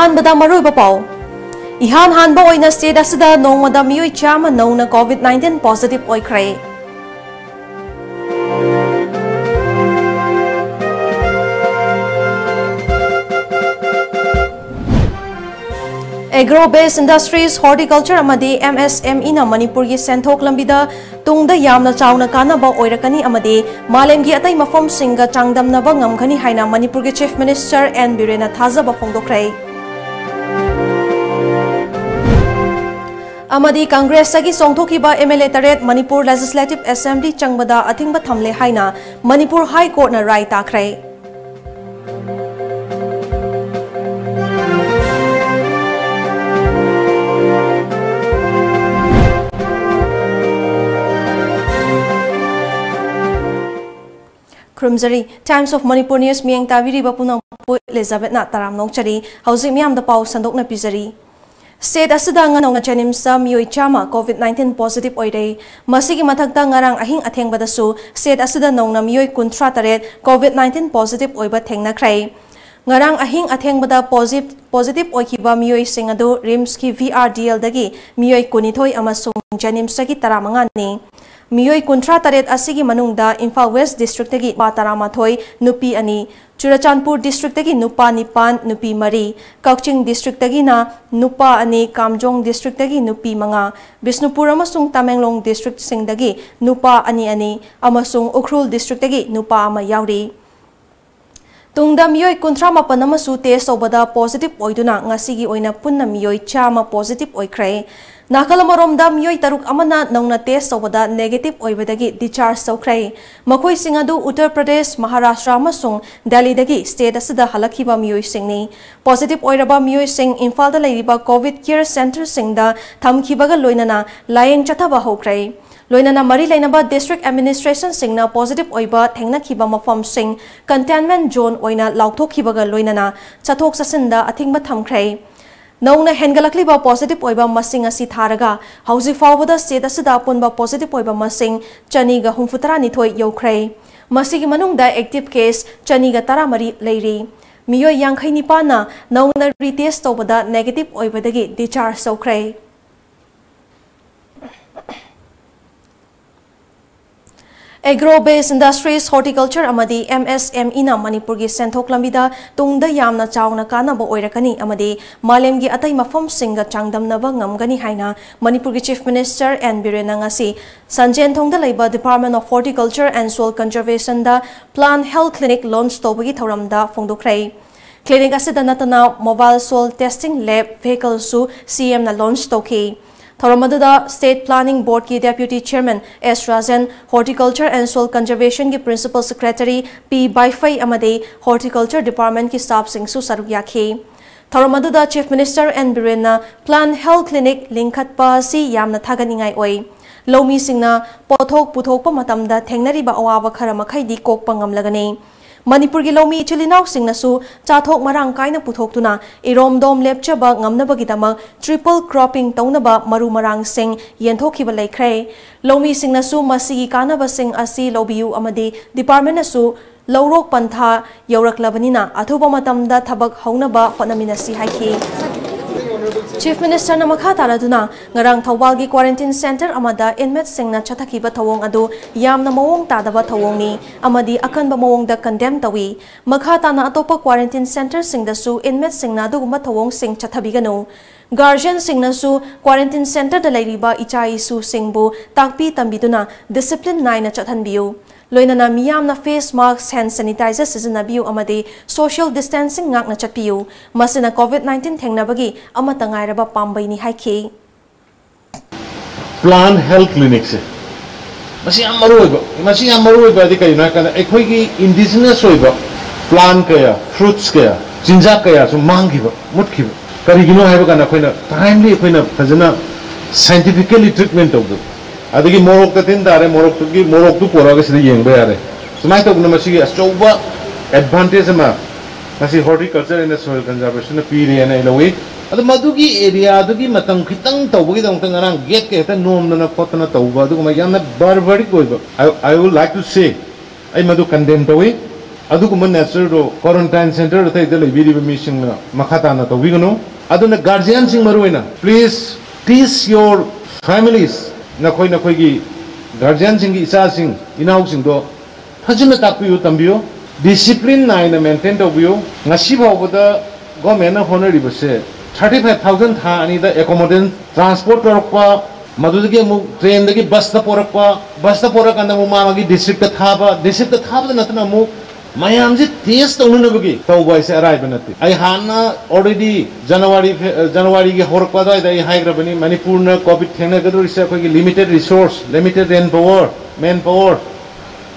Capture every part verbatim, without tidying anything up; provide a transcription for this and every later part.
ꯑꯍꯥꯟꯕꯗ ꯃꯔꯨꯑꯣꯏꯕ ꯄꯥꯎ꯫ ꯏꯍꯥꯟ ꯍꯥꯟꯕ ꯑꯣꯏꯅ state ꯑꯁꯤꯗ ꯅꯣꯡꯃꯗ ꯃꯤꯑꯣꯏ ꯆꯥꯝꯃ ꯅꯧꯅ COVID nineteen positive ꯑꯣꯏꯈ꯭ꯔꯦ꯫ Agro based industries, horticulture ꯑꯃꯗꯤ MSMEꯅ ꯃꯅꯤꯄꯨꯔꯒꯤ ꯁꯦꯟꯊꯣꯛ ꯂꯝꯕꯤꯗ ꯇꯨꯡꯗ ꯌꯥꯝꯅ ꯆꯥꯎꯅ ꯀꯥꯟꯅꯕ ꯑꯣꯏꯔꯛꯀꯅꯤ ꯑꯃꯗꯤ ꯃꯥꯂꯦꯝꯒꯤ ꯑꯇꯩ ꯃꯐꯝꯁꯤꯡꯒ ꯆꯥꯡꯗꯝꯅꯕ ꯉꯝꯒꯅꯤ ꯍꯥꯏꯅ ꯃꯅꯤꯄꯨꯔꯒꯤ Chief Minister N ꯕꯤꯔꯦꯟꯅ ꯊꯥꯖꯕ ꯐꯣꯡꯗꯣꯛꯈ꯭ꯔꯦ꯫ ꯑꯃꯗꯤ ꯀꯪꯒ꯭ꯔꯦꯁꯇꯒꯤ ꯆꯣꯡꯊꯣꯛꯈꯤꯕ MLA ꯇꯔꯦꯠ ꯃꯅꯤꯄꯨꯔ Legislative Assembly ꯆꯪꯕꯗ ꯑꯊꯤꯡꯕ ꯊꯝꯂꯦ ꯍꯥꯏꯅ ꯃꯅꯤꯄꯨꯔ High Courtꯅ ꯔꯥꯏ ꯇꯥꯈ꯭ꯔꯦ꯫ ꯈꯨꯔꯨꯝꯖꯔꯤ꯫ Times of Manipur News ꯃꯤꯠꯌꯦꯡ ꯇꯥꯕꯤꯔꯤꯕ ꯄꯨꯝꯅꯃꯛꯄꯨ ꯏꯂꯤꯖꯥꯕꯦꯠꯅ ꯇꯔꯥꯝꯅ ꯑꯣꯛꯆꯔꯤ꯫ ꯍꯧꯖꯤꯛ ꯃꯤꯌꯥꯝꯗ ꯄꯥꯎ ꯁꯟꯗꯣꯛꯅ ꯄꯤꯖꯔꯤ꯫ State ꯑꯁꯤꯗ ꯉꯥ ꯅꯧꯅ ꯖꯦꯅꯤꯝꯁꯇ ꯃꯤꯑꯣꯏ ꯆꯥꯝꯃ COVID nineteen positive ꯑꯣꯏꯔꯦ꯫ ꯃꯁꯤꯒꯤ ꯃꯊꯛꯇ ꯉꯔꯥꯡ ꯑꯍꯤꯡ ꯑꯊꯦꯡꯕꯗꯁꯨ state ꯑꯁꯤꯗ ꯅꯧꯅ ꯃꯤꯑꯣꯏ ꯀꯨꯟꯊ꯭ꯔꯥ ꯇꯔꯦꯠ COVID nineteen positive ꯑꯣꯏꯕ ꯊꯦꯡꯅꯈ꯭ꯔꯦ꯫ ꯉꯔꯥꯡ ꯑꯍꯤꯡ ꯑꯊꯦꯡꯕꯗ positive, positive ꯑꯣꯏꯈꯤꯕ ꯃꯤꯑꯣꯏꯁꯤꯡ ꯑꯗꯨ RIMSꯀꯤ VRDLꯗꯒꯤ ꯃꯤꯑꯣꯏ ꯀꯨꯟꯅꯤꯊꯣꯏ ꯑꯃꯁꯨꯡ ꯖꯦꯅꯤꯝꯁꯇꯒꯤ ꯇꯔꯥꯃꯉꯥꯅꯤ꯫ ꯃꯤꯑꯣꯏ ꯀꯨꯟꯊ꯭ꯔꯥ ꯇꯔꯦꯠ ꯑꯁꯤꯒꯤ ꯃꯅꯨꯡꯗ ꯏꯝꯐꯥꯜ West Districtꯇꯒꯤ ꯅꯨꯄꯥ ꯇꯔꯥꯃꯥꯊꯣꯏ, ꯅꯨꯄꯤ ꯑꯅꯤ, ꯆꯨꯔꯆꯥꯟꯄꯨꯔ Districtꯇꯒꯤ ꯅꯨꯄꯥ ꯅꯤꯄꯥꯟ, ꯅꯨꯄꯤ ꯃꯔꯤ, ꯀꯛꯆꯤꯡ Districtꯇꯒꯤꯅ ꯅꯨꯄꯥ ꯑꯅꯤ, ꯀꯥꯝꯖꯣꯡ Districtꯇꯒꯤ ꯅꯨꯄꯤ ꯃꯉꯥ, ꯕꯤꯁꯅꯨꯄꯨꯔ ꯑꯃꯁꯨꯡ ꯇꯃꯦꯡꯂꯣꯡ Districtꯁꯤꯡꯗꯒꯤ ꯅꯨꯄꯥ ꯑꯅꯤ ꯑꯅꯤ ꯑꯃꯁꯨꯡ ꯎꯈ꯭ꯔꯨꯜ Districtꯇꯒꯤ ꯅꯨꯄꯥ ꯑꯃ ꯌꯥꯎꯔꯤ꯫ ꯇꯨꯡꯗ ꯃꯤꯑꯣꯏ ꯀꯨꯟꯊ꯭ꯔꯥ ꯃꯥꯄꯟ ꯑꯃꯁꯨ test ꯇꯧꯕꯗ positive ꯑꯣꯏꯗꯨꯅ ꯉꯁꯤꯒꯤ ꯑꯣꯏꯅ ꯄꯨꯟꯅ ꯃꯤꯑꯣꯏ ꯆꯥꯝꯃ positive ꯑꯣꯏꯈ꯭ꯔꯦ꯫ ꯅꯥꯀꯜ ꯑꯃꯔꯣꯝꯗ ꯃꯤꯑꯣꯏ ꯇꯔꯨꯛ ꯑꯃꯅ ꯅꯧꯅ test ꯇꯧꯕꯗ negative ꯑꯣꯏꯕꯗꯒꯤ discharge ꯇꯧꯈ꯭ꯔꯦ꯫ ꯃꯈꯣꯏꯁꯤꯡ ꯑꯗꯨ ꯎꯠꯇꯔ ꯄ꯭ꯔꯗꯦꯁ, ꯃꯍꯥꯔꯥꯁꯇ꯭ꯔ ꯑꯃꯁꯨꯡ ꯗꯦꯜꯂꯤꯗꯒꯤ state ꯑꯁꯤꯗ ꯍꯜꯂꯛꯈꯤꯕ ꯃꯤꯑꯣꯏꯁꯤꯡꯅꯤ꯫ Positive ꯑꯣꯏꯔꯕ ꯃꯤꯑꯣꯏꯁꯤꯡ ꯏꯝꯐꯥꯜꯗ ꯂꯩꯔꯤꯕ COVID care centreꯁꯤꯡꯗ ꯊꯝꯈꯤꯕꯒ ꯂꯣꯏꯅꯅ ꯂꯥꯌꯦꯡ ꯆꯠꯊꯕ ꯍꯧꯈ꯭ꯔꯦ꯫ ꯂꯣꯏꯅꯅ ꯃꯔꯤ ꯂꯩꯅꯕ district administrationꯁꯤꯡꯅ positive ꯑꯣꯏꯕ ꯊꯦꯡꯅꯈꯤꯕ ꯃꯐꯝꯁꯤꯡ containment zone ꯑꯣꯏꯅ ꯂꯥꯎꯊꯣꯛꯈꯤꯕꯒ ꯂꯣꯏꯅꯅ ꯆꯠꯊꯣꯛ ꯆꯠꯁꯤꯟꯗ ꯑꯊꯤꯡꯕ ꯊꯝꯈ꯭ꯔꯦ꯫ ꯅꯧꯅ ꯍꯦꯟꯒꯠꯂꯛꯂꯤꯕ positive ꯑꯣꯏꯕ ꯃꯁꯤꯡ ꯑꯁꯤ ꯊꯥꯔꯒ ꯍꯧꯖꯤꯛ ꯐꯥꯎꯕꯗ state ꯑꯁꯤꯗ ꯑꯄꯨꯟꯕ positive ꯑꯣꯏꯕ ꯃꯁꯤꯡ ꯆꯅꯤꯒ ꯍꯨꯝꯐꯨꯇꯔꯥꯅꯤꯊꯣꯏ ꯌꯧꯈ꯭ꯔꯦ꯫ ꯃꯁꯤꯒꯤ ꯃꯅꯨꯡꯗ active case ꯆꯅꯤꯒ ꯇꯔꯥꯃꯔꯤ ꯂꯩꯔꯤ꯫ ꯃꯤꯑꯣꯏ ꯌꯥꯡꯈꯩ ꯅꯤꯄꯥꯟꯅ ꯅꯧꯅ ꯔꯤꯇꯦꯁ ꯇꯧꯕꯗ ꯅꯦꯒꯦꯇꯤꯚ ꯑꯣꯏꯕꯗꯒꯤ ꯗꯤꯁꯆꯥꯔꯖ ꯇꯧꯈ꯭ꯔꯦ꯫ ꯑꯦꯒ꯭ꯔꯣ ꯕꯦꯁ ꯏꯟꯗꯁꯇ꯭ꯔꯤꯁ, ꯍꯣꯔꯇꯤꯀꯜꯆꯔ ꯑꯃꯗꯤ ꯑꯦꯝ ꯑꯦꯁ ꯑꯦꯝ ꯏꯅ ꯃꯅꯤꯄꯨꯔꯒꯤ ꯁꯦꯟꯊꯣꯛ ꯂꯝꯕꯤꯗ ꯇꯨꯡꯗ ꯌꯥꯝꯅ ꯆꯥꯎꯅ ꯀꯥꯟꯅꯕ ꯑꯣꯏꯔꯛꯀꯅꯤ ꯑꯃꯗꯤ ꯃꯥꯂꯦꯝꯒꯤ ꯑꯇꯩ ꯃꯐꯝꯁꯤꯡꯒ ꯆꯥꯡꯗꯝꯅꯕ ꯉꯝꯒꯅꯤ ꯍꯥꯏꯅ ꯃꯅꯤꯄꯨꯔꯒꯤ ꯆꯤꯐ ꯃꯤꯅꯤꯁꯇꯔ ꯑꯦꯟ ꯕꯤꯔꯦꯟꯅ ꯉꯁꯤ ꯁꯟꯖꯦꯟꯊꯣꯡꯗ ꯂꯩꯕ Department of Horticulture and Soil Conservationꯗ Plant Health Clinic launch ꯇꯧꯕꯒꯤ ꯊꯧꯔꯝꯗ ꯐꯣꯡꯗꯣꯛꯈ꯭ꯔꯦ꯫ ꯀ꯭ꯂꯤꯅꯤꯛ ꯑꯁꯤꯗ ꯅꯠꯇꯅ mobile soil testing lab vehicleꯁꯨ ꯁꯤ ꯑꯦꯝꯅ launch ꯇꯧꯈꯤ꯫ ꯊꯧꯔꯝ ꯑꯗꯨꯗ State Planning Boardꯀꯤ Deputy Chairman S ꯔꯥꯖꯟ, Horticulture and Soil Conservationꯒꯤ Principal Secretary ꯄꯤ ꯕꯥꯏꯐꯩ ꯑꯃꯗꯤ Horticulture Departmentꯀꯤ staffꯁꯤꯡꯁꯨ ꯁꯔꯨꯛ ꯌꯥꯈꯤ꯫ ꯊꯧꯔꯝ ꯑꯗꯨꯗ Chief Minister ꯑꯦꯟ ꯕꯤꯔꯦꯟꯅ Plant Health Clinic ꯂꯤꯡꯈꯠꯄ ꯑꯁꯤ ꯌꯥꯝꯅ ꯊꯥꯒꯠꯅꯤꯡꯉꯥꯏ ꯑꯣꯏ꯫ ꯂꯧꯃꯤꯁꯤꯡꯅ ꯄꯣꯠꯊꯣꯛ ꯄꯨꯊꯣꯛꯄ ꯃꯇꯝꯗ ꯊꯦꯡꯅꯔꯤꯕ ꯑꯋꯥꯕ ꯈꯔ ꯃꯈꯩꯗꯤ ꯀꯣꯛꯄ ꯉꯝꯂꯒꯅꯤ꯫ ꯃꯅꯤꯄꯨꯔꯒꯤ ꯂꯧꯃꯤ ꯏꯆꯤꯜ ꯏꯅꯥꯎꯁꯤꯡꯅꯁꯨ ꯆꯥꯊꯣꯛ ꯃꯔꯥꯡ ꯀꯥꯏꯅ ꯄꯨꯊꯣꯛꯇꯨꯅ ꯏꯔꯣꯝꯗꯣꯝ ꯂꯦꯞꯆꯕ ꯉꯝꯅꯕꯒꯤꯗꯃꯛ triple cropping ꯇꯧꯅꯕ ꯃꯔꯨ ꯃꯔꯥꯡꯁꯤꯡ ꯌꯦꯟꯊꯣꯛꯈꯤꯕ ꯂꯩꯈ꯭ꯔꯦ꯫ ꯂꯧꯃꯤꯁꯤꯡꯅꯁꯨ ꯃꯁꯤꯒꯤ ꯀꯥꯟꯅꯕꯁꯤꯡ ꯑꯁꯤ ꯂꯧꯕꯤꯌꯨ ꯑꯃꯗꯤ departmentꯅꯁꯨ ꯂꯧꯔꯣꯛ ꯄꯟꯊꯥ ꯌꯧꯔꯛꯂꯕꯅꯤꯅ ꯑꯊꯨꯕ ꯃꯇꯝꯗ ꯊꯕꯛ ꯍꯧꯅꯕ ꯍꯣꯠꯅꯃꯤꯟꯅꯁꯤ ꯍꯥꯏꯈꯤ꯫ Chief Ministerꯅ ꯃꯈꯥ ꯇꯥꯔꯗꯨꯅ ꯉꯔꯥꯡ ꯊꯧꯕꯥꯜꯒꯤ quarantine centre ꯑꯃꯗ inmateꯁꯤꯡꯅ ꯆꯠꯊꯈꯤꯕ ꯊꯧꯑꯣꯡ ꯑꯗꯨ ꯌꯥꯝꯅ ꯃꯑꯣꯡ ꯇꯥꯗꯕ ꯊꯧꯑꯣꯡꯅꯤ ꯑꯃꯗꯤ ꯑꯀꯟꯕ ꯃꯑꯣꯡꯗ condemn ꯇꯧꯏ꯫ ꯃꯈꯥ ꯇꯥꯅ ꯑꯇꯣꯞꯄ quarantine centreꯁꯤꯡꯗꯁꯨ inmateꯁꯤꯡꯅ ꯑꯗꯨꯒꯨꯝꯕ ꯊꯧꯑꯣꯡꯁꯤꯡ ꯆꯠꯊꯕꯤꯒꯅꯨ꯫ Guardianꯁꯤꯡꯅꯁꯨ quarantine centreꯗ ꯂꯩꯔꯤꯕ ꯏꯆꯥ ꯏꯁꯨꯁꯤꯡꯕꯨ ꯇꯥꯛꯄꯤ ꯇꯝꯕꯤꯗꯨꯅ discipline ꯅꯥꯏꯅ ꯆꯠꯍꯟꯕꯤꯌꯨ꯫ ꯂꯣꯏꯅꯅ ꯃꯤꯌꯥꯝꯅ face mask, hand sanitizer ꯁꯤꯖꯤꯟꯅꯕꯤꯌꯨ ꯑꯃꯗꯤ social distancing ꯉꯥꯛꯅ ꯆꯠꯄꯤꯌꯨ꯫ ꯃꯁꯤꯅ COVID nineteen ꯊꯦꯡꯅꯕꯒꯤ ꯑꯃꯠꯇ ꯉꯥꯏꯔꯕ ꯄꯥꯝꯕꯩꯅꯤ ꯍꯥꯏꯈꯤ꯫ Plant Health Clinicꯁꯦ ꯃꯁꯤ ꯌꯥꯝ ꯃꯔꯨ ꯑꯣꯏꯕ, ꯃꯁꯤ ꯌꯥꯝ ꯃꯔꯨ ꯑꯣꯏꯕ ꯍꯥꯏꯗꯤ ꯀꯩꯅꯣ ꯍꯥꯏ ꯀꯥꯟꯗ ꯑꯩꯈꯣꯏꯒꯤ indigenous ꯑꯣꯏꯕ plant ꯀꯌꯥ, fruits ꯀꯌꯥ, ꯆꯤꯟꯖꯥꯛ ꯀꯌꯥꯁꯨ ꯃꯥꯡꯈꯤꯕ, ꯃꯨꯠꯈꯤꯕ꯫ ꯀꯔꯤꯒꯤꯅꯣ ꯍꯥꯏꯕ ꯀꯥꯟꯗ ꯑꯩꯈꯣꯏꯅ timely, ꯑꯩꯈꯣꯏꯅ ꯐꯖꯅ scientifically treatment ꯇꯧꯗꯕ꯫ ꯑꯗꯒꯤ ꯃꯣꯔꯣꯛꯇ ꯇꯤꯟ ꯇꯥꯔꯦ, ꯃꯣꯔꯣꯛꯇꯨꯒꯤ, ꯃꯣꯔꯣꯛꯇꯨ ꯄꯣꯔꯛꯑꯒ ꯁꯤꯗ ꯌꯦꯡꯕ ꯌꯥꯔꯦ꯫ ꯁꯨꯃꯥꯏꯅ ꯇꯧꯗꯅ ꯃꯁꯤꯒꯤ ꯑꯆꯧꯕ advantage ꯑꯃ ꯉꯁꯤ Horticulture and Soil Conservationꯅ ꯄꯤꯔꯦꯅ ꯑꯩ ꯂꯧꯏ꯫ ꯑꯗꯨ ꯃꯗꯨꯒꯤ areaꯗꯨꯒꯤ ꯃꯇꯝ ꯈꯤꯇꯪ ꯇꯧꯕꯒꯤꯗꯃꯛꯇ ꯉꯔꯥꯡ gateꯀ ꯍꯦꯛꯇ ꯅꯣꯝꯗꯅ ꯈꯣꯠꯇꯅ ꯇꯧꯕ, ꯑꯗꯨꯒꯨꯝꯕ ꯌꯥꯝꯅ barbaric ꯑꯣꯏꯕ, I, I would like to say, ꯑꯩ ꯃꯗꯨ condemn ꯇꯧꯏ꯫ ꯑꯗꯨꯒꯨꯝꯕ ꯅꯦꯆꯔꯗꯣ ꯀ꯭ꯋꯥꯔꯟꯇꯥꯏꯟ ꯁꯦꯟꯇꯔ ꯑꯇꯩꯗ ꯂꯩꯕꯤꯔꯤꯕ ꯃꯤꯁꯤꯡꯅ ꯃꯈꯥ ꯇꯥꯅ ꯇꯧꯕꯤꯒꯅꯨ꯫ ꯑꯗꯨꯅ ꯒꯥꯔꯖꯤꯌꯥꯟꯁꯤꯡ ꯃꯔꯨ ꯑꯣꯏꯅ, please teach your families, ꯅꯈꯣꯏ ꯅꯈꯣꯏꯒꯤ ꯒꯥꯔꯖꯤꯌꯥꯟꯁꯤꯡꯒꯤ ꯏꯆꯥꯁꯤꯡ ꯏꯅꯥꯎꯁꯤꯡꯗꯣ ꯐꯖꯅ ꯇꯥꯛꯄꯤꯌꯨ, ꯇꯝꯕꯤꯌꯨ, ꯗꯤꯁꯤꯄ꯭ꯂꯤꯟ ꯅꯥꯏꯅ ꯃꯦꯟꯇꯦꯟ ꯇꯧꯕꯤꯌꯨ꯫ ꯉꯁꯤ ꯐꯥꯎꯕꯗ ꯒꯣꯔꯃꯦꯟꯅ ꯍꯣꯠꯅꯔꯤꯕꯁꯦ, ꯊꯥꯔꯇꯤ ꯐꯥꯏꯚ ꯊꯥꯎꯖꯟ ꯊꯥ ꯑꯅꯤꯗ ꯑꯦꯀꯣꯃꯣꯗꯦꯟ, ꯇ꯭ꯔꯥꯟꯁꯄꯣꯔꯠ ꯇꯧꯔꯛꯄ, ꯃꯗꯨꯗꯒꯤ ꯑꯃꯨꯛ ꯇ꯭ꯔꯦꯟꯗꯒꯤ ꯕꯁꯇ ꯄꯣꯔꯛꯄ, ꯕꯁꯇ ꯄꯣꯔꯛꯑꯀꯥꯟꯗ ꯑꯃꯨꯛ ꯃꯥ ꯃꯥꯒꯤ ꯗꯤꯁꯇ꯭ꯔꯤꯛꯇ ꯊꯥꯕ, ꯗꯤꯁꯇ꯭ꯔꯤꯛꯇ ꯊꯥꯕꯗ ꯅꯠꯇꯅ ꯑꯃꯨꯛ ꯃꯌꯥꯝꯁꯦ ꯇꯦꯁ ꯇꯧꯅꯅꯕꯒꯤ ꯇꯧꯕ ꯍꯥꯏꯁꯦ ꯑꯔꯥꯏꯕ ꯅꯠꯇꯦ꯫ ꯑꯩ ꯍꯥꯟꯅ already ꯖꯅꯋꯥꯔꯤ ꯐꯦ-, ꯖꯅꯋꯥꯔꯤꯒꯤ ꯍꯧꯔꯛꯄ ꯑꯗꯨꯋꯥꯏꯗ ꯑꯩ ꯍꯥꯏꯈ꯭ꯔꯕꯅꯤ, ꯃꯅꯤꯄꯨꯔꯅ ꯀꯣꯚꯤꯗ ꯊꯦꯡꯅꯒꯗꯧꯔꯤꯁꯦ ꯑꯩꯈꯣꯏꯒꯤ ꯂꯤꯃꯤꯇꯦꯠ ꯔꯤꯁꯣꯔꯁ, ꯂꯤꯃꯤꯇꯦꯠ ꯔꯦꯟ ꯄꯥꯋꯔ, ꯃꯦꯟ ꯄꯥꯋꯔ,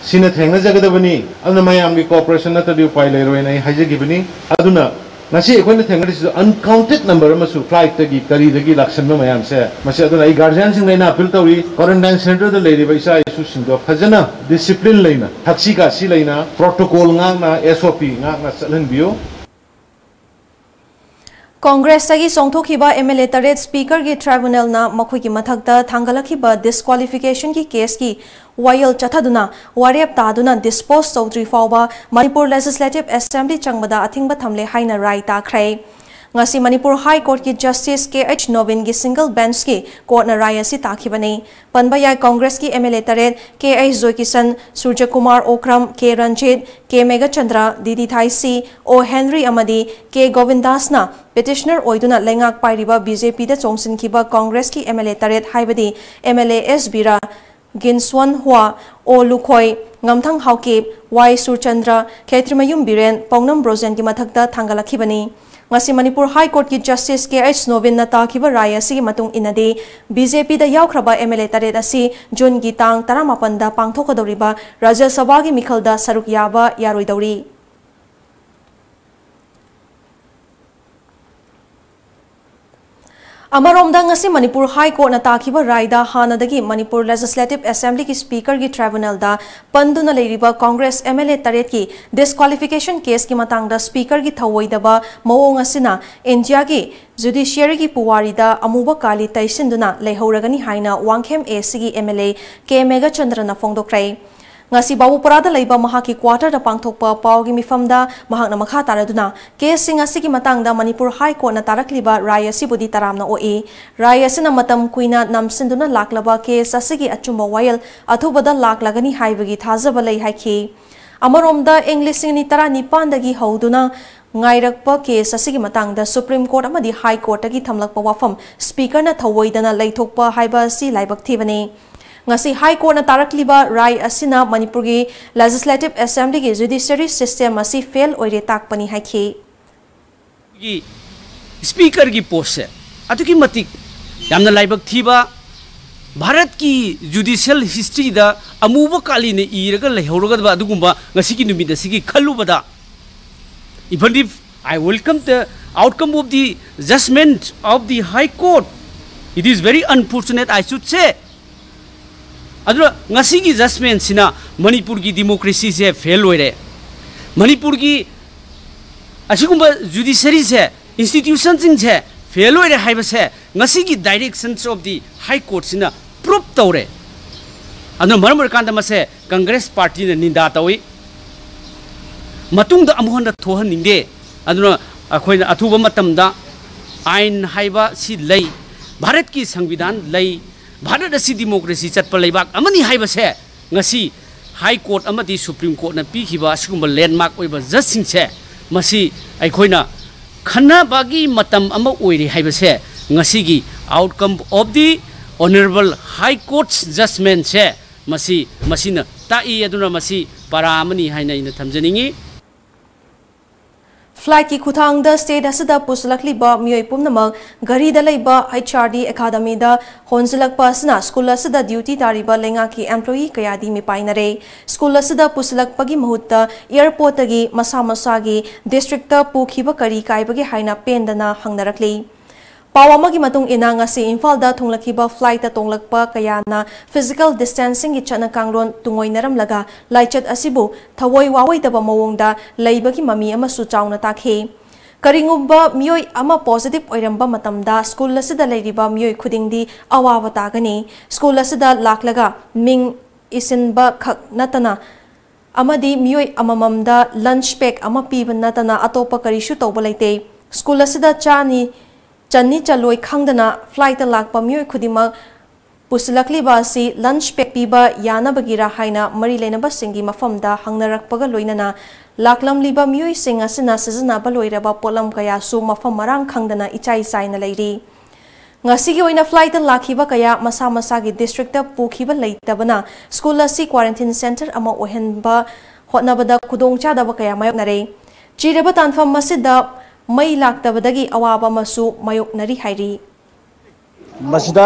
ꯁꯤꯅ ꯊꯦꯡꯅꯖꯒꯗꯕꯅꯤ꯫ ꯑꯗꯨꯅ ꯃꯌꯥꯝꯒꯤ ꯀꯣꯑꯣꯄꯔꯦꯁꯟ ꯅꯠꯇ꯭ꯔꯗꯤ ꯎꯄꯥꯏ ꯂꯩꯔꯣꯏꯅ ꯑꯩ ꯍꯥꯏꯖꯈꯤꯕꯅꯤ꯫ ꯑꯗꯨꯅ ꯉꯁꯤ ꯑꯩꯈꯣꯏꯅ ꯊꯦꯡꯅꯔꯤꯁꯤꯁꯨ ꯑꯟꯀꯥꯎꯟꯇꯦꯠ ꯅꯝꯕꯔ ꯑꯃꯁꯨ ꯐ꯭ꯂꯥꯏꯠꯇꯒꯤ ꯀꯔꯤꯗꯒꯤ ꯂꯥꯛꯁꯟꯕ ꯃꯌꯥꯝꯁꯦ꯫ ꯃꯁꯤ ꯑꯗꯨꯅ ꯑꯩ ꯒꯥꯔꯖꯤꯌꯥꯟꯁꯤꯡꯗ ꯑꯩꯅ ꯑꯄꯤꯜ ꯇꯧꯔꯤ, ꯀ꯭ꯋꯥꯔꯟꯇꯥꯏꯟ ꯁꯦꯟꯇꯔꯗ ꯂꯩꯔꯤꯕ ꯏꯆꯥ ꯏꯁꯨꯁꯤꯡꯗꯣ ꯐꯖꯅ ꯗꯤꯁꯤꯄ꯭ꯂꯤꯟ ꯂꯩꯅ, ꯊꯛꯁꯤ ꯈꯥꯁꯤ ꯂꯩꯅ, ꯄ꯭ꯔꯣꯇꯣꯀꯣꯜ ꯉꯥꯛꯅ, ꯑꯦꯁ ꯑꯣ ꯄꯤ ꯉꯥꯛꯅ ꯆꯠꯍꯟꯕꯤꯌꯨ꯫ ꯀꯣꯡꯒ꯭ꯔꯦꯁꯇꯒꯤ ꯆꯣꯡꯊꯣꯛꯈꯤꯕ ꯑꯦꯝ ꯑꯦꯜ ꯑꯦ ꯇꯔꯦꯠ ꯁ꯭ꯄꯤꯀꯔꯒꯤ ꯇ꯭ꯔꯥꯏꯕꯨꯅꯦꯜꯅ ꯃꯈꯣꯏꯒꯤ ꯃꯊꯛꯇ ꯊꯥꯡꯒꯠꯂꯛꯈꯤꯕ ꯗꯤꯁꯀ꯭ꯋꯥꯂꯤꯐꯤꯀꯦꯁꯟꯒꯤ ꯀꯦꯁꯀꯤ ꯋꯥꯌꯦꯜ ꯆꯠꯊꯗꯨꯅ ꯋꯥꯔꯦꯞ ꯇꯥꯗꯨꯅ ꯗꯤꯁꯄꯣꯖ ꯇꯧꯗ꯭ꯔꯤ ꯐꯥꯎꯕ ꯃꯅꯤꯄꯨꯔ ꯂꯦꯖꯤꯁꯂꯦꯇꯤꯚ ꯑꯦꯁꯦꯝꯕ꯭ꯂꯤ ꯆꯪꯕꯗ ꯑꯊꯤꯡꯕ ꯊꯝꯂꯦ ꯍꯥꯏꯅ ꯔꯥꯏ ꯇꯥꯈ꯭ꯔꯦ꯫ ꯉꯁꯤ ꯃꯅꯤꯄꯨꯔ ꯍꯥꯏ ꯀꯣꯔꯠꯀꯤ ꯖꯁꯇꯤꯁ ꯀꯦ ꯑꯩꯆ ꯅꯣꯕꯤꯟꯒꯤ ꯁꯤꯡꯒꯜ ꯕꯦꯟꯆꯀꯤ ꯀꯣꯔꯠꯅ ꯔꯥꯏ ꯑꯁꯤ ꯇꯥꯈꯤꯕꯅꯤ꯫ ꯄꯟꯕ ꯌꯥꯏ, ꯀꯣꯡꯒ꯭ꯔꯦꯁꯀꯤ ꯑꯦꯝ ꯑꯦꯜ ꯑꯦ ꯇꯔꯦꯠ, ꯀꯦ ꯑꯩꯆ ꯖꯣꯏꯀꯤꯁꯟ, ꯁꯨꯔꯖꯀꯨꯃꯥꯔ ꯑꯣꯀ꯭ꯔꯝ, ꯀꯦ ꯔꯟꯖꯤꯠ, ꯀꯦ ꯃꯦꯘꯆꯟꯗ꯭ꯔ, ꯗꯤ ꯗꯤ ꯊꯥꯏꯁꯤ, ꯑꯣ ꯍꯦꯟꯔꯤ ꯑꯃꯗꯤ ꯀꯦ ꯒꯣꯕꯤꯟꯗꯥꯁꯅ ꯄꯦꯇꯤꯁꯅꯔ ꯑꯣꯏꯗꯨꯅ ꯂꯩꯉꯥꯛ ꯄꯥꯏꯔꯤꯕ ꯕꯤ ꯖꯦ ꯄꯤꯗ ꯆꯣꯡꯁꯤꯟꯈꯤꯕ ꯀꯣꯡꯒ꯭ꯔꯦꯁꯀꯤ ꯑꯦꯝ ꯑꯦꯜ ꯑꯦ ꯇꯔꯦꯠ, ꯍꯥꯏꯕꯗꯤ ꯑꯦꯝ ꯑꯦꯜ ꯑꯦ ꯑꯦꯁ ꯕꯤꯔꯥ, ꯒꯤꯟꯁ꯭ꯋꯟ ꯍ꯭ꯋꯥ, ꯑꯣ ꯂꯨꯈꯣꯏ, ꯉꯝꯊꯪ ꯍꯥꯎꯀꯤꯞ, ꯋꯥꯏ ꯁꯨꯔꯆꯟꯗ꯭ꯔ, ꯈꯦꯇ꯭ꯔꯤꯃꯌꯨꯝ ꯕꯤꯔꯦꯟ, ꯄꯥꯎꯅꯝ ꯕ꯭ꯔꯣꯖꯦꯟꯒꯤ ꯃꯊꯛꯇ ꯊꯥꯡꯒꯠꯂꯛꯈꯤꯕꯅꯤ꯫ ꯉꯁꯤ ꯃꯅꯤꯄꯨꯔ ꯍꯥꯏ ꯀꯣꯔꯠꯀꯤ ꯖꯁꯇꯤꯁ ꯀꯦ ꯑꯩꯆ ꯅꯣꯕꯤꯟꯅ ꯇꯥꯈꯤꯕ ꯔꯥꯏ ꯑꯁꯤꯒꯤ ꯃꯇꯨꯡ ꯏꯟꯅꯗꯤ, ꯕꯤ ꯖꯦ ꯄꯤꯗ ꯌꯥꯎꯈ꯭ꯔꯕ ꯑꯦꯝ ꯑꯦꯜ ꯑꯦ ꯇꯔꯦꯠ ꯑꯁꯤ ꯖꯨꯟꯒꯤ ꯇꯥꯡ ꯇꯔꯥꯃꯥꯄꯟꯗ ꯄꯥꯡꯊꯣꯛꯀꯗꯧꯔꯤꯕ ꯔꯥꯖ꯭ꯌ ꯁꯚꯥꯒꯤ ꯃꯤꯈꯜꯗ ꯁꯔꯨꯛ ꯌꯥꯕ ꯌꯥꯔꯣꯏꯗꯧꯔꯤ꯫ ꯑꯃꯔꯣꯝꯗ, ꯉꯁꯤ ꯃꯅꯤꯄꯨꯔ ꯍꯥꯏ ꯀꯣꯔꯠꯅ ꯇꯥꯈꯤꯕ ꯔꯥꯏꯗ ꯍꯥꯟꯅꯗꯒꯤ ꯃꯅꯤꯄꯨꯔ ꯂꯦꯖꯤꯁꯂꯦꯇꯤꯚ ꯑꯦꯁꯦꯝꯕ꯭ꯂꯤꯒꯤ ꯁ꯭ꯄꯤꯀꯔꯒꯤ ꯇ꯭ꯔꯥꯏꯕꯨꯅꯦꯜꯗ ꯄꯟꯗꯨꯅ ꯂꯩꯔꯤꯕ ꯀꯣꯡꯒ꯭ꯔꯦꯁ ꯑꯦꯝ ꯑꯦꯜ ꯑꯦ ꯇꯔꯦꯠꯀꯤ ꯗꯤꯁꯀ꯭ꯋꯥꯂꯤꯐꯤꯀꯦꯁꯟ ꯀꯦꯁꯀꯤ ꯃꯇꯥꯡꯗ ꯁ꯭ꯄꯤꯀꯔꯒꯤ ꯊꯧꯑꯣꯏꯗꯕ ꯃꯑꯣꯡ ꯑꯁꯤꯅ ꯏꯟꯗꯤꯌꯥꯒꯤ ꯖꯨꯗꯤꯁꯤꯌꯔꯤꯒꯤ ꯄꯨꯋꯥꯔꯤꯗ ꯑꯃꯨꯕ ꯀꯥꯂꯤ ꯇꯩꯁꯤꯟꯗꯨꯅ ꯂꯩꯍꯧꯔꯒꯅꯤ ꯍꯥꯏꯅ ꯋꯥꯡꯈꯦꯝ ꯑꯦ ꯁꯤꯒꯤ ꯑꯦꯝ ꯑꯦꯜ ꯑꯦ ꯀꯦ ꯃꯦꯘꯆꯟꯗ꯭ꯔꯅ ꯐꯣꯡꯗꯣꯛꯈ꯭ꯔꯦ꯫ ꯉꯁꯤ ꯕꯥꯕꯨꯄꯥꯔꯥꯗ ꯂꯩꯕ ꯃꯍꯥꯛꯀꯤ quarterꯗ ꯄꯥꯡꯊꯣꯛꯄ ꯄꯥꯎꯒꯤ ꯃꯤꯐꯝꯗ ꯃꯍꯥꯛꯅ ꯃꯈꯥ ꯇꯥꯔꯗꯨꯅ, caseꯁꯤꯡ ꯑꯁꯤꯒꯤ ꯃꯇꯥꯡꯗ ꯃꯅꯤꯄꯨꯔ High Courtꯅ ꯇꯥꯔꯛꯂꯤꯕ ꯔꯥꯏ ꯑꯁꯤꯕꯨꯗꯤ ꯇꯔꯥꯝꯅ ꯑꯣꯛꯏ꯫ ꯔꯥꯏ ꯑꯁꯤꯅ ꯃꯇꯝ ꯀꯨꯏꯅ ꯅꯝꯁꯤꯟꯗꯨꯅ ꯂꯥꯛꯂꯕ case ꯑꯁꯤꯒꯤ ꯑꯆꯨꯝꯕ ꯋꯥꯌꯦꯜ ꯑꯊꯨꯕꯗ ꯂꯥꯛꯂꯒꯅꯤ ꯍꯥꯏꯕꯒꯤ ꯊꯥꯖꯕ ꯂꯩ ꯍꯥꯏꯈꯤ꯫ ꯑꯃꯔꯣꯝꯗ, ꯏꯪ ꯂꯤꯁꯤꯡ ꯑꯅꯤ ꯇꯔꯥꯅꯤꯄꯥꯟꯗꯒꯤ ꯍꯧꯗꯨꯅ ꯉꯥꯏꯔꯛꯄ case ꯑꯁꯤꯒꯤ ꯃꯇꯥꯡꯗ Supreme Court ꯑꯃꯗꯤ High Courtꯇꯒꯤ ꯊꯝꯂꯛꯄ ꯋꯥꯐꯝ Speakerꯅ ꯊꯧꯑꯣꯏꯗꯅ ꯂꯩꯊꯣꯛꯄ ꯍꯥꯏꯕ ꯑꯁꯤ ꯂꯥꯏꯕꯛ ꯊꯤꯕꯅꯤ꯫ ꯉꯁꯤ High Courtꯅ ꯇꯥꯔꯛꯂꯤꯕ ꯔꯥꯏ ꯑꯁꯤꯅ ꯃꯅꯤꯄꯨꯔꯒꯤ Legislative Assemblyꯒꯤ judiciary system ꯑꯁꯤ fail ꯑꯣꯏꯔꯦ ꯇꯥꯛꯄꯅꯤ ꯍꯥꯏꯈꯤ꯫ ꯒꯤ Speakerꯒꯤ postꯁꯦ ꯑꯗꯨꯛꯀꯤ ꯃꯇꯤꯛ ꯌꯥꯝꯅ ꯂꯥꯏꯕꯛ ꯊꯤꯕ, ꯚꯥꯔꯠꯀꯤ judicial historyꯗ ꯑꯃꯨꯕ ꯀꯥꯂꯤꯅ ꯏꯔꯒ ꯂꯩꯍꯧꯔꯒꯗꯕ ꯑꯗꯨꯒꯨꯝꯕ ꯉꯁꯤꯒꯤ ꯅꯨꯃꯤꯠ ꯑꯁꯤꯒꯤ ꯈꯜꯂꯨꯕꯗ, even if I welcome the outcome of the judgment of the High Court, it is very unfortunate, I should say. ꯑꯗꯨꯅ ꯉꯁꯤꯒꯤ judgmentꯁꯤꯅ ꯃꯅꯤꯄꯨꯔꯒꯤ democracyꯁꯦ fail ꯑꯣꯏꯔꯦ, ꯃꯅꯤꯄꯨꯔꯒꯤ ꯑꯁꯤꯒꯨꯝꯕ judiciaryꯁꯦ, institutionꯁꯤꯡꯁꯦ fail ꯑꯣꯏꯔꯦ ꯍꯥꯏꯕꯁꯦ ꯉꯁꯤꯒꯤ directions of the High Courtꯁꯤꯅ prove ꯇꯧꯔꯦ꯫ ꯑꯗꯨꯅ ꯃꯔꯝ ꯑꯣꯏꯔꯀꯥꯟꯗ ꯃꯁꯦ Congress partyꯅ ꯅꯤꯟꯗꯥ ꯇꯧꯏ, ꯃꯇꯨꯡꯗ ꯑꯃꯨꯛ ꯍꯟꯅ ꯊꯣꯛꯍꯟꯅꯤꯡꯗꯦ꯫ ꯑꯗꯨꯅ ꯑꯩꯈꯣꯏꯅ ꯑꯊꯨꯕ ꯃꯇꯝꯗ ꯑꯥꯏꯟ ꯍꯥꯏꯕ ꯁꯤ ꯂꯩ, ꯚꯥꯔꯠꯀꯤ ꯁꯪꯕꯤꯙꯥꯟ ꯂꯩ, ꯚꯥꯔꯠ ꯑꯁꯤ democracy ꯆꯠꯄ ꯂꯩꯕꯥꯛ ꯑꯃꯅꯤ ꯍꯥꯏꯕꯁꯦ ꯉꯁꯤ High Court ꯑꯃꯗꯤ Supreme Courtꯅ ꯄꯤꯈꯤꯕ ꯑꯁꯤꯒꯨꯝꯕ landmark ꯑꯣꯏꯕ judgeꯁꯤꯡꯁꯦ, ꯃꯁꯤ ꯑꯩꯈꯣꯏꯅ ꯈꯟꯅꯕꯒꯤ ꯃꯇꯝ ꯑꯃ ꯑꯣꯏꯔꯦ ꯍꯥꯏꯕꯁꯦ ꯉꯁꯤꯒꯤ outcome of the Honorable High Court's judgmentꯁꯦ ꯃꯁꯤ, ꯃꯁꯤꯅ ꯇꯥꯛꯏ꯫ ꯑꯗꯨꯅ ꯃꯁꯤ ꯄꯔꯥ ꯑꯃꯅꯤ ꯍꯥꯏꯅ ꯑꯩꯅ ꯊꯝꯖꯅꯤꯡꯏ꯫ Flightꯀꯤ ꯈꯨꯊꯥꯡꯗ state ꯑꯁꯤꯗ ꯄꯨꯁꯤꯜꯂꯛꯂꯤꯕ ꯃꯤꯑꯣꯏ ꯄꯨꯝꯅꯃꯛ ꯘꯔꯤꯗ ꯂꯩꯕ H R D Academyꯗ ꯍꯣꯟꯖꯤꯜꯂꯛꯄ ꯑꯁꯤꯅ school ꯑꯁꯤꯗ duty ꯇꯥꯔꯤꯕ ꯂꯩꯉꯥꯛꯀꯤ employee ꯀꯌꯥꯗꯤ ꯃꯤꯄꯥꯏꯅꯔꯦ꯫ School ꯑꯁꯤꯗ ꯄꯨꯁꯤꯜꯂꯛꯄꯒꯤ ꯃꯍꯨꯠꯇ airportꯇꯒꯤ ꯃꯁꯥ ꯃꯁꯥꯒꯤ districtꯇ ꯄꯨꯈꯤꯕ ꯀꯔꯤ ꯀꯥꯏꯕꯒꯦ ꯍꯥꯏꯅ ꯄꯦꯟꯗꯅ ꯍꯪꯅꯔꯛꯂꯤ꯫ ꯄꯥꯎ ꯑꯃꯒꯤ ꯃꯇꯨꯡ ꯏꯟꯅ, ꯉꯁꯤ ꯏꯝꯐꯥꯜꯗ ꯊꯨꯡꯂꯛꯈꯤꯕ flightꯇ ꯇꯣꯡꯂꯛꯄ ꯀꯌꯥꯅ physical distancingꯒꯤ ꯆꯠꯅ ꯀꯥꯡꯂꯣꯟ ꯇꯨꯡꯑꯣꯏꯅꯔꯝꯂꯒ ꯂꯥꯏꯆꯠ ꯑꯁꯤꯕꯨ ꯊꯑꯣꯏ ꯋꯥꯑꯣꯏꯗꯕ ꯃꯑꯣꯡꯗ ꯂꯩꯕꯒꯤ ꯃꯃꯤ ꯑꯃꯁꯨ ꯆꯥꯎꯅ ꯇꯥꯈꯤ꯫ ꯀꯔꯤꯒꯨꯝꯕ ꯃꯤꯑꯣꯏ ꯑꯃ positive ꯑꯣꯏꯔꯝꯕ ꯃꯇꯝꯗ school ꯑꯁꯤꯗ ꯂꯩꯔꯤꯕ ꯃꯤꯑꯣꯏ ꯈꯨꯗꯤꯡꯗꯤ ꯑꯋꯥꯕ ꯇꯥꯒꯅꯤ꯫ School ꯑꯁꯤꯗ ꯂꯥꯛꯂꯒ ꯃꯤꯡ ꯏꯁꯤꯟꯕ ꯈꯛ ꯅꯠꯇꯅ ꯑꯃꯗꯤ ꯃꯤꯑꯣꯏ ꯑꯃꯃꯝꯗ lunch pack ꯑꯃ ꯄꯤꯕ ꯅꯠꯇꯅ ꯑꯇꯣꯞꯄ ꯀꯔꯤꯁꯨ ꯇꯧꯕ ꯂꯩꯇꯦ꯫ ꯁ꯭ꯀꯨꯜ ꯑꯁꯤꯗ ꯆꯥꯅꯤ, ꯆꯟꯅꯤ ꯆꯜꯂꯣꯏ ꯈꯪꯗꯅ flightꯇ ꯂꯥꯛꯄ ꯃꯤꯑꯣꯏ ꯈꯨꯗꯤꯡꯃꯛ ꯄꯨꯁꯤꯜꯂꯛꯂꯤꯕ ꯑꯁꯤ lunch pack ꯄꯤꯕ ꯌꯥꯅꯕꯒꯤꯔꯥ ꯍꯥꯏꯅ ꯃꯔꯤ ꯂꯩꯅꯕꯁꯤꯡꯒꯤ ꯃꯐꯝꯗ ꯍꯪꯅꯔꯛꯄꯒ ꯂꯣꯏꯅꯅ ꯂꯥꯛꯂꯝꯂꯤꯕ ꯃꯤꯑꯣꯏꯁꯤꯡ ꯑꯁꯤꯅ ꯁꯤꯖꯤꯟꯅꯕ ꯂꯣꯏꯔꯕ ꯄꯣꯠꯂꯝ ꯀꯌꯥꯁꯨ ꯃꯐꯝ ꯃꯔꯥꯡ ꯈꯪꯗꯅ ꯏꯆꯥꯏ ꯆꯥꯏꯅ ꯂꯩꯔꯤ꯫ ꯉꯁꯤꯒꯤ ꯑꯣꯏꯅ flightꯇ ꯂꯥꯛꯈꯤꯕ ꯀꯌꯥ ꯃꯁꯥ ꯃꯁꯥꯒꯤ districtꯇ ꯄꯨꯈꯤꯕ ꯂꯩꯇꯕꯅ ꯁ꯭ꯀꯨꯜ ꯑꯁꯤ quarantine centre ꯑꯃ ꯑꯣꯏꯍꯟꯕ ꯍꯣꯠꯅꯕꯗ ꯈꯨꯗꯣꯡꯆꯥꯗꯕ ꯀꯌꯥ ꯃꯥꯌꯣꯛꯅꯔꯦ꯫ ꯆꯤꯔꯕ ꯇꯥꯟꯐꯝ ꯑꯁꯤꯗ ꯃꯩ ꯂꯥꯛꯇꯕꯗꯒꯤ ꯑꯋꯥꯕ ꯑꯃꯁꯨ ꯃꯥꯌꯣꯛꯅꯔꯤ ꯍꯥꯏꯔꯤ꯫ ꯃꯁꯤꯗ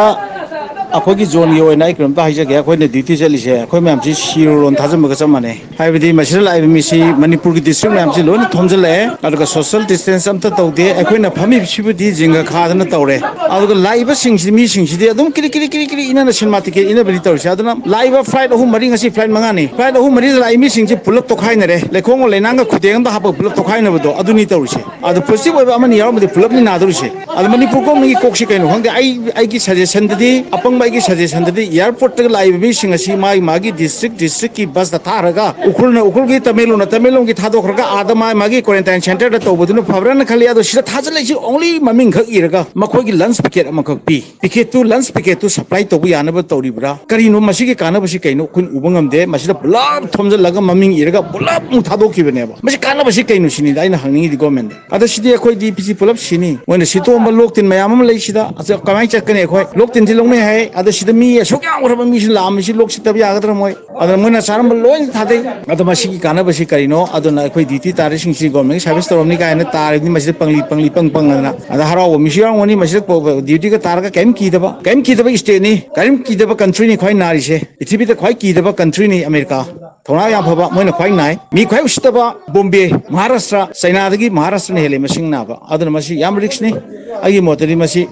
ꯑꯩꯈꯣꯏꯒꯤ zoneꯒꯤ ꯑꯣꯏꯅ ꯑꯩ ꯀꯩꯅꯣꯝꯇ ꯍꯥꯏꯖꯒꯦ꯫ ꯑꯩꯈꯣꯏꯅ duty ꯆꯠꯂꯤꯁꯦ ꯑꯩꯈꯣꯏ ꯃꯌꯥꯝꯁꯤ ꯁꯤꯔꯣ ꯂꯣꯟ ꯊꯥꯖꯤꯟꯕꯒ ꯆꯞ ꯃꯥꯟꯅꯩ꯫ ꯍꯥꯏꯕꯗꯤ ꯃꯁꯤꯗ ꯂꯥꯛꯏꯕ ꯃꯤꯁꯤ ꯃꯅꯤꯄꯨꯔꯒꯤ district ꯃꯌꯥꯝꯁꯤ ꯂꯣꯏꯅ ꯊꯣꯝꯖꯤꯜꯂꯛꯑꯦ, ꯑꯗꯨꯒ social distance ꯑꯝꯇ ꯇꯧꯗꯦ꯫ ꯑꯩꯈꯣꯏꯅ ꯐꯝꯃꯤꯕꯁꯤꯕꯨꯗꯤ ꯖꯤꯡꯒ ꯈꯥꯗꯅ ꯇꯧꯔꯦ, ꯑꯗꯨꯒ ꯂꯥꯛꯏꯕꯁꯤꯡꯁꯤ, ꯃꯤꯁꯤꯡꯁꯤꯗꯤ ꯑꯗꯨꯝ ꯀꯤꯔꯤ ꯀꯤꯔꯤ ꯀꯤꯔꯤ ꯀꯤꯔꯤ ꯏꯅꯅ cinema ticket ꯏꯅꯕꯅꯤ ꯇꯧꯔꯤꯁꯦ꯫ ꯑꯗꯨꯅ ꯂꯥꯛꯏꯕ flight ꯑꯍꯨꯝ ꯃꯔꯤ, ꯉꯁꯤ flight ꯃꯉꯥꯅꯤ, flight ꯑꯍꯨꯝ ꯃꯔꯤꯗ ꯂꯥꯛꯏ ꯃꯤꯁꯤꯡꯁꯤ ꯄꯨꯂꯞ ꯇꯣꯈꯥꯏꯅꯔꯦ, ꯂꯩꯈꯣꯡꯒ ꯂꯩꯅꯥꯡꯒ ꯈꯨꯗꯦꯡ ꯑꯃꯗ ꯍꯥꯞꯄꯒ ꯄꯨꯂꯞ ꯇꯣꯈꯥꯏꯅꯕꯗꯣ ꯑꯗꯨꯅꯤ ꯇꯧꯔꯤꯁꯦ꯫ ꯑꯗꯣ positive ꯑꯣꯏꯕ ꯑꯃꯅꯤ ꯌꯥꯎꯔꯝꯃꯗꯤ ꯄꯨꯂꯞꯅꯤ ꯅꯥꯗꯧꯔꯤꯁꯦ꯫ ꯑꯗꯣ ꯃꯅꯤꯄꯨꯔ governmentꯀꯤ ꯀꯣꯛꯁꯤ ꯀꯩꯅꯣ ꯈꯪꯗꯦ꯫ ꯑꯩ, ꯑꯩꯒꯤ suggestionꯗꯗꯤ, ꯑꯄꯪꯕ ꯑꯩꯒꯤ suggestionꯗꯗꯤ airportꯇꯒ ꯂꯥꯛꯏꯕ ꯃꯤꯁꯤꯡ ꯑꯁꯤ ꯃꯥꯒꯤ, ꯃꯥꯒꯤ district, districtꯀꯤ busꯇ ꯊꯥꯔꯒ ꯎꯈ꯭ꯔꯨꯜꯅ ꯎꯈ꯭ꯔꯨꯜꯒꯤ, ꯇꯃꯦꯡꯂꯣꯡꯅ ꯇꯃꯦꯡꯂꯣꯡꯒꯤ ꯊꯥꯗꯣꯛꯈ꯭ꯔꯒ ꯑꯥꯗ ꯃꯥ, ꯃꯥꯒꯤ quarantine centreꯗ ꯇꯧꯕꯗꯨꯅ ꯐꯕ꯭ꯔꯥꯅ ꯈꯜꯂꯤ꯫ ꯑꯗꯣ ꯁꯤꯗ ꯊꯥꯖꯤꯜꯂꯛꯏꯁꯤ only ꯃꯃꯤꯡꯈꯛ ꯏꯔꯒ ꯃꯈꯣꯏꯒꯤ lunch packet ꯑꯃꯈꯛ ꯄꯤ꯫ Ticketꯇꯨ, lunch packetꯇꯨ supply ꯇꯧꯕ ꯌꯥꯅꯕ ꯇꯧꯔꯤꯕ꯭ꯔꯥ? ꯀꯔꯤꯅꯣ ꯃꯁꯤꯒꯤ ꯀꯥꯟꯅꯕꯁꯤ ꯀꯩꯅꯣ ꯑꯩꯈꯣꯏꯅ ꯎꯕ ꯉꯝꯗꯦ꯫ ꯃꯁꯤꯗ ꯄꯨꯂꯞ ꯊꯣꯝꯖꯤꯜꯂꯒ ꯃꯃꯤꯡ ꯏꯔꯒ ꯄꯨꯂꯞ ꯑꯃꯨꯛ ꯊꯥꯗꯣꯛꯈꯤꯕꯅꯦꯕ꯫ ꯃꯁꯤ ꯀꯥꯟꯅꯕꯁꯤ ꯀꯩꯅꯣ ꯁꯤꯅꯤꯗ ꯑꯩꯅ ꯍꯪꯅꯤꯡꯉꯤꯗꯤ governmentꯗ꯫ ꯑꯗ ꯁꯤꯗꯤ ꯑꯩꯈꯣꯏꯗꯤ ꯄꯤꯁꯤ ꯄꯨꯂꯞ ꯁꯤꯅꯤ꯫ ꯃꯣꯏꯅ ꯁꯤꯠꯇꯣꯛꯑꯝꯕ ꯂꯣꯛ ꯇꯤꯟ ꯃꯌꯥꯝ ꯑꯃ ꯂꯩ ꯁꯤꯗ꯫ ꯑꯁ, ꯀꯃꯥꯏꯅ ꯆꯠꯀꯅꯤ ꯑꯩꯈꯣꯏ? ꯂꯣꯛ ꯇꯤꯟꯁꯤ ꯂꯧꯅꯩ ꯍꯥꯏ꯫ ꯑꯗ ꯁꯤꯗ ꯃꯤ ꯑꯁꯨꯛ ꯌꯥꯝꯈ꯭ꯔꯕ ꯃꯤꯁꯤ ꯂꯥꯛꯑꯝꯃꯤꯁꯤ ꯂꯣꯛ ꯁꯤꯠꯇꯕ ꯌꯥꯒꯗ꯭ꯔꯥ ꯃꯣꯏ? ꯑꯗ ꯃꯣꯏꯅ ꯆꯥꯔꯝꯕ ꯂꯣꯏꯅ ꯊꯥꯗꯩ꯫ ꯑꯗꯣ ꯃꯁꯤꯒꯤ ꯀꯥꯟꯅꯕꯁꯤ ꯀꯔꯤꯅꯣ? ꯑꯗꯨꯅ ꯑꯩꯈꯣꯏ duty ꯇꯥꯔꯤꯁꯤꯡꯁꯤ governmentꯒꯤ service ꯇꯧꯔꯝꯅꯤ ꯀꯥꯏꯅ ꯇꯥꯔꯤꯕꯅꯤ꯫ ꯃꯁꯤꯗ ꯄꯪꯂꯤ, ꯄꯪꯂꯤ, ꯄꯪ ꯄꯪꯗꯅ꯫ ꯑꯗ ꯍꯔꯥꯎꯕ ꯃꯤꯁꯨ ꯌꯥꯎꯔꯝꯒꯅꯤ꯫ ꯃꯁꯤꯗ dutyꯒ ꯇꯥꯔꯒ ꯀꯔꯤꯝ ꯀꯤꯗꯕ, ꯀꯔꯤꯝ ꯀꯤꯗꯕ stateꯅꯤ, ꯀꯔꯤꯝ ꯀꯤꯗꯕ countryꯅꯤ ꯈ꯭ꯋꯥꯏ ꯅꯥꯔꯤꯁꯦ꯫ ꯄ꯭ꯔꯤꯊꯤꯕꯤꯗ ꯈ꯭ꯋꯥꯏ ꯀꯤꯗꯕ countryꯅꯤ ꯑꯃꯦꯔꯤꯀꯥ꯫ ꯊꯧꯅꯥ ꯌꯥꯝ ꯐꯕ, ꯃꯣꯏꯅ ꯈ꯭ꯋꯥꯏ ꯅꯥꯏ꯫ ꯃꯤ ꯈ꯭ꯋꯥꯏ ꯎꯁꯤꯠꯇꯕ ꯕꯣꯝꯕꯦ, ꯃꯍꯥꯔꯥꯁꯇ꯭ꯔ, ꯆꯩꯅꯥꯗꯒꯤ ꯃꯍꯥꯔꯥꯁꯇ꯭ꯔꯅ ꯍꯦꯜꯂꯦ ꯃꯁꯤꯡ ꯅꯥꯕ꯫ ꯑꯗꯨꯅ ꯃꯁꯤ ꯌꯥꯝ riskꯅꯤ꯫ ꯑꯩꯒꯤ ꯃꯣꯠꯇꯗꯤ ꯃꯁꯤ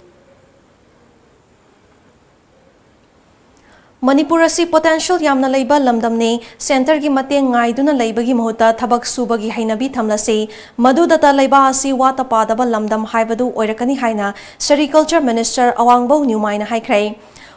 ꯃꯅꯤꯄꯨꯔ ꯑꯁꯤ potential ꯌꯥꯝꯅ ꯂꯩꯕ ꯂꯝꯗꯝꯅꯤ꯫ Centreꯒꯤ ꯃꯇꯦꯡ ꯉꯥꯏꯗꯨꯅ ꯂꯩꯕꯒꯤ ꯃꯍꯨꯠꯇ ꯊꯕꯛ ꯁꯨꯕꯒꯤ ꯍꯩꯅꯕꯤ ꯊꯝꯂꯁꯤ꯫ ꯃꯗꯨꯗꯇ ꯂꯩꯕꯥꯛ ꯑꯁꯤ ꯋꯥꯠꯇ ꯄꯥꯗꯕ ꯂꯝꯗꯝ ꯍꯥꯏꯕꯗꯨ ꯑꯣꯏꯔꯛꯀꯅꯤ ꯍꯥꯏꯅ Sericulture Minister ꯑꯋꯥꯡꯕꯧ ꯅ꯭ꯌꯨꯃꯥꯏꯅ ꯍꯥꯏꯈ꯭ꯔꯦ꯫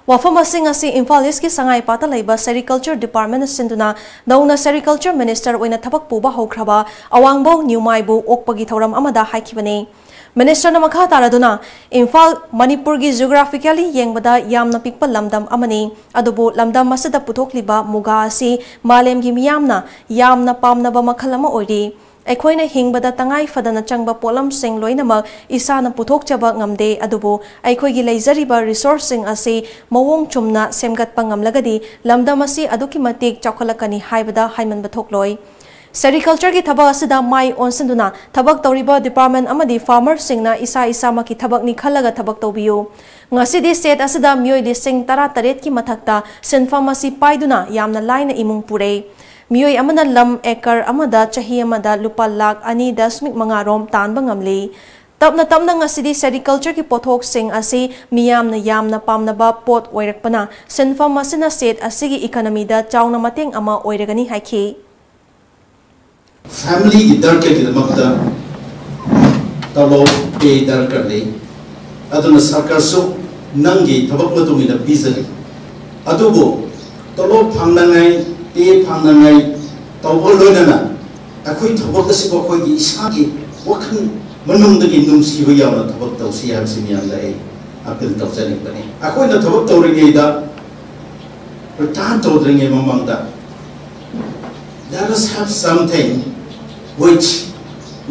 ꯋꯥꯐꯝ ꯑꯁꯤ ꯉꯁꯤ ꯏꯝꯐꯥꯜ ꯏꯁꯀꯤ ꯁꯉꯥꯏꯄꯥꯠꯇ ꯂꯩꯕ ꯁꯦꯔꯤꯀꯜꯆꯔ ꯗꯤꯄꯥꯔꯠꯃꯦꯟꯅ ꯁꯤꯟꯗꯨꯅ ꯅꯧꯅ ꯁꯦꯔꯤꯀꯜꯆꯔ ꯃꯤꯅꯤꯁꯇꯔ ꯑꯣꯏꯅ ꯊꯕꯛ ꯄꯨꯕ ꯍꯧꯈ꯭ꯔꯕ ꯑꯋꯥꯡꯕꯧ ꯅ꯭ꯌꯨꯃꯥꯏꯕꯨ ꯑꯣꯛꯄꯒꯤ ꯊꯧꯔꯝ ꯑꯃꯗ ꯍꯥꯏꯈꯤꯕꯅꯤ꯫ ꯃꯤꯅꯤꯁꯇꯔꯅ ꯃꯈꯥ ꯇꯥꯔꯗꯨꯅ, ꯏꯝꯐꯥꯜ ꯃꯅꯤꯄꯨꯔꯒꯤ ꯖꯤꯑꯣꯒ꯭ꯔꯥꯐꯤꯀꯦꯜꯂꯤ ꯌꯦꯡꯕꯗ ꯌꯥꯝꯅ ꯄꯤꯛꯄ ꯂꯝꯗꯝ ꯑꯃꯅꯤ, ꯑꯗꯨꯕꯨ ꯂꯝꯗꯝ ꯑꯁꯤꯗ ꯄꯨꯊꯣꯛꯂꯤꯕ ꯃꯨꯒꯥ ꯑꯁꯤ ꯃꯥꯂꯦꯝꯒꯤ ꯃꯤꯌꯥꯝꯅ ꯌꯥꯝꯅ ꯄꯥꯝꯅꯕ ꯃꯈꯜ ꯑꯃ ꯑꯣꯏꯔꯤ꯫ ꯑꯩꯈꯣꯏꯅ ꯍꯤꯡꯕꯗ ꯇꯉꯥꯏ ꯐꯗꯅ ꯆꯪꯕ ꯄꯣꯠꯂꯝꯁꯤꯡ ꯂꯣꯏꯅꯃꯛ ꯏꯁꯥꯅ ꯄꯨꯊꯣꯛꯆꯕ ꯉꯝꯗꯦ, ꯑꯗꯨꯕꯨ ꯑꯩꯈꯣꯏꯒꯤ ꯂꯩꯖꯔꯤꯕ ꯔꯤꯁꯣꯔꯁꯁꯤꯡ ꯑꯁꯤ ꯃꯑꯣꯡ ꯆꯨꯝꯅ ꯁꯦꯝꯒꯠꯄ ꯉꯝꯂꯒꯗꯤ ꯂꯝꯗꯝ ꯑꯁꯤ ꯑꯗꯨꯛꯀꯤ ꯃꯇꯤꯛ ꯆꯥꯎꯈꯠꯂꯛꯀꯅꯤ ꯍꯥꯏꯕꯗ ꯍꯥꯏꯃꯟꯕ ꯊꯣꯛꯂꯣꯏ꯫ ꯁꯦꯔꯤꯀꯜꯆꯔꯒꯤ ꯊꯕꯛ ꯑꯁꯤꯗ ꯃꯥꯏ ꯑꯣꯟꯁꯤꯟꯗꯨꯅ ꯊꯕꯛ ꯇꯧꯔꯤꯕ ꯗꯤꯄꯥꯔꯠꯃꯦꯟ ꯑꯃꯗꯤ ꯐꯥꯔꯃꯔꯁꯤꯡꯅ ꯏꯁꯥ ꯏꯁꯥꯃꯛꯀꯤ ꯊꯕꯛꯅꯤ ꯈꯜꯂꯒ ꯊꯕꯛ ꯇꯧꯕꯤꯌꯨ꯫ ꯉꯁꯤꯗꯤ ꯁꯦꯠ ꯑꯁꯤꯗ ꯃꯤꯑꯣꯏ ꯂꯤꯁꯤꯡ ꯇꯔꯥꯇꯔꯦꯠꯀꯤ ꯃꯊꯛꯇ ꯁꯤꯟꯐꯝ ꯑꯁꯤ ꯄꯥꯏꯗꯨꯅ ꯌꯥꯝꯅ ꯂꯥꯏꯅ ꯏꯃꯨꯡ ꯄꯨꯔꯦ꯫ ꯃꯤꯑꯣꯏ ꯑꯃꯅ ꯂꯝ ꯑꯦꯀꯔ ꯑꯃꯗ ꯆꯍꯤ ꯑꯃꯗ ꯂꯨꯄꯥ ꯂꯥꯈ ꯑꯅꯤ ꯗꯁꯃꯤꯛ ꯃꯉꯥ ꯔꯣꯝ ꯇꯥꯟꯕ ꯉꯝꯂꯤ꯫ ꯇꯞꯅ ꯇꯞꯅ ꯉꯁꯤꯗꯤ ꯁꯦꯔꯤꯀꯜꯆꯔꯒꯤ ꯄꯣꯠꯊꯣꯛꯁꯤꯡ ꯑꯁꯤ ꯃꯤꯌꯥꯝꯅ ꯌꯥꯝꯅ ꯄꯥꯝꯅꯕ ꯄꯣꯠ ꯑꯣꯏꯔꯛꯄꯅ ꯁꯤꯟꯐꯝ ꯑꯁꯤꯅ ꯁꯦꯠ ꯑꯁꯤꯒꯤ ꯏꯀꯅꯃꯤꯗ ꯆꯥꯎꯅ ꯃꯇꯦꯡ ꯑꯃ ꯑꯣꯏꯔꯒꯅꯤ ꯍꯥꯏꯈꯤ꯫ ꯐꯦꯃꯤꯂꯤꯒꯤ ꯗꯔꯀꯥꯔꯒꯤꯗꯃꯛꯇ ꯇꯣꯂꯣꯞ, ꯄꯦ ꯗꯔꯀꯥꯔ ꯂꯩ꯫ ꯑꯗꯨꯅ ꯁꯔꯀꯥꯔꯁꯨ ꯅꯪꯒꯤ ꯊꯕꯛ ꯃꯇꯨꯡ ꯏꯟꯅ ꯄꯤꯖꯒꯅꯤ꯫ ꯑꯗꯨꯕꯨ ꯇꯣꯂꯣꯞ ꯐꯪꯅꯉꯥꯏ, ꯄꯦ ꯐꯪꯅꯉꯥꯏ ꯇꯧꯕ ꯂꯣꯏꯅꯅ ꯑꯩꯈꯣꯏ ꯊꯕꯛ ꯑꯁꯤꯕꯨ ꯑꯩꯈꯣꯏꯒꯤ ꯏꯁꯥꯒꯤ ꯋꯥꯈꯜ ꯃꯅꯨꯡꯗꯒꯤ ꯅꯨꯡꯁꯤꯕ ꯌꯥꯎꯅ ꯊꯕꯛ ꯇꯧꯁꯤ ꯍꯥꯏꯕꯁꯤ ꯃꯤꯌꯥꯝꯗ ꯑꯩ ꯑꯄꯤꯜ ꯇꯧꯖꯅꯤꯡꯕꯅꯤ꯫ ꯑꯩꯈꯣꯏꯅ ꯊꯕꯛ ꯇꯧꯔꯤꯉꯩꯗ, ꯔꯤꯇꯥꯌꯔ ꯇꯧꯗ꯭ꯔꯤꯉꯩ ꯃꯃꯥꯡꯗ, let us have something which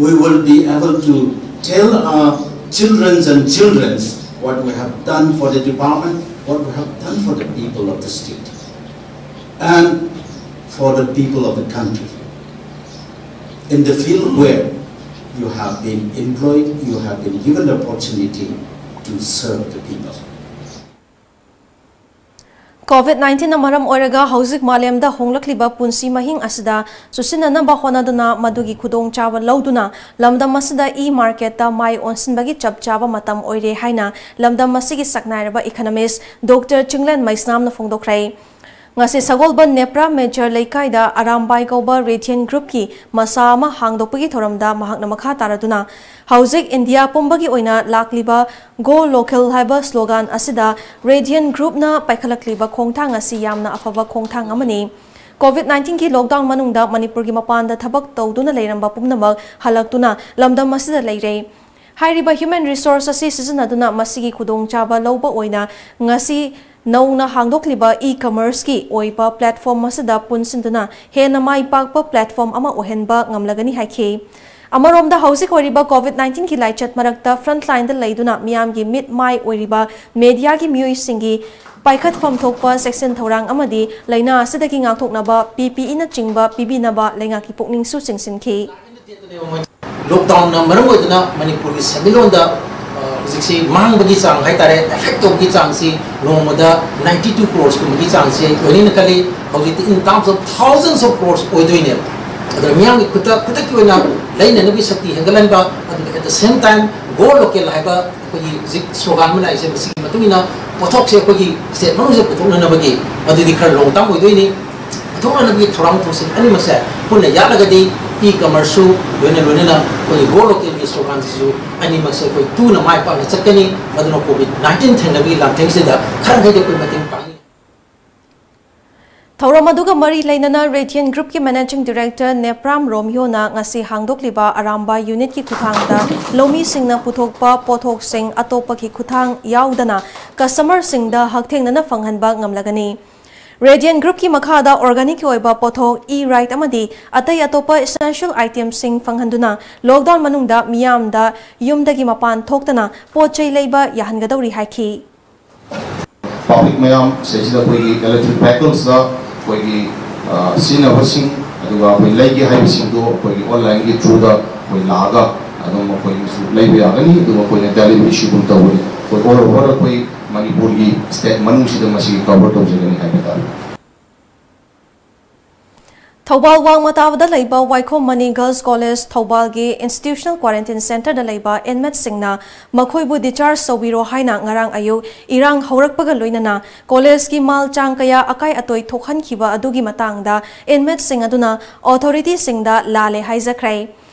we will be able to tell our children's and children's what we have done for the department, what we have done for the people of the state, and for the people of the country. In the field where you have been employed, you have been given the opportunity to serve the people. COVID ꯅꯥꯏꯟꯇꯤꯟꯅ ꯃꯔꯝ ꯑꯣꯏꯔꯒ ꯍꯧꯖꯤꯛ ꯃꯥꯂꯦꯝꯗ ꯍꯣꯡꯂꯛꯂꯤꯕ ꯄꯨꯟꯁꯤ ꯃꯍꯤꯡ ꯑꯁꯤꯗ ꯆꯨꯁꯤꯟꯅꯅꯕ ꯍꯣꯠꯅꯗꯨꯅ ꯃꯗꯨꯒꯤ ꯈꯨꯗꯣꯡꯆꯥꯕ ꯂꯧꯗꯨꯅ ꯂꯝꯗꯝ ꯑꯁꯤꯗ ꯏ ꯃꯥꯔꯀꯦꯠꯇ ꯃꯥꯏ ꯑꯣꯟꯁꯤꯟꯕꯒꯤ ꯆꯞ ꯆꯥꯕ ꯃꯇꯝ ꯑꯣꯏꯔꯦ ꯍꯥꯏꯅ ꯂꯝꯗꯝ ꯑꯁꯤꯒꯤ ꯁꯛꯅꯥꯏꯔꯕ ꯏꯀꯅꯃꯤꯁ ꯗꯣꯛꯇꯔ ꯆꯤꯡꯂꯦꯟ ꯃꯩꯁꯅꯥꯝꯅ ꯐꯣꯡꯗꯣꯛꯈ꯭ꯔꯦ꯫ ꯉꯁꯤ ꯁꯒꯣꯜꯕꯟ ꯅꯦꯄ꯭ꯔꯥ ꯃꯦꯖꯔ ꯂꯩꯀꯥꯏꯗ ꯑꯔꯥꯝꯕꯥꯏ ꯀꯧꯕ ꯔꯦꯗꯤꯌꯟ ꯒ꯭ꯔꯨꯞꯀꯤ ꯃꯁꯥ ꯑꯃ ꯍꯥꯡꯗꯣꯛꯄꯒꯤ ꯊꯧꯔꯝꯗ ꯃꯍꯥꯛꯅ ꯃꯈꯥ ꯇꯥꯔꯗꯨꯅ, ꯍꯧꯖꯤꯛ ꯏꯟꯗꯤꯌꯥ ꯄꯨꯝꯕꯒꯤ ꯑꯣꯏꯅ ꯂꯥꯛꯂꯤꯕ "ꯒꯣ ꯂꯣꯀꯦꯜ" ꯍꯥꯏꯕ ꯁ꯭ꯂꯣꯒꯥꯟ ꯑꯁꯤꯗ ꯔꯦꯗꯤꯌꯟ ꯒ꯭ꯔꯨꯞꯅ ꯄꯥꯏꯈꯠꯂꯛꯂꯤꯕ ꯈꯣꯡꯊꯥꯡ ꯑꯁꯤ ꯌꯥꯝꯅ ꯑꯐꯕ ꯈꯣꯡꯊꯥꯡ ꯑꯃꯅꯤ꯫ ꯀꯣꯚꯤꯗ ꯅꯥꯏꯟꯇꯤꯟꯒꯤ ꯂꯣꯛꯗꯥꯎꯟ ꯃꯅꯨꯡꯗ ꯃꯅꯤꯄꯨꯔꯒꯤ ꯃꯄꯥꯟꯗ ꯊꯕꯛ ꯇꯧꯗꯨꯅ ꯂꯩꯔꯝꯕ ꯄꯨꯝꯅꯃꯛ ꯍꯜꯂꯛꯇꯨꯅ ꯂꯝꯗꯝ ꯑꯁꯤꯗ ꯂꯩꯔꯦ꯫ ꯍꯥꯏꯔꯤꯕ ꯍ꯭ꯌꯨꯃꯦꯟ ꯔꯤꯁꯣꯔꯁ ꯑꯁꯤ ꯁꯤꯖꯤꯟꯅꯗꯨꯅ ꯃꯁꯤꯒꯤ ꯈꯨꯗꯣꯡꯆꯥꯕ ꯂꯧꯕ ꯑꯣꯏꯅ ꯉꯁꯤ ꯅꯧꯅ ꯍꯥꯡꯗꯣꯛꯂꯤꯕ ꯏ ꯀꯃꯔꯁꯀꯤ ꯑꯣꯏꯕ ꯄ꯭ꯂꯦꯠꯐꯣꯝ ꯑꯁꯤꯗ ꯄꯨꯟꯁꯤꯟꯗꯨꯅ ꯍꯦꯟꯅ ꯃꯥꯏ ꯄꯥꯛꯄ ꯄ꯭ꯂꯦꯠꯐꯣꯝ ꯑꯃ ꯑꯣꯏꯍꯟꯕ ꯉꯝꯂꯒꯅꯤ ꯍꯥꯏꯈꯤ꯫ ꯑꯃꯔꯣꯝꯗ, ꯍꯧꯖꯤꯛ ꯑꯣꯏꯔꯤꯕ ꯀꯣꯚꯤꯗ ꯅꯥꯏꯟꯇꯤꯟꯒꯤ ꯂꯥꯏꯆꯠ ꯃꯔꯛꯇ ꯐ꯭ꯔꯟꯠꯂꯥꯏꯟꯗ ꯂꯩꯗꯨꯅ ꯃꯤꯌꯥꯝꯒꯤ ꯃꯤꯠ ꯃꯥꯏ ꯑꯣꯏꯔꯤꯕ ꯃꯦꯗꯤꯌꯥꯒꯤ ꯃꯤꯑꯣꯏꯁꯤꯡꯒꯤ ꯄꯥꯏꯈꯠꯐꯝ ꯊꯣꯛꯄ ꯆꯦꯛꯁꯤꯟ ꯊꯧꯔꯥꯡ ꯑꯃꯗꯤ ꯂꯥꯏꯅꯥ ꯑꯁꯤꯗꯒꯤ ꯉꯥꯛꯊꯣꯛꯅꯕ ꯄꯤ ꯄꯤ ꯏꯅꯆꯤꯡꯕ ꯄꯤꯕꯤꯅꯕ ꯂꯩꯉꯥꯛꯀꯤ ꯄꯨꯛꯅꯤꯡꯁꯨ ꯆꯤꯡꯁꯤꯟꯈꯤ꯫ ꯂꯣꯛꯗꯥꯎꯟꯅ ꯃꯔꯝ ꯑꯣꯏꯗꯨꯅ ꯃꯅꯤꯄꯨꯔꯒꯤ ꯁꯦꯟꯃꯤꯠꯂꯣꯟꯗ, ꯑ, ꯍꯧꯖꯤꯛꯁꯤ ꯃꯥꯡꯕꯒꯤ ꯆꯥꯡ ꯍꯥꯏꯇꯥꯔꯦ, ꯑꯦꯐꯦꯛ ꯇꯧꯕꯒꯤ ꯆꯥꯡꯁꯤ ꯅꯣꯡꯃꯗ ꯅꯥꯏꯟꯇꯤ ꯇꯨ ꯀ꯭ꯔꯣꯔꯁꯀꯨꯝꯕꯒꯤ ꯆꯥꯡꯁꯤ ꯑꯣꯏꯅꯤꯅ ꯈꯜꯂꯤ꯫ ꯍꯧꯖꯤꯛꯇꯤ in terms of thousands of crores ꯑꯣꯏꯗꯣꯏꯅꯦꯕ꯫ ꯑꯗꯨꯅ ꯃꯤꯌꯥꯝꯒꯤ ꯈꯨꯠꯇ, ꯈꯨꯗꯛꯀꯤ ꯑꯣꯏꯅ ꯂꯩꯅꯅꯕꯒꯤ ꯁꯛꯇꯤ ꯍꯦꯟꯒꯠꯍꯟꯕ, ꯑꯗꯨꯒ at the same time go local ꯍꯥꯏꯕ ꯑꯩꯈꯣꯏꯒꯤ ꯍꯧꯖꯤꯛ ꯁ꯭ꯂꯣꯒꯥꯟ ꯑꯃ ꯂꯥꯛꯏꯁꯦ, ꯃꯁꯤꯒꯤ ꯃꯇꯨꯡ ꯏꯟꯅ ꯄꯣꯠꯊꯣꯛꯁꯦ ꯑꯩꯈꯣꯏꯒꯤ ꯁ꯭ꯇꯦꯠ ꯃꯅꯨꯡꯁꯤꯗ ꯄꯨꯊꯣꯛꯅꯅꯕꯒꯤ, ꯃꯗꯨꯗꯤ ꯈꯔ ꯂꯣꯡ ꯇꯥꯔꯝ ꯑꯣꯏꯗꯣꯏꯅꯤ꯫ ꯄꯨꯊꯣꯛꯅꯅꯕꯒꯤ ꯊꯧꯔꯥꯡ ꯊꯧꯁꯤꯜ ꯑꯅꯤꯃꯛꯁꯦ ꯄꯨꯟꯅ ꯌꯥꯠꯂꯒꯗꯤ ꯏ ꯀꯃꯔꯁꯁꯨ ꯂꯣꯏꯅ ꯂꯣꯏꯅꯅ ꯑꯩꯈꯣꯏꯒꯤ ꯒꯣ ꯂꯣꯀꯦꯜꯒꯤ ꯁ꯭ꯂꯣꯒꯥꯟꯁꯤꯁꯨ ꯑꯅꯤꯃꯛꯁꯦ ꯑꯩꯈꯣꯏ ꯇꯨꯅ ꯃꯥꯏ ꯄꯥꯛꯅ ꯆꯠꯀꯅꯤ꯫ ꯃꯗꯨꯅ ꯀꯣꯚꯤꯗ ꯅꯥꯏꯟꯇꯤꯟ ꯊꯦꯡꯅꯕꯒꯤ ꯂꯥꯟꯊꯦꯡꯁꯤꯗ ꯈꯔ ꯃꯈꯩꯗꯤ ꯑꯩꯈꯣꯏ ꯃꯇꯦꯡ ꯄꯥꯡꯒꯅꯤ꯫ ꯊꯧꯔꯝ ꯑꯗꯨꯒ ꯃꯔꯤ ꯂꯩꯅꯅ ꯔꯦꯗꯤꯌꯟ ꯒ꯭ꯔꯨꯞꯀꯤ ꯃꯦꯅꯦꯖꯤꯡ ꯗꯤꯔꯦꯛꯇꯔ ꯅꯦꯄ꯭ꯔꯥꯝ ꯔꯣꯃꯤꯌꯣꯅ ꯉꯁꯤ ꯍꯥꯡꯗꯣꯛꯂꯤꯕ ꯑꯔꯥꯝꯕꯥꯏ ꯌꯨꯅꯤꯠꯀꯤ ꯈꯨꯠꯊꯥꯡꯗ ꯂꯧꯃꯤꯁꯤꯡꯅ ꯄꯨꯊꯣꯛꯄ ꯄꯣꯠꯊꯣꯛꯁꯤꯡ ꯑꯇꯣꯞꯄꯒꯤ ꯈꯨꯠꯊꯥꯡ ꯌꯥꯎꯗꯅ ꯀꯁꯇꯃꯔꯁꯤꯡꯗ ꯍꯛꯊꯦꯡꯅꯅ ꯐꯪꯍꯟꯕ ꯉꯝꯂꯒꯅꯤ꯫ ꯔꯦꯗꯤꯌꯟ ꯒ꯭ꯔꯨꯞꯀꯤ ꯃꯈꯥꯗ ꯑꯣꯔꯒꯥꯅꯤꯛꯀꯤ ꯑꯣꯏꯕ ꯄꯣꯠꯊꯣꯛ, ꯏ ꯔꯥꯏꯠ ꯑꯃꯗꯤ ꯑꯇꯩ ꯑꯇꯣꯞꯄ ꯏꯁꯦꯟꯁꯤꯌꯦꯜ ꯑꯥꯏꯇꯦꯝꯁꯤꯡ ꯐꯪꯍꯟꯗꯨꯅ ꯂꯣꯛꯗꯥꯎꯟ ꯃꯅꯨꯡꯗ ꯃꯤꯌꯥꯝꯗ ꯌꯨꯝꯗꯒꯤ ꯃꯄꯥꯟ ꯊꯣꯛꯇꯅ ꯄꯣꯠ ꯆꯩ ꯂꯩꯕ ꯌꯥꯍꯟꯒꯗꯧꯔꯤ ꯍꯥꯏꯈꯤ꯫ ꯄꯕ꯭ꯂꯤꯛ ꯃꯌꯥꯝ ꯁꯤꯗꯩꯁꯤꯗ ꯑꯩꯈꯣꯏꯒꯤ ꯏꯂꯦꯛꯇ꯭ꯔꯤꯛ ꯚꯦꯍꯤꯀꯜꯁꯇ ꯑꯩꯈꯣꯏꯒꯤ, ꯑ, ꯁꯤꯖꯤꯟꯅꯕꯁꯤꯡ, ꯑꯗꯨꯒ ꯑꯩꯈꯣꯏ ꯂꯩꯒꯦ ꯍꯥꯏꯕꯁꯤꯡꯗꯣ ꯑꯩꯈꯣꯏꯒꯤ ꯑꯣꯟꯂꯥꯏꯟꯒꯤ ꯊ꯭ꯔꯨꯗ ꯑꯩꯈꯣꯏ ꯂꯥꯛꯑꯒ ꯑꯗꯨꯝ ꯑꯩꯈꯣꯏꯒꯤꯁꯨ ꯂꯩꯕ ꯌꯥꯒꯅꯤ꯫ ꯑꯗꯨꯒ ꯑꯩꯈꯣꯏꯅ ꯗꯦꯂꯤꯚꯔꯤꯁꯨ ꯑꯗꯨꯝ ꯇꯧꯒꯅꯤ꯫ ꯑꯩꯈꯣꯏ ꯑꯣꯜ ꯑꯣꯚꯔ ꯑꯩꯈꯣꯏ ꯃꯅꯤꯄꯨꯔꯒꯤ ꯁ꯭ꯇꯦꯠ ꯃꯅꯨꯡꯁꯤꯗ ꯃꯁꯤ ꯀꯚꯔ ꯇꯧꯖꯒꯅꯤ ꯍꯥꯏꯕ ꯇꯥꯔꯦ꯫ ꯊꯧꯕꯥꯜ ꯋꯥꯡꯃ ꯇꯥꯕꯗ ꯂꯩꯕ ꯋꯥꯏꯈꯣꯝ money girls college ꯊꯧꯕꯥꯜꯒꯤ institutional quarantine ꯁꯦꯟꯇꯔꯗ ꯂꯩꯕ ꯏꯟꯃꯦꯠꯁꯤꯡꯅ ꯃꯈꯣꯏꯕꯨ ꯗꯤꯆꯥꯔꯖ ꯇꯧꯕꯤꯔꯣ ꯍꯥꯏꯅ ꯉꯔꯥꯡ ꯑꯌꯨꯛ ꯏꯔꯥꯡ ꯍꯧꯔꯛꯄꯒ ꯂꯣꯏꯅꯅ ꯀꯣꯂꯦꯖꯀꯤ ꯃꯥꯜ ꯆꯥꯡ ꯀꯌꯥ ꯑꯀꯥꯏ ꯑꯇꯣꯏ ꯊꯣꯛꯍꯟꯈꯤꯕ ꯑꯗꯨꯒꯤ ꯃꯇꯥꯡꯗ ꯏꯟꯃꯦꯠꯁꯤꯡ ꯑꯗꯨꯅ ꯑꯣꯊꯣꯔꯤꯇꯤꯁꯤꯡꯗ ꯂꯥꯜꯂꯦ ꯍꯥꯏꯖꯈ꯭ꯔꯦ꯫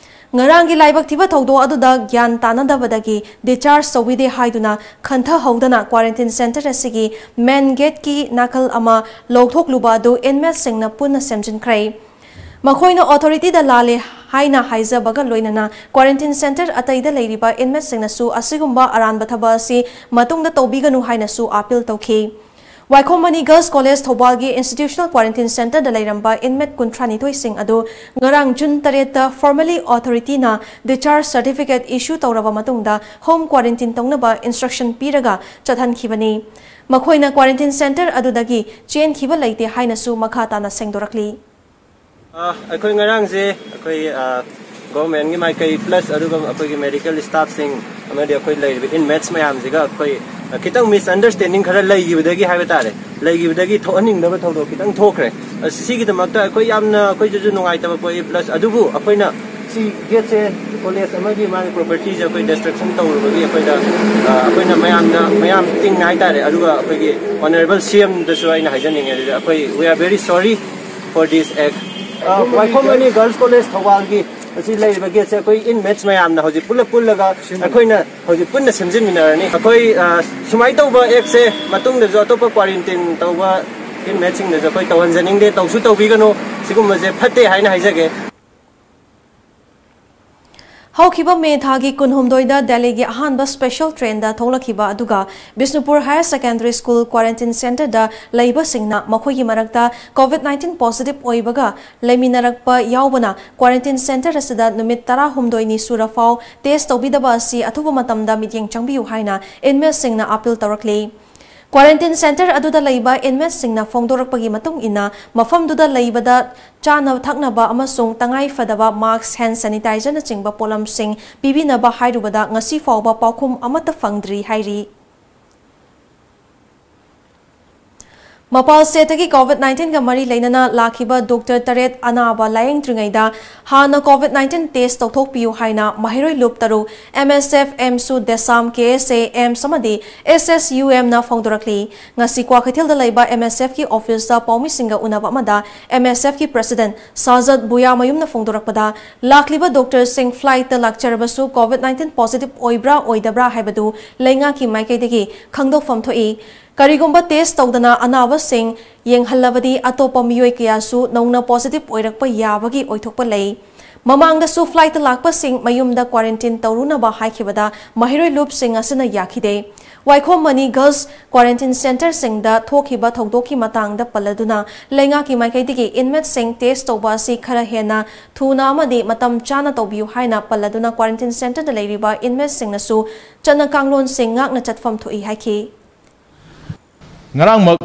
ꯉꯔꯥꯡꯒꯤ ꯂꯥꯏꯕꯛ ꯊꯤꯕ ꯊꯧꯗꯣꯛ ꯑꯗꯨꯗ ꯒ꯭ꯌꯥꯟ ꯇꯥꯅꯗꯕꯗꯒꯤ ꯗꯤꯆꯥꯔꯖ ꯇꯧꯕꯤꯗꯦ ꯍꯥꯏꯗꯨꯅ ꯈꯟꯊꯍꯧꯗꯅ ꯀ꯭ꯋꯥꯔꯦꯟꯇꯤꯟ ꯁꯦꯟꯇꯔ ꯑꯁꯤꯒꯤ ꯃꯦꯟ ꯒꯦꯠꯀꯤ ꯅꯥꯀꯜ ꯑꯃ ꯂꯧꯊꯣꯛꯂꯨꯕ ꯑꯗꯨ ꯏꯟꯃꯦꯠꯁꯤꯡꯅ ꯄꯨꯟꯅ ꯁꯦꯝꯖꯤꯟꯈ꯭ꯔꯦ꯫ ꯃꯈꯣꯏꯅ ꯑꯣꯊꯣꯔꯤꯇꯤꯗ ꯂꯥꯜꯂꯦ ꯍꯥꯏꯅ ꯍꯥꯏꯖꯕꯒ ꯂꯣꯏꯅꯅ ꯀ꯭ꯋꯥꯔꯦꯟꯇꯤꯟ ꯁꯦꯟꯇꯔ ꯑꯇꯩꯗ ꯂꯩꯔꯤꯕ ꯏꯟꯃꯦꯠꯁꯤꯡꯅꯁꯨ ꯑꯁꯤꯒꯨꯝꯕ ꯑꯔꯥꯟꯕ ꯊꯕꯛ ꯑꯁꯤ ꯃꯇꯨꯡꯗ ꯇꯧꯕꯤꯒꯅꯨ ꯍꯥꯏꯅꯁꯨ ꯑꯥꯄꯤꯜ ꯇꯧꯈꯤ꯫ ꯋꯥꯏꯈꯣꯝ money girls college ꯊꯧꯕꯥꯜꯒꯤ institutional quarantine ꯁꯦꯟꯇꯔꯗ ꯂꯩꯔꯝꯕ ꯏꯟꯃꯦꯠ ꯀꯨꯟꯊ꯭ꯔꯥꯅꯤꯊꯣꯏꯁꯤꯡ ꯑꯗꯨ ꯉꯔꯥꯡ ꯖꯨꯟ ꯇꯔꯦꯠꯇ ꯐꯣꯔꯃꯦꯜꯂꯤ ꯑꯣꯊꯣꯔꯤꯇꯤꯅ ꯗꯤꯆꯥꯔꯖ ꯁꯔꯇꯤꯐꯤꯀꯦꯠ ꯏꯁꯨ ꯇꯧꯔꯕ ꯃꯇꯨꯡꯗ ꯍꯣꯝ ꯀ꯭ꯋꯥꯔꯦꯟꯇꯤꯟ ꯇꯧꯅꯕ ꯏꯟꯁꯇ꯭ꯔꯛꯁꯟ ꯄꯤꯔꯒ ꯆꯠꯍꯟꯈꯤꯕꯅꯤ꯫ ꯃꯈꯣꯏꯅ ꯀ꯭ꯋꯥꯔꯦꯟꯇꯤꯟ ꯁꯦꯟꯇꯔ ꯑꯗꯨꯗꯒꯤ ꯆꯦꯟꯈꯤꯕ ꯂꯩꯇꯦ ꯍꯥꯏꯅꯁꯨ ꯃꯈꯥ ꯇꯥꯅ ꯁꯦꯡꯗꯣꯔꯛꯂꯤ꯫ ꯑ, ꯑꯩꯈꯣꯏ ꯉꯔꯥꯡꯁꯦ ꯑꯩꯈꯣꯏ, ꯑ, ꯒꯣꯚꯔꯟꯃꯦꯟꯠꯀꯤ ꯃꯥꯏꯀꯩ plus ꯑꯗꯨꯒ ꯑꯩꯈꯣꯏꯒꯤ ꯃꯦꯗꯤꯀꯦꯜ ꯁ꯭ꯇꯥꯐꯁꯤꯡ ꯑꯃꯗꯤ ꯑꯩꯈꯣꯏ ꯂꯩꯔꯤꯕ ꯏꯟꯃꯦꯠꯁ ꯃꯌꯥꯝꯁꯤꯒ ꯑꯩꯈꯣꯏ, ꯑ, ꯈꯤꯇꯪ ꯃꯤꯁꯑꯟꯗꯔꯁ꯭ꯇꯦꯟꯗꯤꯡ ꯈꯔ ꯂꯩꯈꯤꯕꯗꯒꯤ ꯍꯥꯏꯕ ꯇꯥꯔꯦ, ꯂꯩꯈꯤꯕꯗꯒꯤ ꯊꯣꯛꯍꯟꯅꯤꯡꯗꯕ ꯊꯧꯗꯣꯛ ꯈꯤꯇꯪ ꯊꯣꯛꯈ꯭ꯔꯦ꯫ ꯑ, ꯁꯤꯒꯤꯗꯃꯛꯇ ꯑꯩꯈꯣꯏ ꯌꯥꯝꯅ, ꯑꯩꯈꯣꯏꯗꯁꯨ ꯅꯨꯡꯉꯥꯏꯇꯕ ꯄꯣꯛꯏ꯫ Plus ꯑꯗꯨꯕꯨ ꯑꯩꯈꯣꯏꯅ ꯁꯤ ꯒꯦꯠꯁꯦ ꯀꯣꯂꯦꯖ ꯑꯃꯒꯤ ꯃꯥꯒꯤ ꯄ꯭ꯔꯣꯄꯔꯇꯤꯁꯦ ꯑꯩꯈꯣꯏ ꯗꯤꯁꯇ꯭ꯔꯛꯁꯟ ꯇꯧꯔꯨꯕꯒꯤ ꯑꯩꯈꯣꯏꯗ, ꯑ, ꯑꯩꯈꯣꯏꯅ ꯃꯌꯥꯝꯅ, ꯃꯌꯥꯝ ꯇꯤꯡꯅ ꯍꯥꯏꯇꯥꯔꯦ, ꯑꯗꯨꯒ ꯑꯩꯈꯣꯏꯒꯤ ꯑꯣꯅꯔꯦꯕꯜ ꯁꯤ ꯑꯦꯝꯗꯁꯨ ꯑꯩꯅ ꯍꯥꯏꯖꯅꯤꯡꯉꯦ꯫ ꯑꯗꯨꯗ ꯑꯩꯈꯣꯏ we are very sorry for this act꯫ ꯑ, ꯋꯥꯏꯈꯣꯝ ꯃꯅꯤ ꯒꯔꯜꯁ ꯀꯣꯂꯦꯖ ꯊꯧꯕꯥꯜꯒꯤ ꯑꯁꯤ ꯂꯩꯔꯤꯕ ꯒꯦꯠꯁꯦ ꯑꯩꯈꯣꯏ ꯏꯟꯃꯦꯠꯁ ꯃꯌꯥꯝꯅ ꯍꯧꯖꯤꯛ ꯄꯨꯂꯞ ꯄꯨꯜꯂꯒ ꯑꯩꯈꯣꯏꯅ ꯍꯧꯖꯤꯛ ꯄꯨꯟꯅ ꯁꯦꯝꯖꯤꯟꯃꯤꯟꯅꯔꯅꯤ꯫ ꯑꯩꯈꯣꯏ, ꯑ, ꯁꯨꯃꯥꯏꯅ ꯇꯧꯕ ꯑꯦꯛꯁꯦ ꯃꯇꯨꯡꯗꯁꯨ ꯑꯇꯣꯞꯄ ꯀ꯭ꯋꯥꯔꯦꯟꯇꯤꯟ ꯇꯧꯕ ꯏꯟꯃꯦꯠꯁꯤꯡꯗꯁꯨ ꯑꯩꯈꯣꯏ ꯇꯧꯍꯟꯖꯅꯤꯡꯗꯦ, ꯇꯧꯁꯨ ꯇꯧꯕꯤꯒꯅꯨ꯫ ꯁꯤꯒꯨꯝꯕꯁꯦ ꯐꯠꯇꯦ ꯍꯥꯏꯅ ꯍꯥꯏꯖꯒꯦ꯫ ꯍꯧꯈꯤꯕ ꯃꯦ ꯊꯥꯒꯤ ꯀꯨꯟꯍꯨꯝꯗꯣꯏꯗ ꯗꯦꯜꯂꯤꯒꯤ ꯑꯍꯥꯟꯕ ꯁ꯭ꯄꯦꯁꯦꯜ ꯇ꯭ꯔꯦꯟꯗ ꯊꯣꯛꯂꯛꯈꯤꯕ ꯑꯗꯨꯒ Bishnupur higher secondary school quarantine ꯁꯦꯟꯇꯔꯗ ꯂꯩꯕꯁꯤꯡꯅ ꯃꯈꯣꯏꯒꯤ ꯃꯔꯛꯇ ꯀꯣꯚꯤꯗ ꯅꯥꯏꯟꯇꯤꯟ ꯄꯣꯖꯤꯇꯤꯚ ꯑꯣꯏꯕꯒ ꯂꯩꯃꯤꯟꯅꯔꯛꯄ ꯌꯥꯎꯕꯅ ꯀ꯭ꯋꯥꯔꯦꯟꯇꯤꯟ ꯁꯦꯟꯇꯔ ꯑꯁꯤꯗ ꯅꯨꯃꯤꯠ ꯇꯔꯥꯍꯨꯝꯗꯣꯏꯅꯤ ꯁꯨꯔꯐꯥꯎ ꯇꯦꯁ ꯇꯧꯕꯤꯗꯕ ꯑꯁꯤ ꯑꯊꯨꯕ ꯃꯇꯝꯗ ꯃꯤꯠꯌꯦꯡ ꯆꯪꯕꯤꯌꯨ ꯍꯥꯏꯅ ꯏꯟꯃꯦꯠꯁꯤꯡꯅ ꯑꯥꯄꯤꯜ ꯇꯧꯔꯛꯂꯤ꯫ ꯀ꯭ꯋꯥꯔꯦꯟꯇꯤꯟ ꯁꯦꯟꯇꯔ ꯑꯗꯨꯗ ꯂꯩꯕ ꯏꯟꯃꯦꯠꯁꯤꯡꯅ ꯐꯣꯡꯗꯣꯔꯛꯄꯒꯤ ꯃꯇꯨꯡ ꯏꯟꯅ, ꯃꯐꯝꯗꯨꯗ ꯂꯩꯕꯗ ꯆꯥꯅ ꯊꯛꯅꯕ ꯑꯃꯁꯨꯡ ꯇꯉꯥꯏ ꯐꯗꯕ ꯃꯥꯁꯛ, ꯍꯦꯟꯗ ꯁꯦꯅꯤꯇꯥꯏꯖꯔꯅꯆꯤꯡꯕ ꯄꯣꯠꯂꯝꯁꯤꯡ ꯄꯤꯕꯤꯅꯕ ꯍꯥꯏꯔꯨꯕꯗ ꯉꯁꯤ ꯐꯥꯎꯕ ꯄꯥꯎꯈꯨꯝ ꯑꯃꯠꯇ ꯐꯪꯗ꯭ꯔꯤ ꯍꯥꯏꯔꯤ꯫ ꯃꯄꯥꯜ ꯁ꯭ꯇꯦꯠꯇꯒꯤ COVID nineteen ꯒ ꯃꯔꯤ ꯂꯩꯅꯅ ꯂꯥꯛꯈꯤꯕ ꯗꯣꯛꯇꯔ ꯇꯔꯦꯠ ꯑꯅꯥꯕ ꯂꯥꯌꯦꯡꯗ꯭ꯔꯤꯉꯩꯗ ꯍꯥꯟꯅ COVID nineteen test ꯇꯧꯊꯣꯛꯄꯤꯌꯨ ꯍꯥꯏꯅ ꯃꯍꯩꯔꯣꯏ ꯂꯨꯞ ꯇꯔꯨꯛ M S F AMSU, DESAM, K S A, AIIMS ꯑꯃꯗꯤ S S U M ꯅ ꯐꯣꯡꯗꯣꯔꯛꯂꯤ꯫ ꯉꯁꯤ ꯀ꯭ꯋꯥꯀꯩꯊꯦꯜꯗ ꯂꯩꯕ M S F ꯀꯤ office ꯇ ꯄꯥꯎꯃꯤꯁꯤꯡꯒ ꯎꯅꯕ ꯑꯃꯗ M S F ꯀꯤ president ꯁꯥꯖꯠ ꯕꯨꯌꯥꯃꯌꯨꯝꯅ ꯐꯣꯡꯗꯣꯔꯛꯄꯗ, ꯂꯥꯛꯂꯤꯕ ꯗꯣꯛꯇꯔꯁꯤꯡ flight ꯇ ꯂꯥꯛꯆꯔꯕꯁꯨ COVID nineteen positive ꯑꯣꯏꯕ꯭ꯔꯥ ꯑꯣꯏꯗꯕ꯭ꯔꯥ ꯍꯥꯏꯕꯗꯨ ꯂꯩꯉꯥꯛꯀꯤ ꯃꯥꯏꯀꯩꯗꯒꯤ ꯈꯪꯗꯣꯛꯐꯝ ꯊꯣꯛꯏ꯫ ꯀꯔꯤꯒꯨꯝꯕ test ꯇꯧꯗꯅ ꯑꯅꯥꯕꯁꯤꯡ ꯌꯦꯡꯍꯜꯂꯕꯗꯤ ꯑꯇꯣꯞꯄ ꯃꯤꯑꯣꯏ ꯀꯌꯥꯁꯨ ꯅꯧꯅ positive ꯑꯣꯏꯔꯛꯄ ꯌꯥꯕꯒꯤ ꯑꯣꯏꯊꯣꯛꯄ ꯂꯩ꯫ ꯃꯃꯥꯡꯗꯁꯨ flight ꯇ ꯂꯥꯛꯄꯁꯤꯡ ꯃꯌꯨꯝꯗ quarantine ꯇꯧꯔꯨꯅꯕ ꯍꯥꯏꯈꯤꯕꯗ ꯃꯍꯩꯔꯣꯏ ꯂꯨꯞꯁꯤꯡ ꯑꯁꯤꯅ ꯌꯥꯈꯤꯗꯦ꯫ ꯋꯥꯏꯈꯣꯝ ꯃꯅꯤ girls quarantine centre ꯁꯤꯡꯗ ꯊꯣꯛꯈꯤꯕ ꯊꯧꯗꯣꯛꯀꯤ ꯃꯇꯥꯡꯗ ꯄꯜꯂꯗꯨꯅ ꯂꯩꯉꯥꯛꯀꯤ ꯃꯥꯏꯀꯩꯗꯒꯤ inmate ꯁꯤꯡ test ꯇꯧꯕ ꯑꯁꯤ ꯈꯔ ꯍꯦꯟꯅ ꯊꯨꯅ ꯑꯃꯗꯤ ꯃꯇꯝ ꯆꯥꯅ ꯇꯧꯕꯤꯌꯨ ꯍꯥꯏꯅ ꯄꯜꯂꯗꯨꯅ quarantine centre ꯗ ꯂꯩꯔꯤꯕ inmate ꯁꯤꯡꯅꯁꯨ ꯆꯠꯅ ꯀꯥꯡꯂꯣꯟꯁꯤꯡ ꯉꯥꯛꯅ ꯆꯠꯐꯝ ꯊꯣꯛꯏ ꯍꯥꯏꯈꯤ꯫ ꯉꯔꯥꯡꯃꯛ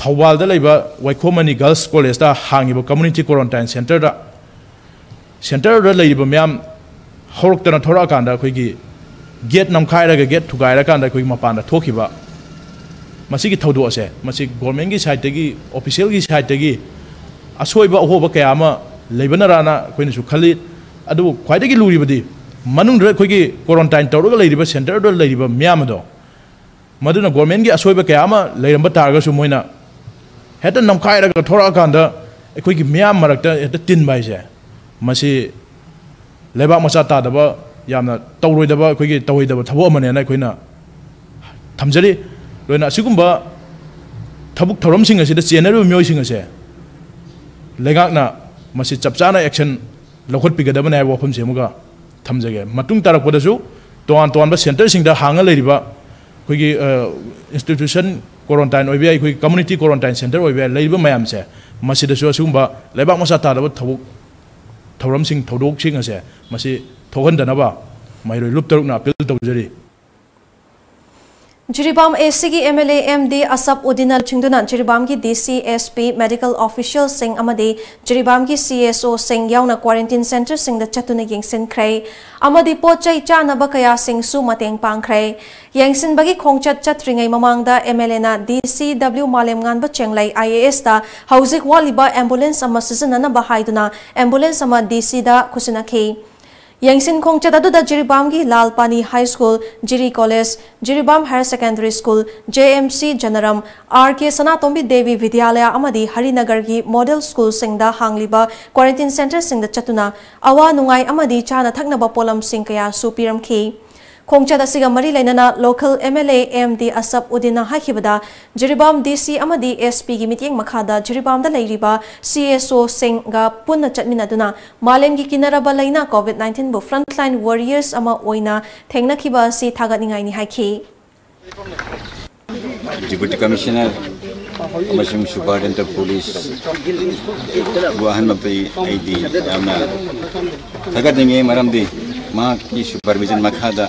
ꯊꯧꯕꯥꯜꯗ ꯂꯩꯕ ꯋꯥꯏꯈꯣꯝ ꯃꯅꯤ girls college ꯇ ꯍꯥꯡꯉꯤꯕ community quarantine centre ꯗ, centre ꯗ ꯂꯩꯔꯤꯕ ꯃꯌꯥꯝ ꯍꯧꯔꯛꯇꯅ ꯊꯣꯔꯛꯑꯀꯥꯟꯗ ꯑꯩꯈꯣꯏꯒꯤ gate ꯅꯝꯈꯥꯏꯔꯒ, gate ꯊꯨꯒꯥꯏꯔꯀꯥꯟꯗ ꯑꯩꯈꯣꯏꯒꯤ ꯃꯄꯥꯟꯗ ꯊꯣꯛꯈꯤꯕ ꯃꯁꯤꯒꯤ ꯊꯧꯗꯣꯛ ꯑꯁꯦ, ꯃꯁꯤ government ꯀꯤ side ꯇꯒꯤ, official ꯒꯤ side ꯇꯒꯤ ꯑꯁꯣꯏꯕ ꯑꯍꯣꯕ ꯀꯌꯥ ꯑꯃ ꯂꯩꯕꯅꯔꯥꯅ ꯑꯩꯈꯣꯏꯅꯁꯨ ꯈꯜꯂꯤ꯫ ꯑꯗꯨꯕꯨ ꯈ꯭ꯋꯥꯏꯗꯒꯤ ꯂꯨꯔꯤꯕꯗꯤ ꯃꯅꯨꯡꯗ ꯑꯩꯈꯣꯏꯒꯤ quarantine ꯇꯧꯔꯒ ꯂꯩꯔꯤꯕ centre ꯗ ꯂꯩꯔꯤꯕ ꯃꯤꯌꯥꯝ ꯑꯗꯣ, ꯃꯗꯨꯅ government ꯀꯤ ꯑꯁꯣꯏꯕ ꯀꯌꯥ ꯑꯃ ꯂꯩꯔꯝꯕ ꯇꯥꯔꯒꯁꯨ ꯃꯣꯏꯅ ꯍꯦꯛꯇ ꯅꯝꯈꯥꯏꯔꯒ ꯊꯣꯔꯛꯑꯀꯥꯟꯗ ꯑꯩꯈꯣꯏꯒꯤ ꯃꯤꯌꯥꯝ ꯃꯔꯛꯇ ꯍꯦꯛꯇ ꯇꯤꯟꯕ ꯍꯥꯏꯁꯦ, ꯃꯁꯤ ꯂꯩꯕꯥꯛ ꯃꯆꯥ ꯇꯥꯗꯕ, ꯌꯥꯝꯅ ꯇꯧꯔꯣꯏꯗꯕ, ꯑꯩꯈꯣꯏꯒꯤ ꯇꯧꯍꯩꯗꯕ ꯊꯕꯛ ꯑꯃꯅꯦꯅ ꯑꯩꯈꯣꯏꯅ ꯊꯝꯖꯔꯤ꯫ ꯂꯣꯏꯅ ꯑꯁꯤꯒꯨꯝꯕ ꯊꯕꯛ ꯊꯧꯔꯝꯁꯤꯡ ꯑꯁꯤꯗ ꯆꯦꯟꯅꯔꯤꯕ ꯃꯤꯑꯣꯏꯁꯤꯡ ꯑꯁꯦ ꯂꯩꯉꯥꯛꯅ ꯃꯁꯤ ꯆꯞ ꯆꯥꯅ action ꯂꯧꯈꯠꯄꯤꯒꯗꯕꯅꯤ ꯍꯥꯏꯕ ꯋꯥꯐꯝꯁꯤ ꯑꯃꯒ ꯊꯝꯖꯒꯦ꯫ ꯃꯇꯨꯡ ꯇꯥꯔꯛꯄꯗꯁꯨ ꯇꯣꯉꯥꯟ ꯇꯣꯉꯥꯟꯕ centre ꯁꯤꯡꯗ ꯍꯥꯡꯉ ꯂꯩꯔꯤꯕ ꯑꯩꯈꯣꯏꯒꯤ, ꯑ, institution quarantine ꯑꯣꯏꯕ ꯌꯥꯏ, ꯑꯩꯈꯣꯏꯒꯤ community quarantine centre ꯑꯣꯏꯕ ꯌꯥꯏ, ꯂꯩꯔꯤꯕ ꯃꯌꯥꯝꯁꯦ, ꯃꯁꯤꯗꯁꯨ ꯑꯁꯤꯒꯨꯝꯕ ꯂꯩꯕꯥꯛ ꯃꯆꯥ ꯇꯥꯗꯕ ꯊꯕꯛ ꯊꯧꯔꯝꯁꯤꯡ, ꯊꯧꯗꯣꯛꯁꯤꯡ ꯑꯁꯦ ꯃꯁꯤ ꯊꯣꯛꯍꯟꯗꯅꯕ ꯃꯍꯩꯔꯣꯏ ꯂꯨꯞ ꯇꯔꯨꯛꯅ appeal ꯇꯧꯖꯔꯤ꯫ ꯖꯤꯔꯤꯕꯥꯝ ꯑꯦ ꯁꯤꯒꯤ M L A M D Ashab ꯎꯗꯤꯟꯅ ꯂꯨꯆꯤꯡꯗꯨꯅ ꯖꯤꯔꯤꯕꯥꯝꯒꯤ ꯗꯤ ꯁꯤ, ꯑꯦꯁ ꯄꯤ, ꯃꯦꯗꯤꯀꯦꯜ ꯑꯣꯐꯤꯁꯤꯌꯦꯜꯁꯤꯡ ꯑꯃꯗꯤ ꯖꯤꯔꯤꯕꯥꯝꯒꯤ ꯁꯤ ꯑꯦꯁ ꯑꯣꯁꯤꯡ ꯌꯥꯎꯅ ꯀ꯭ꯋꯥꯔꯦꯟꯇꯤꯟ ꯁꯦꯟꯇꯔꯁꯤꯡꯗ ꯆꯠꯇꯨꯅ ꯌꯦꯡꯁꯤꯟꯈ꯭ꯔꯦ ꯑꯃꯗꯤ ꯄꯣꯠ ꯆꯩ ꯆꯥꯅꯕ ꯀꯌꯥꯁꯤꯡꯁꯨ ꯃꯇꯦꯡ ꯄꯥꯡꯈ꯭ꯔꯦ꯫ ꯌꯦꯡꯁꯤꯟꯕꯒꯤ ꯈꯣꯡꯆꯠ ꯆꯠꯇ꯭ꯔꯤꯉꯩ ꯃꯃꯥꯡꯗ ꯑꯦꯝ ꯑꯦꯜ ꯑꯦꯅ ꯗꯤ ꯁꯤ ꯗꯕ꯭ꯂꯤꯎ ꯃꯥꯂꯦꯝꯉꯥꯟꯕ ꯆꯦꯡꯂꯩ ꯑꯥꯏ ꯑꯦ ꯑꯦꯁꯇ ꯍꯧꯖꯤꯛ ꯋꯥꯠꯂꯤꯕ ꯑꯦꯝꯕꯨꯂꯦꯟꯁ ꯑꯃ ꯁꯤꯖꯤꯟꯅꯅꯕ ꯍꯥꯏꯗꯨꯅ ꯑꯦꯝꯕꯨꯂꯦꯟꯁ ꯑꯃ ꯗꯤ ꯁꯤꯗ ꯈꯨꯠꯁꯤꯟꯅꯈꯤ꯫ ꯌꯦꯡꯁꯤꯟ ꯈꯣꯡꯆꯠ ꯑꯗꯨꯗ ꯖꯤꯔꯤꯕꯥꯝꯒꯤ Lal Pani high school, Jiri college, Jiribam higher secondary school, J M C Janaram, R ꯀꯦ ꯁꯅꯥꯇꯣꯝꯕꯤ ꯗꯦꯕꯤ ꯕꯤꯗ꯭ꯌꯥꯂꯌ ꯑꯃꯗꯤ ꯍꯔꯤꯅꯒꯔꯒꯤ ꯃꯣꯗꯦꯜ ꯁ꯭ꯀꯨꯜꯁꯤꯡꯗ ꯍꯥꯡꯂꯤꯕ ꯀ꯭ꯋꯥꯔꯦꯟꯇꯤꯟ ꯁꯦꯟꯇꯔꯁꯤꯡꯗ ꯆꯠꯇꯨꯅ ꯑꯋꯥ ꯅꯨꯡꯉꯥꯏ ꯑꯃꯗꯤ ꯆꯥꯅ ꯊꯛꯅꯕ ꯄꯣꯠꯂꯝꯁꯤꯡ ꯀꯌꯥꯁꯨ ꯄꯤꯔꯝꯈꯤ꯫ ꯈꯣꯡꯆꯠ ꯑꯁꯤꯒ ꯃꯔꯤ ꯂꯩꯅꯅ local M L A M D Ashab ꯎꯗꯤꯟꯅ ꯍꯥꯏꯈꯤꯕꯗ, ꯖꯤꯔꯤꯕꯥꯝ ꯗꯤ ꯁꯤ ꯑꯃꯗꯤ ꯑꯦꯁ ꯄꯤꯒꯤ ꯃꯤꯠꯌꯦꯡ ꯃꯈꯥꯗ ꯖꯤꯔꯤꯕꯥꯝꯗ ꯂꯩꯔꯤꯕ ꯁꯤ ꯑꯦꯁ ꯑꯣꯁꯤꯡꯒ ꯄꯨꯟꯅ ꯆꯠꯃꯤꯟꯅꯗꯨꯅ ꯃꯥꯂꯦꯝꯒꯤ ꯀꯤꯅꯔꯕ ꯂꯩꯅꯥ ꯀꯣꯚꯤꯗ ꯅꯥꯏꯟꯇꯤꯟꯕꯨ frontline warriors ꯑꯃ ꯑꯣꯏꯅ ꯊꯦꯡꯅꯈꯤꯕ ꯑꯁꯤ ꯊꯥꯒꯠꯅꯤꯡꯉꯥꯏꯅꯤ ꯍꯥꯏꯈꯤ꯫ Deputy Commissioner ꯑꯃꯁꯨꯡ Superintendent of Police ꯕꯨ ꯑꯍꯥꯟꯕ ꯑꯩꯗꯤ ꯌꯥꯝꯅ ꯊꯥꯒꯠꯅꯤꯡꯉꯤ, ꯃꯔꯝꯗꯤ ꯃꯍꯥꯛꯀꯤ supervision ꯃꯈꯥꯗ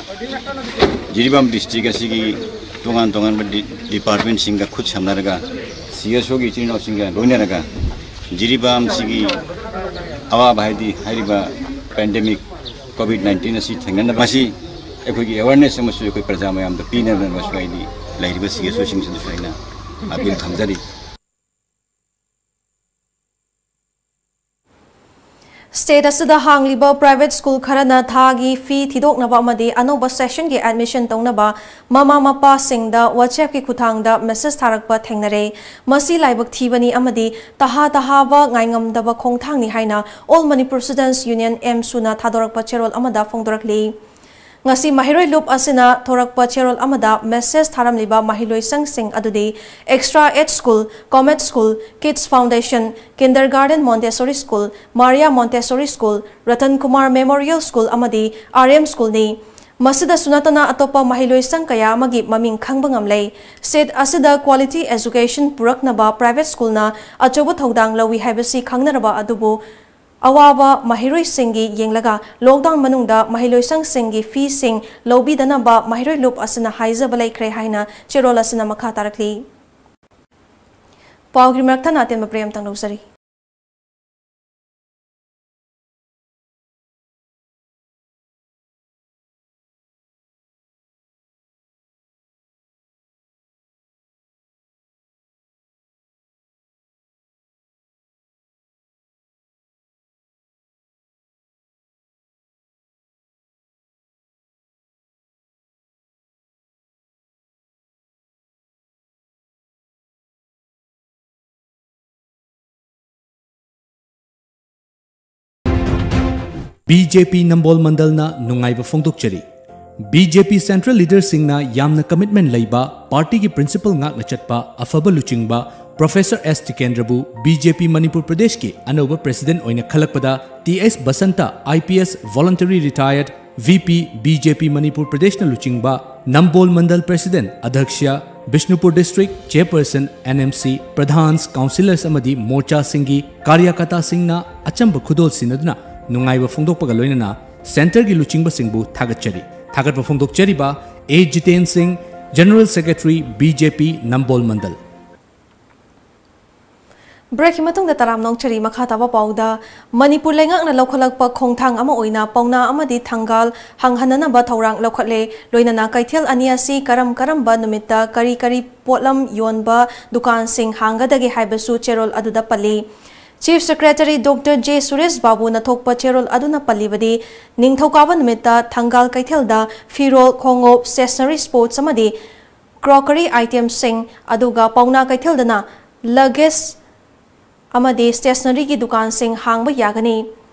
ꯖꯤꯔꯤꯕꯥꯝ district ꯑꯁꯤꯒꯤ ꯇꯣꯉꯥꯟ ꯇꯣꯉꯥꯟꯕ department ꯁꯤꯡꯒ ꯈꯨꯠ ꯁꯝꯅꯔꯒ ꯁꯤ ꯑꯦꯁ ꯑꯣꯒꯤ ꯏꯆꯤꯟ ꯏꯅꯥꯎꯁꯤꯡꯒ ꯂꯣꯏꯅꯔꯒ ꯖꯤꯔꯤꯕꯥꯝꯁꯤꯒꯤ ꯑꯋꯥꯕ ꯍꯥꯏꯗꯤ ꯍꯥꯏꯔꯤꯕ pandemic ꯀꯣꯚꯤꯗ ꯅꯥꯏꯟꯇꯤꯟ ꯑꯁꯤ ꯊꯦꯡꯅꯅꯕ ꯃꯁꯤ ꯑꯩꯈꯣꯏꯒꯤ awareness ꯑꯃꯁꯨ ꯑꯩꯈꯣꯏ ꯄ꯭ꯔꯖꯥ ꯃꯌꯥꯝꯗ ꯄꯤꯅꯕꯁꯨ ꯑꯩꯗꯤ ꯂꯩꯔꯤꯕ ꯁꯤ ꯑꯦꯁ ꯑꯣꯁꯤꯡꯁꯤꯗꯁꯨ ꯑꯩꯅ appeal ꯊꯝꯖꯔꯤ꯫ State ꯑꯁꯤꯗ ꯍꯥꯡꯂꯤꯕ private school ꯈꯔꯅ ꯊꯥꯒꯤ fee ꯊꯤꯗꯣꯛꯅꯕ ꯑꯃꯗꯤ ꯑꯅꯧꯕ session ꯒꯤ admission ꯇꯧꯅꯕ ꯃꯃꯥ ꯃꯄꯥꯁꯤꯡꯗ WhatsApp ꯀꯤ ꯈꯨꯠꯊꯥꯡꯗ message ꯊꯥꯔꯛꯄ ꯊꯦꯡꯅꯔꯦ꯫ ꯃꯁꯤ ꯂꯥꯏꯕꯛ ꯊꯤꯕꯅꯤ ꯑꯃꯗꯤ ꯇꯍꯥ ꯇꯍꯥꯕ ꯉꯥꯏꯉꯝꯗꯕ ꯈꯣꯡꯊꯥꯡꯅꯤ ꯍꯥꯏꯅ All Manipur Students Union, ꯑꯦꯝꯁꯨꯅ ꯊꯥꯗꯣꯔꯛꯄ ꯆꯦꯔꯣꯜ ꯑꯃꯗ ꯐꯣꯡꯗꯣꯔꯛꯂꯤ꯫ ꯉꯁꯤ ꯃꯍꯩꯔꯣꯏ ꯂꯨꯞ ꯑꯁꯤꯅ ꯊꯣꯔꯛꯄ ꯆꯦꯔꯣꯜ ꯑꯃꯗ message ꯊꯥꯔꯝꯂꯤꯕ ꯃꯍꯩꯂꯣꯏꯁꯪꯁꯤꯡ ꯑꯗꯨꯗꯤ Extra Ed School, Comet School, Kids Foundation, Kindergarten Montessori School, Maria Montessori School, Ratan Kumar Memorial School ꯑꯃꯗꯤ ꯑꯥꯔ ꯑꯦꯝ School ꯅꯤ꯫ ꯃꯁꯤꯗꯁꯨ ꯅꯠꯇꯅ ꯑꯇꯣꯞꯄ ꯃꯍꯩꯂꯣꯏꯁꯪ ꯀꯌꯥ ꯑꯃꯒꯤ ꯃꯃꯤꯡ ꯈꯪꯕ ꯉꯝꯂꯦ꯫ State ꯑꯁꯤꯗ quality education ꯄꯨꯔꯛꯅꯕ private school ꯅ ꯑꯆꯧꯕ ꯊꯧꯗꯥꯡ ꯂꯧꯏ ꯍꯥꯏꯕꯁꯤ ꯈꯪꯅꯔꯕ ꯑꯗꯨꯕꯨ ꯑꯋꯥꯕ ꯃꯍꯩꯔꯣꯏꯁꯤꯡꯒꯤ ꯌꯦꯡꯂꯒ lockdown ꯃꯅꯨꯡꯗ ꯃꯍꯩꯂꯣꯏꯁꯪꯁꯤꯡꯒꯤ feeꯁꯤꯡ ꯂꯧꯕꯤꯗꯅꯕ ꯃꯍꯩꯔꯣꯏ ꯂꯨꯞ ꯑꯁꯤꯅ ꯍꯥꯏꯖꯕ ꯂꯩꯈ꯭ꯔꯦ ꯍꯥꯏꯅ ꯆꯦꯔꯣꯜ ꯑꯁꯤꯅ ꯃꯈꯥ ꯇꯥꯔꯛꯂꯤ꯫ ꯄꯥꯎꯒꯤ ꯃꯔꯛ ꯊꯠꯅ ꯑꯇꯦꯟꯕ break ꯑꯃꯇꯪ ꯂꯧꯖꯔꯤ꯫ ꯕꯤ ꯖꯦ ꯄꯤ ꯅꯝꯕꯣꯜ ꯃꯟꯗꯜꯅ ꯅꯨꯡꯉꯥꯏꯕ ꯐꯣꯡꯗꯣꯛꯆꯔꯤ꯫ ꯕꯤ ꯖꯦ ꯄꯤ central leaderꯁꯤꯡꯅ ꯌꯥꯝꯅ commitment ꯂꯩꯕ, partyꯒꯤ principle ꯉꯥꯛꯅ ꯆꯠꯄ ꯑꯐꯕ ꯂꯨꯆꯤꯡꯕ Professor ꯑꯦꯁ ꯇꯤꯀꯦꯟꯗ꯭ꯔꯕꯨ ꯕꯤ ꯖꯦ ꯄꯤ ꯃꯅꯤꯄꯨꯔ ꯄ꯭ꯔꯗꯦꯁꯀꯤ ꯑꯅꯧꯕ president ꯑꯣꯏꯅ ꯈꯜꯂꯛꯄꯗ, T S Basanta, I P S, voluntary retired, V P, B J P Manipur ꯄ꯭ꯔꯗꯦꯁꯅ ꯂꯨꯆꯤꯡꯕ ꯅꯝꯕꯣꯜ ꯃꯟꯗꯜ president, ꯑꯗ꯭ꯌꯛꯁ, Bishnupur district chairperson, N M C, ꯄ꯭ꯔꯙꯥꯟꯁ, councillors ꯑꯃꯗꯤ ꯃꯣꯔꯆꯥꯁꯤꯡꯒꯤ ꯀꯥꯔꯌꯀꯔꯇꯥꯁꯤꯡꯅ ꯑꯆꯝꯕ ꯈꯨꯗꯣꯜ ꯁꯤꯟꯅꯗꯨꯅ ꯅꯨꯡꯉꯥꯏꯕ ꯐꯣꯡꯗꯣꯛꯄꯒ ꯂꯣꯏꯅꯅ centreꯒꯤ ꯂꯨꯆꯤꯡꯕꯁꯤꯡꯕꯨ ꯊꯥꯒꯠꯆꯔꯤ꯫ ꯊꯥꯒꯠꯄ ꯐꯣꯡꯗꯣꯛꯆꯔꯤꯕ ꯑꯦ ꯖꯤꯇꯦꯟ ꯁꯤꯡ, General Secretary, ꯕꯤ ꯖꯦ ꯄꯤ ꯅꯝꯕꯣꯜ ꯃꯟꯗꯜ꯫ Breakꯀꯤ ꯃꯇꯨꯡꯗ ꯇꯔꯥꯝꯅ ꯑꯣꯛꯆꯔꯤ꯫ ꯃꯈꯥ ꯇꯥꯕ ꯄꯥꯎꯗ, ꯃꯅꯤꯄꯨꯔ ꯂꯩꯉꯥꯛꯅ ꯂꯧꯈꯠꯂꯛꯄ ꯈꯣꯡꯊꯥꯡ ꯑꯃ ꯑꯣꯏꯅ ꯄꯥꯎꯅꯥ ꯑꯃꯗꯤ ꯊꯪꯒꯥꯜ ꯍꯥꯡꯍꯟꯅꯅꯕ ꯊꯧꯔꯥꯡ ꯂꯧꯈꯠꯂꯦ꯫ ꯂꯣꯏꯅꯅ ꯀꯩꯊꯦꯜ ꯑꯅꯤ ꯑꯁꯤ ꯀꯔꯝ ꯀꯔꯝꯕ ꯅꯨꯃꯤꯠꯇ ꯀꯔꯤ ꯀꯔꯤ ꯄꯣꯠꯂꯝ ꯌꯣꯟꯕ ꯗꯨꯀꯥꯟꯁꯤꯡ ꯍꯥꯡꯒꯗꯒꯦ ꯍꯥꯏꯕꯁꯨ ꯆꯦꯔꯣꯜ ꯑꯗꯨꯗ ꯄꯜꯂꯤ꯫ Chief Secretary Doctor J Suresh ꯕꯥꯕꯨꯅ ꯊꯣꯛꯄ ꯆꯦꯔꯣꯜ ꯑꯗꯨꯅ ꯄꯜꯂꯤꯕꯗꯤ, ꯅꯤꯡꯊꯧꯀꯥꯕ ꯅꯨꯃꯤꯠꯇ ꯊꯪꯒꯥꯜ ꯀꯩꯊꯦꯜꯗ ꯐꯤꯔꯣꯜ, ꯈꯣꯡꯎꯞ, stationery, sports ꯑꯃꯗꯤ crockery itemꯁꯤꯡ, ꯑꯗꯨꯒ ꯄꯥꯎꯅꯥ ꯀꯩꯊꯦꯜꯗꯅ luggage ꯑꯃꯗꯤ stationeryꯒꯤ ꯗꯨꯀꯥꯟꯁꯤꯡ ꯍꯥꯡꯕ ꯌꯥꯒꯅꯤ꯫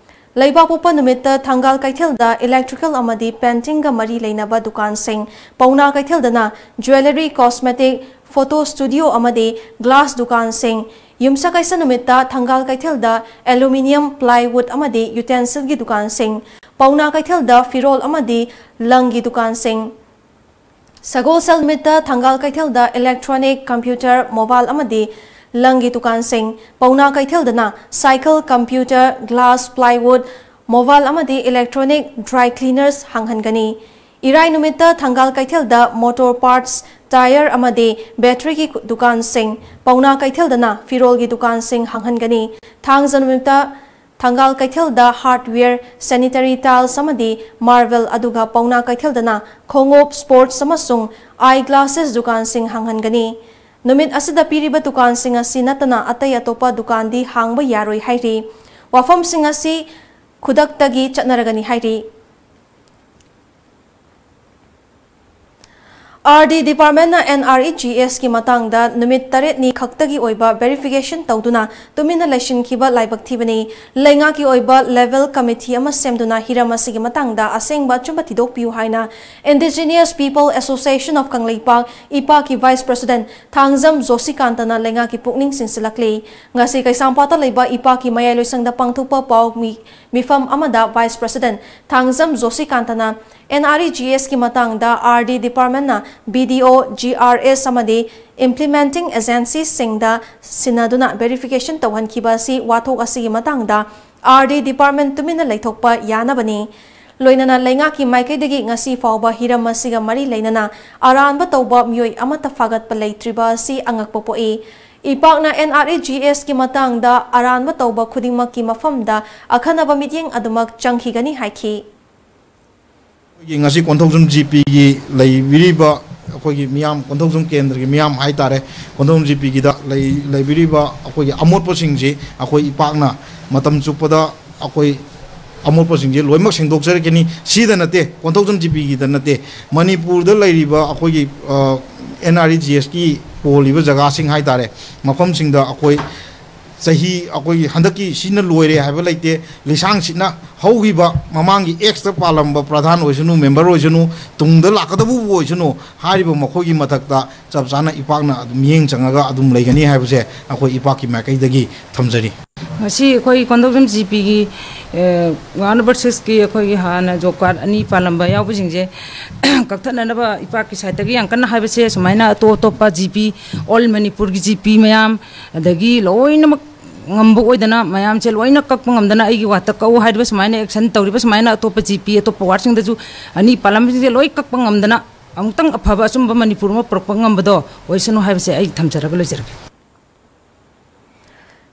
ꯂꯩꯕꯥꯛꯄꯣꯛꯄ ꯅꯨꯃꯤꯠꯇ ꯊꯪꯒꯥꯜ ꯀꯩꯊꯦꯜꯗ electrical ꯑꯃꯗꯤ paintingꯒ ꯃꯔꯤ ꯂꯩꯅꯕ ꯗꯨꯀꯥꯟꯁꯤꯡ, ꯄꯥꯎꯅꯥ ꯀꯩꯊꯦꯜꯗꯅ jewellery, cosmetic, photo studio ꯑꯃꯗꯤ glass ꯗꯨꯀꯥꯟꯁꯤꯡ, ꯌꯨꯝꯁꯀꯩꯁ ꯅꯨꯃꯤꯠꯇ ꯊꯪꯒꯥꯜ ꯀꯩꯊꯦꯜꯗ aluminium, plywood ꯑꯃꯗꯤ utensilꯒꯤ ꯗꯨꯀꯥꯟꯁꯤꯡ, ꯄꯥꯎꯅꯥ ꯀꯩꯊꯦꯜꯗ ꯐꯤꯔꯣꯜ ꯑꯃꯗꯤ ꯂꯪꯒꯤ ꯗꯨꯀꯥꯟꯁꯤꯡ, ꯁꯒꯣꯜꯁꯦꯜ ꯅꯨꯃꯤꯠꯇ ꯊꯪꯒꯥꯜ ꯀꯩꯊꯦꯜꯗ electronic, computer, mobile ꯑꯃꯗꯤ ꯂꯪꯒꯤ ꯗꯨꯀꯥꯟꯁꯤꯡ, ꯄꯥꯎꯅꯥ ꯀꯩꯊꯦꯜꯗꯅ ꯁꯥꯏꯀꯜ, ꯀꯝꯄ꯭ꯌꯨꯇꯔ, ꯒ꯭ꯂꯥꯁ, ꯄ꯭ꯂꯥꯏꯋꯨꯗ, ꯃꯣꯕꯥꯏꯜ ꯑꯃꯗꯤ ꯏꯂꯦꯛꯇ꯭ꯔꯣꯅꯤꯛ ꯗ꯭ꯔꯥꯏ ꯀ꯭ꯂꯤꯅꯔꯁ ꯍꯥꯡꯍꯟꯒꯅꯤ꯫ ꯏꯔꯥꯏ ꯅꯨꯃꯤꯠꯇ ꯊꯪꯒꯥꯜ ꯀꯩꯊꯦꯜꯗ ꯃꯣꯇꯣꯔ ꯄꯥꯔꯠꯁ, ꯇꯥꯌꯔ ꯑꯃꯗꯤ ꯕꯦꯇ꯭ꯔꯤꯒꯤ ꯗꯨꯀꯥꯟꯁꯤꯡ, ꯄꯥꯎꯅꯥ ꯀꯩꯊꯦꯜꯗꯅ ꯐꯤꯔꯣꯜꯒꯤ ꯗꯨꯀꯥꯟꯁꯤꯡ ꯍꯥꯡꯍꯟꯒꯅꯤ꯫ ꯊꯥꯡꯖ ꯅꯨꯃꯤꯠꯇ ꯊꯪꯒꯥꯜ ꯀꯩꯊꯦꯜꯗ ꯍꯥꯔꯗꯋꯦꯌꯔ, ꯁꯦꯅꯤꯇꯔꯤ ꯇꯥꯏꯜꯁ ꯑꯃꯗꯤ ꯃꯥꯔꯕꯜ, ꯑꯗꯨꯒ ꯄꯥꯎꯅꯥ ꯀꯩꯊꯦꯜꯗꯅ ꯈꯣꯡꯎꯞ, ꯁ꯭ꯄꯣꯔꯠꯁ ꯑꯃꯁꯨꯡ ꯑꯥꯏ ꯒ꯭ꯂꯥꯁꯦꯁ ꯗꯨꯀꯥꯟꯁꯤꯡ ꯍꯥꯡꯍꯟꯒꯅꯤ꯫ ꯅꯨꯃꯤꯠ ꯑꯁꯤꯗ ꯄꯤꯔꯤꯕ ꯗꯨꯀꯥꯟꯁꯤꯡ ꯑꯁꯤ ꯅꯠꯇꯅ ꯑꯇꯩ ꯑꯇꯣꯞꯄ ꯗꯨꯀꯥꯟꯗꯤ ꯍꯥꯡꯕ ꯌꯥꯔꯣꯏ ꯍꯥꯏꯔꯤ꯫ ꯋꯥꯐꯝꯁꯤꯡ ꯑꯁꯤ ꯈꯨꯗꯛꯇꯒꯤ ꯆꯠꯅꯔꯒꯅꯤ ꯍꯥꯏꯔꯤ꯫ ꯑꯥꯔ ꯗꯤ ꯗꯤꯄꯥꯔꯠꯃꯦꯟꯅ ꯑꯦꯟ ꯑꯥꯔ ꯏ ꯖꯤ ꯑꯦꯁꯀꯤ ꯃꯇꯥꯡꯗ ꯅꯨꯃꯤꯠ ꯇꯔꯦꯠꯅꯤ ꯈꯛꯇꯒꯤ ꯑꯣꯏꯕ ꯚꯦꯔꯤꯐꯤꯀꯦꯁꯟ ꯇꯧꯗꯨꯅ ꯇꯨꯃꯤꯟꯅ ꯂꯩꯁꯤꯟꯈꯤꯕ ꯂꯥꯏꯕꯛ ꯊꯤꯕꯅꯤ꯫ ꯂꯩꯉꯥꯛꯀꯤ ꯑꯣꯏꯕ ꯂꯦꯚꯦꯜ ꯀꯃꯤꯇꯤ ꯑꯃ ꯁꯦꯝꯗꯨꯅ ꯍꯤꯔꯝ ꯑꯁꯤꯒꯤ ꯃꯇꯥꯡꯗ ꯑꯁꯦꯡꯕ ꯑꯆꯨꯝꯕ ꯊꯤꯗꯣꯛꯄꯤꯌꯨ ꯍꯥꯏꯅ Indigenous People Association of Kangleipak, ꯏꯄꯥꯛꯀꯤ ꯚꯥꯏꯁ ꯄ꯭ꯔꯁꯤꯗꯦꯟꯠ ꯊꯥꯡꯖꯝ ꯖꯣꯁꯤꯀꯥꯟꯇꯅ ꯂꯩꯉꯥꯛꯀꯤ ꯄꯨꯛꯅꯤꯡ ꯆꯤꯡꯁꯤꯜꯂꯛꯂꯤ꯫ ꯉꯁꯤ ꯀꯩꯁꯥꯝꯄꯥꯠꯇ ꯂꯩꯕ ꯏꯄꯥꯛꯀꯤ ꯃꯌꯥꯏ ꯂꯣꯏꯁꯪꯗ ꯄꯥꯡꯊꯣꯛꯄ ꯄꯥꯎ ꯃꯤ-, ꯃꯤꯐꯝ ꯑꯃꯗ ꯚꯥꯏꯁ ꯄ꯭ꯔꯁꯤꯗꯦꯟꯠ ꯊꯥꯡꯖꯝ ꯖꯣꯁꯤꯀꯥꯟꯇꯅ ꯑꯦꯟ ꯑꯥꯔ ꯏ ꯖꯤ ꯑꯦꯁꯀꯤ ꯃꯇꯥꯡꯗ ꯑꯥꯔ ꯗꯤ ꯗꯤꯄꯥꯔꯠꯃꯦꯟꯅ ꯕꯤ ꯗꯤ ꯑꯣ, ꯖꯤ ꯑꯥꯔ ꯑꯦꯁ ꯑꯃꯗꯤ ꯏꯝꯄ꯭ꯂꯤꯃꯦꯟꯇꯤꯡ ꯑꯦꯖꯦꯟꯁꯤꯁꯤꯡꯗ ꯁꯤꯟꯅꯗꯨꯅ ꯚꯦꯔꯤꯐꯤꯀꯦꯁꯟ ꯇꯧꯍꯟꯈꯤꯕ ꯑꯁꯤ ꯋꯥꯊꯣꯛ ꯑꯁꯤꯒꯤ ꯃꯇꯥꯡꯗ ꯑꯥꯔ ꯗꯤ ꯗꯤꯄꯥꯔꯠꯃꯦꯟ ꯇꯨꯃꯤꯟꯅ ꯂꯩꯊꯣꯛꯄ ꯌꯥꯅꯕꯅꯤ꯫ ꯂꯣꯏꯅꯅ ꯂꯩꯉꯥꯛꯀꯤ ꯃꯥꯏꯀꯩꯗꯒꯤ ꯉꯁꯤ ꯐꯥꯎꯕ ꯍꯤꯔꯝ ꯑꯁꯤꯒ ꯃꯔꯤ ꯂꯩꯅꯅ ꯑꯔꯥꯟꯕ ꯇꯧꯕ ꯃꯤꯑꯣꯏ ꯑꯃꯠꯇ ꯐꯥꯒꯠꯄ ꯂꯩꯇ꯭ꯔꯤꯕ ꯑꯁꯤ ꯑꯉꯛꯄ ꯄꯣꯛꯏ꯫ ꯏꯄꯥꯛꯅ ꯑꯦꯟ ꯑꯥꯔ ꯏ ꯖꯤ ꯑꯦꯁꯀꯤ ꯃꯇꯥꯡꯗ ꯑꯔꯥꯟꯕ ꯇꯧꯕ ꯈꯨꯗꯤꯡꯃꯛꯀꯤ ꯃꯐꯝꯗ ꯑꯈꯟꯅꯕ ꯃꯤꯠꯌꯦꯡ ꯑꯗꯨꯃꯛ ꯆꯪꯈꯤꯒꯅꯤ ꯍꯥꯏꯈꯤ꯫ ꯑꯩꯈꯣꯏꯒꯤ ꯉꯁꯤ ꯀꯣꯟꯊꯧꯖꯝ ꯖꯤ ꯄꯤꯒꯤ ꯂꯩꯕꯤꯔꯤꯕ ꯑꯩꯈꯣꯏꯒꯤ ꯃꯤꯌꯥꯝ, ꯀꯣꯟꯊꯧꯖꯝ ꯀꯦꯟꯗ꯭ꯔꯒꯤ ꯃꯤꯌꯥꯝ ꯍꯥꯏꯇꯥꯔꯦ, ꯀꯣꯟꯊꯧꯖꯝ ꯖꯤ ꯄꯤꯒꯤꯗ ꯂꯩ-, ꯂꯩꯕꯤꯔꯤꯕ ꯑꯩꯈꯣꯏꯒꯤ ꯑꯃꯣꯠꯄꯁꯤꯡꯁꯤ ꯑꯩꯈꯣꯏ ꯏꯄꯥꯛꯅ ꯃꯇꯝ ꯆꯨꯞꯄꯗ ꯑꯩꯈꯣꯏ ꯑꯃꯣꯠꯄꯁꯤꯡꯁꯦ ꯂꯣꯏꯅꯃꯛ ꯁꯦꯡꯗꯣꯛꯆꯔꯛꯀꯅꯤ꯫ ꯁꯤꯗ ꯅꯠꯇꯦ, ꯀꯣꯟꯊꯧꯖꯝ ꯖꯤ ꯄꯤꯒꯤꯗ ꯅꯠꯇꯦ, ꯃꯅꯤꯄꯨꯔꯗ ꯂꯩꯔꯤꯕ ꯑꯩꯈꯣꯏꯒꯤ, ꯑ, ꯑꯦꯟ ꯑꯥꯔ ꯏ ꯖꯤ ꯑꯦꯁꯀꯤ ꯄꯣꯜꯂꯤꯕ ꯖꯒꯥꯁꯤꯡ ꯍꯥꯏꯇꯥꯔꯦ, ꯃꯐꯝꯁꯤꯡꯗ ꯑꯩꯈꯣꯏ ꯆꯍꯤ, ꯑꯩꯈꯣꯏꯒꯤ ꯍꯟꯗꯛꯀꯤ ꯁꯤꯅ ꯂꯣꯏꯔꯦ ꯍꯥꯏꯕ ꯂꯩꯇꯦ꯫ ꯂꯤꯁꯥꯡ ꯁꯤꯠꯅ ꯍꯧꯈꯤꯕ ꯃꯃꯥꯡꯒꯤ ꯑꯦꯛꯁꯇ ꯄꯥꯜꯂꯝꯕ ꯄ꯭ꯔꯙꯥꯟ ꯑꯣꯏꯁꯅꯨ, ꯃꯦꯝꯕꯔ ꯑꯣꯏꯁꯅꯨ, ꯇꯨꯡꯗ ꯂꯥꯛꯀꯗꯕꯕꯨ ꯑꯣꯏꯁꯅꯨ, ꯍꯥꯏꯔꯤꯕ ꯃꯈꯣꯏꯒꯤ ꯃꯊꯛꯇ ꯆꯞ ꯆꯥꯅ ꯏꯄꯥꯛꯅ ꯑꯗꯨꯝ ꯃꯤꯠꯌꯦꯡ ꯆꯪꯉꯒ ꯑꯗꯨꯝ ꯂꯩꯒꯅꯤ ꯍꯥꯏꯕꯁꯦ ꯑꯩꯈꯣꯏ ꯏꯄꯥꯛꯀꯤ ꯃꯥꯏꯀꯩꯗꯒꯤ ꯊꯝꯖꯔꯤ꯫ ꯉꯁꯤ ꯑꯩꯈꯣꯏ ꯀꯣꯟꯊꯧꯖꯝ ꯖꯤ ꯄꯤꯒꯤ ꯋꯥꯟ ꯅꯝꯕꯔ ꯁꯤꯛꯁꯀꯤ ꯑꯩꯈꯣꯏꯒꯤ ꯍꯥꯟꯅ ꯖꯣꯕ ꯀꯥꯔꯗ ꯑꯅꯤ ꯄꯥꯜꯂꯝꯕ ꯌꯥꯎꯕꯁꯤꯡꯁꯦ ꯀꯛꯊꯠꯅꯅꯕ ꯏꯄꯥꯛꯀꯤ ꯁꯥꯏꯠꯇꯒꯤ ꯌꯥꯝ ꯀꯟꯅ ꯍꯥꯏꯕꯁꯦ, ꯁꯨꯃꯥꯏꯅ ꯑꯇꯣꯞ ꯑꯇꯣꯞꯄ ꯖꯤ ꯄꯤ, ꯑꯣꯜ ꯃꯅꯤꯄꯨꯔꯒꯤ ꯖꯤ ꯄꯤ ꯃꯌꯥꯝ, ꯑꯗꯒꯤ ꯂꯣꯏꯅꯃꯛ ꯉꯝꯕ ꯑꯣꯏꯗꯅ, ꯃꯌꯥꯝꯁꯦ ꯂꯣꯏꯅ ꯀꯛꯄ ꯉꯝꯗꯅ, ꯑꯩꯒꯤ ꯋꯥꯔꯗꯇ ꯀꯛꯎ ꯍꯥꯏꯔꯤꯕ ꯁꯨꯃꯥꯏꯅ ꯑꯦꯛꯁꯟ ꯇꯧꯔꯤꯕ ꯁꯨꯃꯥꯏꯅ ꯑꯇꯣꯞꯄ ꯖꯤ ꯄꯤ, ꯑꯇꯣꯞꯄ ꯋꯥꯔꯗꯁꯤꯡꯗꯁꯨ ꯑꯅꯤ ꯄꯥꯜꯂꯝꯕꯁꯤꯡꯁꯦ ꯂꯣꯏ ꯀꯛꯄ ꯉꯝꯗꯅ, ꯑꯃꯨꯛꯇꯪ ꯑꯐꯕ ꯑꯆꯨꯝꯕ ꯃꯅꯤꯄꯨꯔ ꯑꯃ ꯄꯨꯔꯛꯄ ꯉꯝꯕꯗꯣ ꯑꯣꯏꯁꯅꯨ ꯍꯥꯏꯕꯁꯦ ꯑꯩ ꯊꯝꯖꯔꯒ ꯂꯣꯏꯖꯔꯒꯦ꯫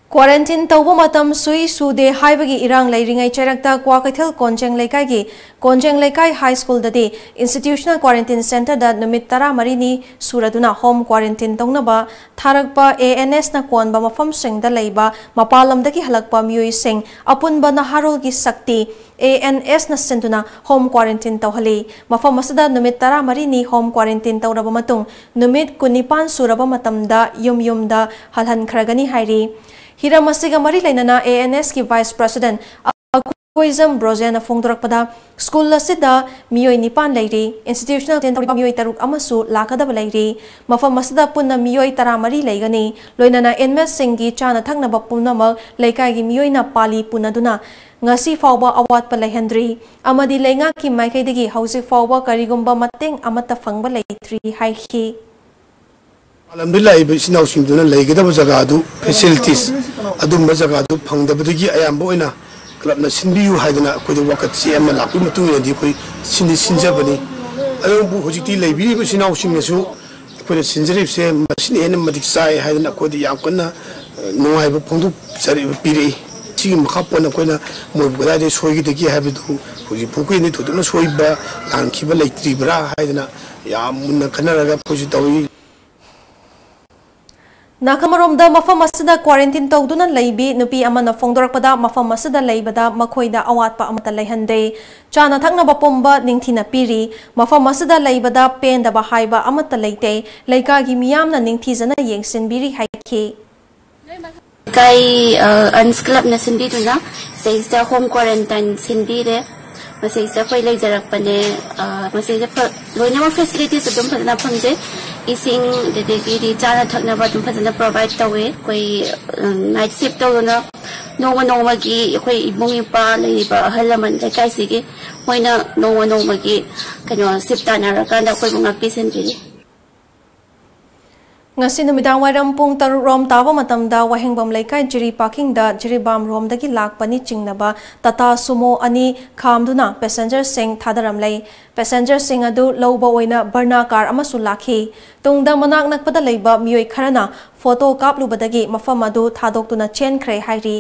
ꯀ꯭ꯋꯥꯔꯦꯟꯇꯤꯟ ꯇꯧꯕ ꯃꯇꯝ ꯁꯨꯏ ꯁꯨꯗꯦ ꯍꯥꯏꯕꯒꯤ ꯏꯔꯥꯡ ꯂꯩꯔꯤꯉꯩ ꯆꯩꯔꯛꯇ ꯀ꯭ꯋꯥꯀꯩꯊꯦꯜ ꯀꯣꯟꯖꯦꯡ ꯂꯩꯀꯥꯏꯒꯤ ꯀꯣꯟꯖꯦꯡ ꯂꯩꯀꯥꯏ ꯍꯥꯏ ꯁ꯭ꯀꯨꯜꯗꯗꯤ ꯏꯟꯁꯇꯤꯇ꯭ꯌꯨꯁꯅꯦꯜ ꯀ꯭ꯋꯥꯔꯦꯟꯇꯤꯟ ꯁꯦꯟꯇꯔꯗ ꯅꯨꯃꯤꯠ ꯇꯔꯥꯃꯔꯤꯅꯤ ꯁꯨꯔꯗꯨꯅ ꯍꯣꯝ ꯀ꯭ꯋꯥꯔꯦꯟꯇꯤꯟ ꯇꯧꯅꯕ ꯊꯥꯔꯛꯄ ꯑꯦ ꯑꯦꯟ ꯑꯦꯁꯅ ꯀꯣꯟꯕ ꯃꯐꯝꯁꯤꯡꯗ ꯂꯩꯕ ꯃꯄꯥꯟ ꯂꯝꯗꯒꯤ ꯍꯜꯂꯛꯄ ꯃꯤꯑꯣꯏꯁꯤꯡ, ꯑꯄꯨꯟꯕ ꯅꯍꯥꯔꯣꯜꯒꯤ ꯁꯛꯇꯤ, ꯑꯦ ꯑꯦꯟ ꯑꯦꯁꯅ ꯁꯤꯟꯗꯨꯅ ꯍꯣꯝ ꯀ꯭ꯋꯥꯔꯦꯟꯇꯤꯟ ꯇꯧꯍꯜꯂꯤ꯫ ꯃꯐꯝ ꯑꯁꯤꯗ ꯅꯨꯃꯤꯠ ꯇꯔꯥꯃꯔꯤꯅꯤ ꯍꯣꯝ ꯀ꯭ꯋꯥꯔꯦꯟꯇꯤꯟ ꯇꯧꯔꯕ ꯃꯇꯨꯡ, ꯅꯨꯃꯤꯠ ꯀꯨꯟꯅꯤꯄꯥꯟ ꯁꯨꯔꯕ ꯃꯇꯝꯗ ꯌꯨꯝ ꯌꯨꯝꯗ ꯍꯜꯍꯟꯈ꯭ꯔꯒꯅꯤ ꯍꯥꯏꯔꯤ꯫ ꯍꯤꯔꯝ ꯑꯁꯤꯒ ꯃꯔꯤ ꯂꯩꯅꯅ ꯑꯦ ꯑꯦꯟ ꯑꯦꯁꯀꯤ ꯚꯥꯏꯁ ꯄ꯭ꯔꯁꯤꯗꯦꯟꯠ ꯑꯀꯣꯏꯖꯝ ꯕ꯭ꯔꯣꯖꯦꯟꯅ ꯐꯣꯡꯗꯣꯔꯛꯄꯗ, ꯁ꯭ꯀꯨꯜ ꯑꯁꯤꯗ ꯃꯤꯑꯣꯏ ꯅꯤꯄꯥꯟ ꯂꯩꯔꯤ, ꯏꯟꯁꯇꯤꯇ꯭ꯌꯨꯁꯅꯦꯜ ꯇꯧꯔꯤꯕ ꯃꯤꯑꯣꯏ ꯇꯔꯨꯛ ꯑꯃꯁꯨ ꯂꯥꯛꯀꯗꯕ ꯂꯩꯔꯤ꯫ ꯃꯐꯝ ꯑꯁꯤꯗ ꯄꯨꯟꯅ ꯃꯤꯑꯣꯏ ꯇꯔꯥꯃꯔꯤ ꯂꯩꯒꯅꯤ꯫ ꯂꯣꯏꯅꯅ ꯏꯟꯃꯦꯠꯁꯤꯡꯒꯤ ꯆꯥꯅ ꯊꯛꯅꯕ ꯄꯨꯝꯅꯃꯛ ꯂꯩꯀꯥꯏꯒꯤ ꯃꯤꯑꯣꯏꯅ ꯄꯥꯂꯤ ꯄꯨꯅꯗꯨꯅ ꯉꯁꯤ ꯐꯥꯎꯕ ꯑꯋꯥꯠꯄ ꯂꯩꯍꯟꯗ꯭ꯔꯤ ꯑꯃꯗꯤ ꯂꯩꯉꯥꯛꯀꯤ ꯃꯥꯏꯀꯩꯗꯒꯤ ꯍꯧꯖꯤꯛ ꯐꯥꯎꯕ ꯀꯔꯤꯒꯨꯝꯕ ꯃꯇꯦꯡ ꯑꯃꯠꯇ ꯐꯪꯕ ꯂꯩꯇ꯭ꯔꯤ ꯍꯥꯏꯈꯤ꯫ ꯃꯄꯥꯟ ꯂꯝꯗꯒꯤ ꯂꯥꯛꯏꯕ ꯏꯆꯤꯟ ꯏꯅꯥꯎꯁꯤꯡꯗꯨꯅ ꯂꯩꯒꯗꯕ ꯖꯒꯥꯗꯨ, ꯐꯦꯁꯤꯂꯤꯇꯤꯁ, ꯑꯗꯨꯝꯕ ꯖꯒꯥꯗꯨ ꯐꯪꯗꯕꯗꯒꯤ ꯑꯌꯥꯝꯕ ꯑꯣꯏꯅ ꯀ꯭ꯂꯕꯅ ꯁꯤꯟꯕꯤꯌꯨ ꯍꯥꯏꯗꯅ ꯑꯩꯈꯣꯏꯗ ꯋꯥꯀꯠ ꯆꯦ ꯑꯃ ꯂꯥꯛꯄꯒꯤ ꯃꯇꯨꯡ ꯏꯟꯅꯗꯤ ꯑꯩꯈꯣꯏ ꯁꯤꯟꯗꯤ ꯁꯤꯟꯖꯕꯅꯤ꯫ ꯑꯗꯨꯕꯨ ꯍꯧꯖꯤꯛꯇꯤ ꯂꯩꯕꯤꯔꯤꯕ ꯏꯆꯤꯟ ꯏꯅꯥꯎꯁꯤꯡꯅꯁꯨ ꯑꯩꯈꯣꯏꯅ ꯁꯤꯟꯖꯔꯤꯕꯁꯦ ꯃꯁꯤꯅ ꯍꯦꯟꯅ ꯃꯇꯤꯛ ꯆꯥꯏ ꯍꯥꯏꯗꯅ ꯑꯩꯈꯣꯏꯗ ꯌꯥꯝ ꯀꯟꯅ, ꯑ, ꯅꯨꯡꯉꯥꯏꯕ ꯐꯣꯡꯗꯣꯛꯆꯔꯤ-, ꯄꯤꯔꯛꯏ꯫ ꯁꯤꯒꯤ ꯃꯈꯥ ꯄꯣꯟꯅ ꯑꯩꯈꯣꯏꯅ ꯃꯣꯏꯕꯨ ꯀꯗꯥꯏꯗ ꯁꯣꯏꯈꯤꯗꯒꯦ ꯍꯥꯏꯕꯗꯨ ꯍꯧꯖꯤꯛ ꯐꯥꯎꯒꯤ ꯑꯣꯏꯅꯗꯤ ꯊꯣꯏꯗꯣꯛꯅ ꯁꯣꯏꯕ ꯂꯥꯟꯈꯤꯕ ꯂꯩꯇ꯭ꯔꯤꯕ꯭ꯔꯥ ꯍꯥꯏꯗꯅ ꯌꯥꯝ ꯃꯨꯟꯅ ꯈꯟꯅꯔꯒ ꯑꯩꯈꯣꯏꯁꯨ ꯇꯧꯏ꯫ ꯅꯥꯀꯜ ꯑꯃꯔꯣꯝꯗ, ꯃꯐꯝ ꯑꯁꯤꯗ ꯀ꯭ꯋꯥꯔꯦꯟꯇꯤꯟ ꯇꯧꯗꯨꯅ ꯂꯩꯕꯤ ꯅꯨꯄꯤ ꯑꯃꯅ ꯐꯣꯡꯗꯣꯔꯛꯄꯗ, ꯃꯐꯝ ꯑꯁꯤꯗ ꯂꯩꯕꯗ ꯃꯈꯣꯏꯗ ꯑꯋꯥꯠꯄ ꯑꯃꯠꯇ ꯂꯩꯍꯟꯗꯦ꯫ ꯆꯥꯅ ꯊꯛꯅꯕ ꯄꯨꯝꯕ ꯅꯤꯡꯊꯤꯅ ꯄꯤꯔꯤ꯫ ꯃꯐꯝ ꯑꯁꯤꯗ ꯂꯩꯕꯗ ꯄꯦꯟꯗꯕ ꯍꯥꯏꯕ ꯑꯃꯠꯇ ꯂꯩꯇꯦ꯫ ꯂꯩꯀꯥꯏꯒꯤ ꯃꯤꯌꯥꯝꯅ ꯅꯤꯡꯊꯤꯖꯅ ꯌꯦꯡꯁꯤꯟꯕꯤꯔꯤ ꯍꯥꯏꯈꯤ꯫ ꯂꯩꯀꯥꯏ, ꯑ, ꯑꯟꯁ ꯀ꯭ꯂꯕꯅ ꯁꯤꯟꯕꯤꯗꯨꯅ ꯁꯤꯗꯩꯁꯤꯗ ꯍꯣꯝ ꯀ꯭ꯋꯥꯔꯦꯟꯇꯥꯏꯟ ꯁꯤꯟꯕꯤꯔꯦ꯫ ꯃꯁꯤꯗꯩꯁꯤꯗ ꯑꯩꯈꯣꯏ ꯂꯩꯖꯔꯛꯄꯅꯦ꯫ ꯑ, ꯃꯁꯤꯗꯩꯁꯤꯗ ꯐ-, ꯂꯣꯏꯅꯃꯛ ꯐꯦꯁꯤꯂꯤꯇꯤꯁ ꯑꯗꯨꯝ ꯐꯖꯅ ꯐꯪꯖꯩ꯫ ꯏꯁꯤꯡ, ꯑꯗꯨꯗꯒꯤꯗꯤ ꯆꯥꯅ ꯊꯛꯅꯕ ꯑꯗꯨꯝ ꯐꯖꯅ ꯄ꯭ꯔꯣꯚꯥꯏꯗ ꯇꯧꯋꯦ꯫ ꯑꯩꯈꯣꯏ, ꯎꯝ, ꯅꯥꯏꯠ ꯁꯤꯐ ꯇꯧꯗꯨꯅ ꯅꯣꯡꯃ ꯅꯣꯡꯃꯒꯤ ꯑꯩꯈꯣꯏ ꯏꯕꯨꯡ ꯏꯄ꯭ꯋꯥ ꯂꯩꯔꯤꯕ ꯑꯍꯜ ꯂꯃꯟ ꯂꯩꯀꯥꯏꯁꯤꯒꯤ ꯃꯣꯏꯅ ꯅꯣꯡꯃ ꯅꯣꯡꯃꯒꯤ ꯀꯩꯅꯣ ꯁꯤꯞ ꯇꯥꯟꯅꯔꯀꯥꯟꯗ ꯑꯩꯈꯣꯏꯕꯨ ꯉꯥꯛꯄꯤ ꯁꯦꯟꯕꯤꯔꯤ꯫ ꯉꯁꯤ ꯅꯨꯃꯤꯗꯥꯡ ꯋꯥꯏꯔꯝ ꯄꯨꯡ ꯇꯔꯨꯛ ꯔꯣꯝ ꯇꯥꯕ ꯃꯇꯝꯗ ꯋꯥꯍꯦꯡꯕꯝ ꯂꯩꯀꯥꯏ ꯖꯤꯔꯤ ꯄꯥꯀꯤꯡꯗ ꯖꯤꯔꯤꯕꯥꯝ ꯔꯣꯝꯗꯒꯤ ꯂꯥꯛꯄꯅꯤ ꯆꯤꯡꯅꯕ ꯇꯥꯇꯥ ꯁꯨꯃꯣ ꯑꯅꯤ ꯈꯥꯝꯗꯨꯅ ꯄꯦꯁꯦꯟꯖꯔꯁꯤꯡ ꯊꯥꯗꯔꯝꯂꯦ꯫ ꯄꯦꯁꯦꯟꯖꯔꯁꯤꯡ ꯑꯗꯨ ꯂꯧꯕ ꯑꯣꯏꯅ ꯕꯔꯅꯥ ꯀꯥꯔ ꯑꯃꯁꯨ ꯂꯥꯛꯈꯤ꯫ ꯇꯨꯡꯗ ꯃꯅꯥꯛ ꯅꯛꯄꯗ ꯂꯩꯕ ꯃꯤꯑꯣꯏ ꯈꯔꯅ ꯐꯣꯇꯣ ꯀꯥꯞꯂꯨꯕꯗꯒꯤ ꯃꯐꯝ ꯑꯗꯨ ꯊꯥꯗꯣꯛꯇꯨꯅ ꯆꯦꯟꯈ꯭ꯔꯦ ꯍꯥꯏꯔꯤ꯫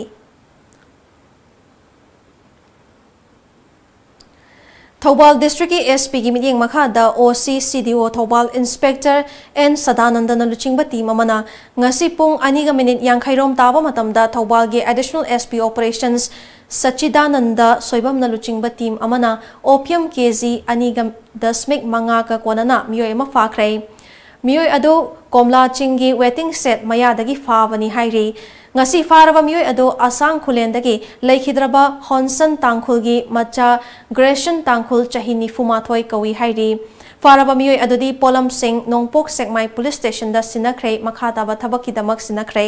ꯊꯧꯕꯥꯜ ꯗꯤꯁꯇ꯭ꯔꯤꯛꯀꯤ ꯑꯦꯁ ꯄꯤꯒꯤ ꯃꯤꯠꯌꯦꯡ ꯃꯈꯥꯗ ꯑꯣ ꯁꯤ ꯁꯤ ꯗꯤ ꯑꯣ ꯊꯧꯕꯥꯜ ꯏꯟꯁꯄꯦꯛꯇꯔ ꯑꯦꯟ ꯁꯗꯥꯅꯟꯗꯅ ꯂꯨꯆꯤꯡꯕ ꯇꯤꯝ ꯑꯃꯅ ꯉꯁꯤ ꯄꯨꯡ ꯑꯅꯤꯒ ꯃꯤꯅꯤꯠ ꯌꯥꯡꯈꯩ ꯔꯣꯝ ꯇꯥꯕ ꯃꯇꯝꯗ ꯊꯧꯕꯥꯜꯒꯤ ꯑꯦꯗꯤꯁꯅꯦꯜ ꯑꯦꯁ ꯄꯤ ꯑꯣꯄꯔꯦꯁꯟꯁ ꯁꯆꯤꯗꯥꯅꯟꯗ ꯁꯣꯏꯕꯝꯅ ꯂꯨꯆꯤꯡꯕ ꯇꯤꯝ ꯑꯃꯅ ꯑꯣꯄꯤꯌꯝ ꯀꯦ ꯖꯤ ꯑꯅꯤꯒ ꯗꯁꯃꯤꯛ ꯃꯉꯥꯒ ꯀꯣꯟꯅꯅ ꯃꯤꯑꯣꯏ ꯑꯃ ꯐꯥꯈ꯭ꯔꯦ꯫ ꯃꯤꯑꯣꯏ ꯑꯗꯨ ꯀꯣꯝꯂꯥ ꯆꯤꯡꯒꯤ ꯋꯦꯇꯤꯡ ꯁꯦꯠ ꯃꯌꯥꯗꯒꯤ ꯐꯥꯕꯅꯤ ꯍꯥꯏꯔꯤ꯫ ꯉꯁꯤ ꯐꯥꯔꯕ ꯃꯤꯑꯣꯏ ꯑꯗꯨ ꯑꯁꯥꯡ ꯈꯨꯂꯦꯟꯗꯒꯤ ꯂꯩꯈꯤꯗ꯭ꯔꯕ ꯍꯣꯟꯁꯟ ꯇꯥꯡꯈꯨꯜꯒꯤ ꯃꯆꯥ ꯒ꯭ꯔꯦꯁꯟ ꯇꯥꯡꯈꯨꯜ ꯆꯍꯤ ꯅꯤꯐꯨ ꯃꯥꯊꯣꯏ ꯀꯧꯏ ꯍꯥꯏꯔꯤ꯫ ꯐꯥꯔꯕ ꯃꯤꯑꯣꯏ ꯑꯗꯨꯗꯤ ꯄꯣꯂꯝꯁꯤꯡ ꯅꯣꯡꯄꯣꯛ ꯁꯦꯛꯃꯥꯏ ꯄꯨꯂꯤꯁ ꯁ꯭ꯇꯦꯁꯟꯗ ꯁꯤꯟꯅꯈ꯭ꯔꯦ, ꯃꯈꯥ ꯇꯥꯕ ꯊꯕꯛꯀꯤꯗꯃꯛ ꯁꯤꯟꯅꯈ꯭ꯔꯦ꯫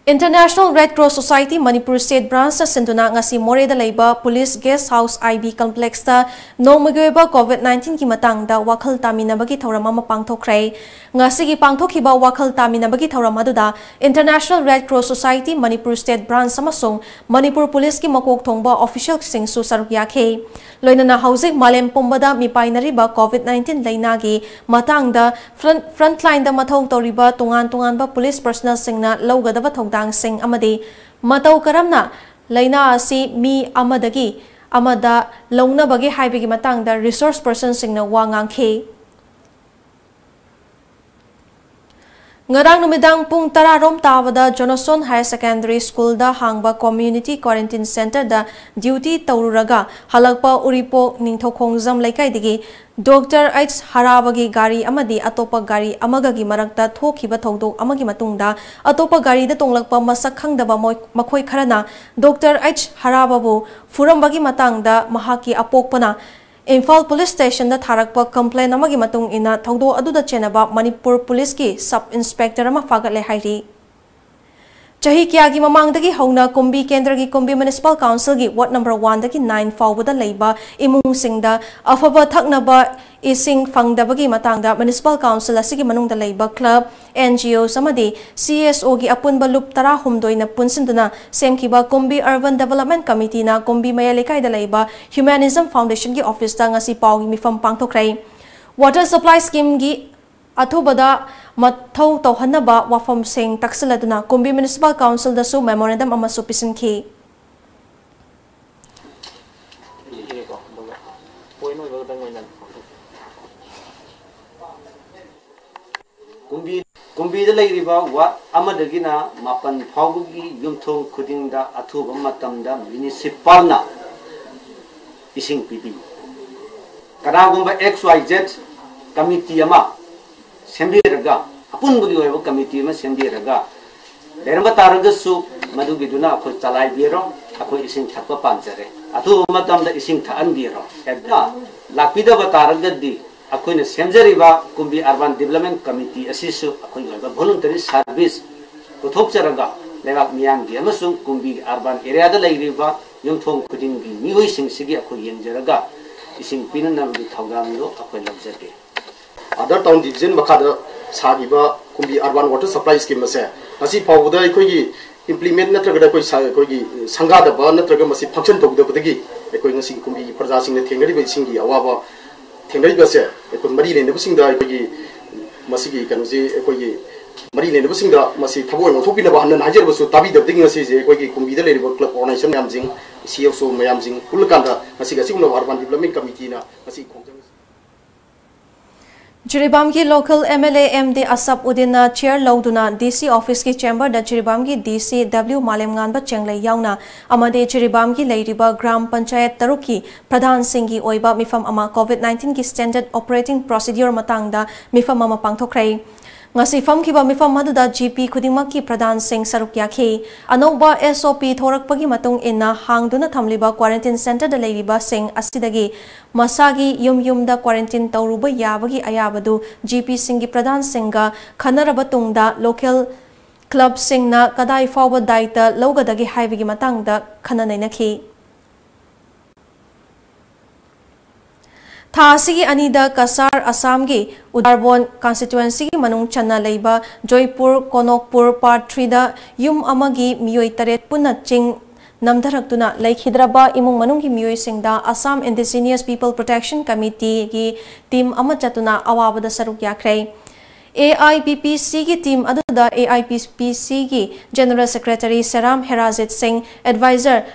International Red Cross Society Manipur State Branch ꯅ ꯁꯤꯟꯗꯨꯅ ꯉꯁꯤ ꯃꯣꯔꯦꯗ ꯂꯩꯕ Police Guest House I B Complex ꯇ ꯅꯣꯡꯃꯒꯤ ꯑꯣꯏꯕ COVID nineteen ꯒꯤ ꯃꯇꯥꯡꯗ ꯋꯥꯈꯜ ꯇꯥꯃꯤꯟꯅꯕꯒꯤ ꯊꯧꯔꯝ ꯑꯃ ꯄꯥꯡꯊꯣꯛꯈ꯭ꯔꯦ꯫ ꯉꯁꯤꯒꯤ ꯄꯥꯡꯊꯣꯛꯈꯤꯕ ꯋꯥꯈꯜ ꯇꯥꯃꯤꯟꯅꯕꯒꯤ ꯊꯧꯔꯝ ꯑꯗꯨꯗ International Red Cross Society Manipur State Branch ꯑꯃꯁꯨꯡ ꯃꯅꯤꯄꯨꯔ ꯄꯨꯂꯤꯁꯀꯤ ꯃꯀꯣꯛ ꯊꯣꯡꯕ official ꯁꯤꯡꯁꯨ ꯁꯔꯨꯛ ꯌꯥꯈꯤ꯫ ꯂꯣꯏꯅꯅ ꯍꯧꯖꯤꯛ ꯃꯥꯂꯦꯝ ꯄꯨꯝꯕꯗ ꯃꯤꯄꯥꯏꯅꯔꯤꯕ COVID nineteen ꯂꯩꯅꯥꯒꯤ ꯃꯇꯥꯡꯗ front, frontline ꯗ ꯃꯊꯧ ꯇꯧꯔꯤꯕ ꯇꯣꯉꯥꯟ ꯇꯣꯉꯥꯟꯕ ꯄꯨꯂꯤꯁ personnel ꯁꯤꯡꯅ ꯂꯧꯒꯗꯕ ꯊꯧꯗꯥꯡꯁꯤꯡ ꯑꯃꯗꯤ ꯃꯇꯧ ꯀꯔꯝꯅ ꯂꯩꯅꯥ ꯑꯁꯤ ꯃꯤ ꯑꯃꯗꯒꯤ ꯑꯃꯗ ꯂꯧꯅꯕꯒꯦ ꯍꯥꯏꯕꯒꯤ ꯃꯇꯥꯡꯗ resource person ꯁꯤꯡꯅ ꯋꯥ ꯉꯥꯡꯈꯤ꯫ ꯉꯔꯥꯡ ꯅꯨꯃꯤꯗꯥꯡ ꯄꯨꯡ ꯇꯔꯥ ꯔꯣꯝ ꯇꯥꯕꯗ Johnson Higher Secondary School ꯗ ꯍꯥꯡꯕ Community Quarantine Centre ꯗ duty ꯇꯧꯔꯨꯔꯒ ꯍꯜꯂꯛꯄ ꯎꯔꯤꯄꯣꯛ ꯅꯤꯡꯊꯧꯈꯣꯡꯖꯝ ꯂꯩꯀꯥꯏꯗꯒꯤ Doctor H ꯍꯔꯥꯕꯒꯤ ꯒꯥꯔꯤ ꯑꯃꯗꯤ ꯑꯇꯣꯞꯄ ꯒꯥꯔꯤ ꯑꯃꯒꯒꯤ ꯃꯔꯛꯇ ꯊꯣꯛꯈꯤꯕ ꯊꯧꯗꯣꯛ ꯑꯃꯒꯤ ꯃꯇꯨꯡꯗ ꯑꯇꯣꯞꯄ ꯒꯥꯔꯤꯗ ꯇꯣꯡꯂꯛꯄ ꯃꯁꯛ ꯈꯪꯗꯕ ꯃꯣꯏ-, ꯃꯈꯣꯏ ꯈꯔꯅ Doctor H ꯍꯔꯥꯕꯕꯨ ꯐꯨꯔꯝꯕꯒꯤ ꯃꯇꯥꯡꯗ ꯃꯍꯥꯛꯀꯤ ꯑꯄꯣꯛꯄꯅ ꯏꯝꯐꯥꯜ ꯄꯨꯂꯤꯁ ꯁ꯭ꯇꯦꯁꯟꯗ ꯊꯥꯔꯛꯄ ꯀꯝꯄ꯭ꯂꯦꯟ ꯑꯃꯒꯤ ꯃꯇꯨꯡ ꯏꯟꯅ ꯊꯧꯗꯣꯛ ꯑꯗꯨꯗ ꯆꯦꯟꯅꯕ ꯃꯅꯤꯄꯨꯔ ꯄꯨꯂꯤꯁꯀꯤ ꯁꯕ ꯏꯟꯁꯄꯦꯛꯇꯔ ꯑꯃ ꯐꯥꯒꯠꯂꯦ ꯍꯥꯏꯔꯤ꯫ ꯆꯍꯤ ꯀꯌꯥꯒꯤ ꯃꯃꯥꯡꯗꯒꯤ ꯍꯧꯅ ꯀꯨꯝꯕꯤ ꯀꯦꯟꯗ꯭ꯔꯒꯤ ꯀꯨꯝꯕꯤ ꯃ꯭ꯌꯨꯅꯤꯁꯤꯄꯥꯜ ꯀꯥꯎꯟꯁꯤꯜꯒꯤ ꯋꯥꯔꯗ ꯅꯝꯕꯔ ꯋꯥꯟꯗꯒꯤ ꯅꯥꯏꯟ ꯐꯥꯎꯕꯗ ꯂꯩꯕ ꯏꯃꯨꯡꯁꯤꯡꯗ ꯑꯐꯕ ꯊꯛꯅꯕ ꯏꯁꯤꯡ ꯐꯪꯗꯕꯒꯤ ꯃꯇꯥꯡꯗ ꯃ꯭ꯌꯨꯅꯤꯁꯤꯄꯥꯜ ꯀꯥꯎꯟꯁꯤꯜ ꯑꯁꯤꯒꯤ ꯃꯅꯨꯡꯗ ꯂꯩꯕ ꯀ꯭ꯂꯕ, ꯑꯦꯟ ꯖꯤ ꯑꯣꯁ ꯑꯃꯗꯤ ꯁꯤ ꯑꯦꯁ ꯑꯣꯒꯤ ꯑꯄꯨꯟꯕ ꯂꯨꯞ ꯇꯔꯥꯍꯨꯝꯗꯣꯏꯅ ꯄꯨꯟꯁꯤꯟꯗꯨꯅ ꯁꯦꯝꯈꯤꯕ ꯀꯨꯝꯕꯤ ꯑꯔꯕꯟ ꯗꯤꯕꯦꯂꯞꯃꯦꯟꯠ ꯀꯃꯤꯇꯤꯅ ꯀꯨꯝꯕꯤ ꯃꯌꯥꯏ ꯂꯩꯀꯥꯏꯗ ꯂꯩꯕ ꯍ꯭ꯌꯨꯃꯦꯅꯤꯖꯝ ꯐꯥꯎꯟꯗꯦꯁꯟꯒꯤ ꯑꯣꯐꯤꯁꯇ ꯉꯁꯤ ꯄꯥꯎꯒꯤ ꯃꯤꯐꯝ ꯄꯥꯡꯊꯣꯛꯈ꯭ꯔꯦ꯫ ꯋꯥꯇꯔ ꯁꯄ꯭ꯂꯥꯏ ꯁ꯭ꯀꯤꯝꯒꯤ ꯑꯊꯨꯕꯗ ꯃꯊꯧ ꯇꯧꯍꯟꯅꯕ ꯋꯥꯐꯝꯁꯤꯡ ꯇꯛꯁꯤꯜꯂꯗꯨꯅ ꯀꯨꯝꯕꯤ ꯃ꯭ꯌꯨꯅꯤꯁꯤꯄꯥꯜ ꯀꯥꯎꯟꯁꯤꯜꯗꯁꯨ ꯃꯦꯃꯣꯔꯦꯟꯗꯝ ꯑꯃꯁꯨ ꯄꯤꯁꯤꯟꯈꯤ꯫ ꯀꯨꯝꯕꯤ, ꯀꯨꯝꯕꯤꯗ ꯂꯩꯔꯤꯕ ꯋꯥꯔꯗ ꯑꯃꯗꯒꯤꯅ ꯃꯥꯄꯟ ꯐꯥꯎꯕꯒꯤ ꯌꯨꯝꯊꯣꯡ ꯈꯨꯗꯤꯡꯗ ꯑꯊꯨꯕ ꯃꯇꯝꯗ ꯃ꯭ꯌꯨꯅꯤꯁꯤꯄꯥꯜꯅ ꯏꯁꯤꯡ ꯄꯤꯕꯤꯌꯨ꯫ ꯀꯅꯥꯒꯨꯝꯕ ꯑꯦꯛꯁ ꯋꯥꯏ ꯖꯦꯠ ꯀꯃꯤꯇꯤ ꯑꯃ ꯁꯦꯝꯕꯤꯔꯒ, ꯑꯄꯨꯟꯕꯒꯤ ꯑꯣꯏꯕ ꯀꯃꯤꯇꯤ ꯑꯃ ꯁꯦꯝꯕꯤꯔꯒ ꯂꯩꯔꯝꯕ ꯇꯥꯔꯒꯁꯨ, ꯃꯗꯨꯒꯤꯗꯨꯅ ꯑꯩꯈꯣꯏ ꯆꯂꯥꯏꯕꯤꯔꯣ, ꯑꯩꯈꯣꯏ ꯏꯁꯤꯡ ꯊꯛꯄ ꯄꯥꯝꯖꯔꯦ, ꯑꯊꯨꯕ ꯃꯇꯝꯗ ꯏꯁꯤꯡ ꯊꯛꯍꯟꯕꯤꯔꯣ꯫ ꯍꯦꯛꯇ ꯂꯥꯛꯄꯤꯗꯕ ꯇꯥꯔꯒꯗꯤ ꯑꯩꯈꯣꯏꯅ ꯁꯦꯝꯖꯔꯤꯕ ꯀꯨꯝꯕꯤ ꯑꯔꯕꯥꯟ ꯗꯤꯕꯦꯂꯞꯃꯦꯟ ꯀꯃꯤꯇꯤ ꯑꯁꯤꯁꯨ ꯑꯩꯈꯣꯏꯒꯤ ꯑꯣꯏꯕ ꯚꯣꯂꯨꯟꯇꯔꯤ ꯁꯥꯔꯚꯤꯁ ꯄꯨꯊꯣꯛꯆꯔꯒ, ꯂꯩꯕꯥꯛ ꯃꯤꯌꯥꯝꯒꯤ ꯑꯃꯁꯨꯡ ꯀꯨꯝꯕꯤ ꯑꯔꯕꯥꯟ ꯑꯦꯔꯤꯌꯥꯗ ꯂꯩꯔꯤꯕ ꯌꯨꯝꯊꯣꯡ ꯈꯨꯗꯤꯡꯒꯤ ꯃꯤꯑꯣꯏꯁꯤꯡꯁꯤꯒꯤ ꯑꯩꯈꯣꯏ ꯌꯦꯡꯖꯔꯒ, ꯏꯁꯤꯡ ꯄꯤꯅꯅꯕꯒꯤ ꯊꯧꯗꯥꯡꯗꯣ ꯑꯩꯈꯣꯏ ꯂꯧꯖꯒꯦ꯫ ꯑꯗꯔ ꯇꯥꯎꯟ ꯗꯤꯕꯤꯖꯟ ꯃꯈꯥꯗ ꯁꯥꯈꯤꯕ ꯀꯨꯝꯕꯤ ꯑꯔꯕꯥꯟ ꯋꯥꯇꯔ ꯁꯄ꯭ꯂꯥꯏ ꯁ꯭ꯀꯤꯝ ꯑꯁꯦ ꯉꯁꯤ ꯐꯥꯎꯕꯗ ꯑꯩꯈꯣꯏꯒꯤ ꯏꯝꯄ꯭ꯂꯤꯃꯦꯟꯠ ꯅꯠꯇ꯭ꯔꯒꯅ ꯑꯩꯈꯣꯏ ꯁ-, ꯑꯩꯈꯣꯏꯒꯤ ꯁꯪꯒꯥꯗꯕ ꯅꯠꯇ꯭ꯔꯒ ꯃꯁꯤ ꯐꯪꯁꯟ ꯇꯧꯗꯕꯗꯒꯤ ꯑꯩꯈꯣꯏ ꯉꯁꯤꯒꯤ ꯀꯨꯝꯕꯤꯒꯤ ꯄ꯭ꯔꯖꯥꯁꯤꯡꯅ ꯊꯦꯡꯅꯔꯤꯕ ꯏꯁꯤꯡꯒꯤ ꯑꯋꯥꯕ ꯊꯦꯡꯅꯔꯤꯕꯁꯦ ꯑꯩꯈꯣꯏ ꯃꯔꯤ ꯂꯩꯅꯕꯁꯤꯡꯗ ꯑꯩꯈꯣꯏꯒꯤ ꯃꯁꯤꯒꯤ ꯀꯩꯅꯣꯁꯤ ꯑꯩꯈꯣꯏꯒꯤ ꯃꯔꯤ ꯂꯩꯅꯕꯁꯤꯡꯗ ꯃꯁꯤ ꯊꯕꯛ ꯑꯣꯏꯅ ꯑꯣꯟꯊꯣꯛꯄꯤꯅꯕ ꯍꯟꯅ ꯍꯥꯏꯖꯔꯕꯁꯨ ꯇꯥꯕꯤꯗꯕꯗꯒꯤ ꯉꯁꯤꯁꯦ ꯑꯩꯈꯣꯏꯒꯤ ꯀꯨꯝꯕꯤꯗ ꯂꯩꯔꯤꯕ ꯀ꯭ꯂꯕ ꯑꯣꯔꯒꯅꯥꯏꯖꯦꯁꯟ ꯃꯌꯥꯝꯁꯤꯡ, ꯁꯤ ꯑꯦꯐ ꯑꯣ ꯃꯌꯥꯝꯁꯤꯡ ꯄꯨꯜꯂꯀꯥꯟꯗ ꯉꯁꯤꯒꯤ ꯑꯁꯤꯒꯨꯝꯂꯕ ꯑꯔꯕꯥꯟ ꯗꯤꯕꯦꯂꯞꯃꯦꯟ ꯀꯃꯤꯇꯤꯅ ꯉꯁꯤ ꯈꯣꯡꯖꯪ ꯖꯤꯔꯤꯕꯥꯝꯒꯤ local M L A M D Ashab ꯎꯗꯤꯟꯅ ꯆꯤꯌꯔ ꯂꯧꯗꯨꯅ ꯗꯤ ꯁꯤ ꯑꯣꯐꯤꯁꯀꯤ ꯆꯦꯝꯕꯔꯗ ꯖꯤꯔꯤꯕꯥꯝꯒꯤ ꯗꯤ ꯁꯤ ꯗꯕ꯭ꯂꯤꯎ ꯃꯥꯂꯦꯝꯉꯥꯟꯕ ꯆꯦꯡꯂꯩ ꯌꯥꯎꯅ ꯑꯃꯗꯤ ꯖꯤꯔꯤꯕꯥꯝꯒꯤ ꯂꯩꯔꯤꯕ ꯒ꯭ꯔꯥꯝ ꯄꯟꯆꯥꯌꯠ ꯇꯔꯨꯛꯀꯤ ꯄ꯭ꯔꯙꯥꯟꯁꯤꯡꯒꯤ ꯑꯣꯏꯕ ꯃꯤꯐꯝ ꯑꯃ ꯀꯣꯚꯤꯗ ꯅꯥꯏꯟꯇꯤꯟꯒꯤ ꯁ꯭ꯇꯦꯟꯗꯔꯗ ꯑꯣꯄꯔꯦꯇꯤꯡ ꯄ꯭ꯔꯣꯁꯤꯗ꯭ꯌꯨꯔ ꯃꯇꯥꯡꯗ ꯃꯤꯐꯝ ꯑꯃ ꯄꯥꯡꯊꯣꯛꯈ꯭ꯔꯦ꯫ ꯉꯁꯤ ꯐꯝꯈꯤꯕ ꯃꯤꯐꯝ ꯑꯗꯨꯗ ꯖꯤ ꯄꯤ ꯈꯨꯗꯤꯡꯃꯛꯀꯤ ꯄ꯭ꯔꯙꯥꯟꯁꯤꯡ ꯁꯔꯨꯛ ꯌꯥꯈꯤ꯫ ꯑꯅꯧꯕ ꯑꯦꯁ ꯑꯣ ꯄꯤ ꯊꯣꯔꯛꯄꯒꯤ ꯃꯇꯨꯡ ꯏꯟꯅ ꯍꯥꯡꯗꯨꯅ ꯊꯝꯂꯤꯕ quarantine centreꯗ ꯂꯩꯔꯤꯕꯁꯤꯡ ꯑꯁꯤꯗꯒꯤ ꯃꯁꯥꯒꯤ ꯌꯨꯝ ꯌꯨꯝꯗ quarantine ꯇꯧꯔꯨꯕ ꯌꯥꯕꯒꯤ ꯑꯌꯥꯕꯗꯨ ꯖꯤ ꯄꯤꯁꯤꯡꯒꯤ ꯄ꯭ꯔꯙꯥꯟꯁꯤꯡꯒ ꯈꯟꯅꯔꯕ ꯇꯨꯡꯗ local clubꯁꯤꯡꯅ ꯀꯗꯥꯏ ꯐꯥꯎꯕ ꯗꯥꯏꯇ ꯂꯧꯒꯗꯒꯦ ꯍꯥꯏꯕꯒꯤ ꯃꯇꯥꯡꯗ ꯈꯟꯅ ꯅꯩꯅꯈꯤ꯫ ꯊꯥ ꯑꯁꯤꯒꯤ ꯑꯅꯤꯗ ꯀꯁꯥꯔ ꯑꯁꯥꯝꯒꯤ ꯎꯗꯥꯔꯕꯣꯟ constituencyꯒꯤ ꯃꯅꯨꯡ ꯆꯟꯅ ꯂꯩꯕ ꯖꯣꯏꯄꯨꯔ ꯀꯣꯅꯣꯛꯄꯨꯔ part threeꯗ ꯌꯨꯝ ꯑꯃꯒꯤ ꯃꯤꯑꯣꯏ ꯇꯔꯦꯠ ꯄꯨꯟꯅ ꯆꯤꯡ ꯅꯝꯊꯔꯛꯇꯨꯅ ꯂꯩꯈꯤꯗ꯭ꯔꯕ ꯏꯃꯨꯡ ꯃꯅꯨꯡꯒꯤ ꯃꯤꯑꯣꯏꯁꯤꯡꯗ Assam Indigenous People Protection Committeeꯒꯤ team ꯑꯃ ꯆꯠꯇꯨꯅ ꯑꯋꯥꯕꯗ ꯁꯔꯨꯛ ꯌꯥꯈ꯭ꯔꯦ꯫ AIPPCꯒꯤ team ꯑꯗꯨꯗ AIPPCꯒꯤ General Secretary ꯁꯦꯔꯥꯝ ꯍꯦꯔꯥꯖꯤꯠ ꯁꯤꯡ, advisor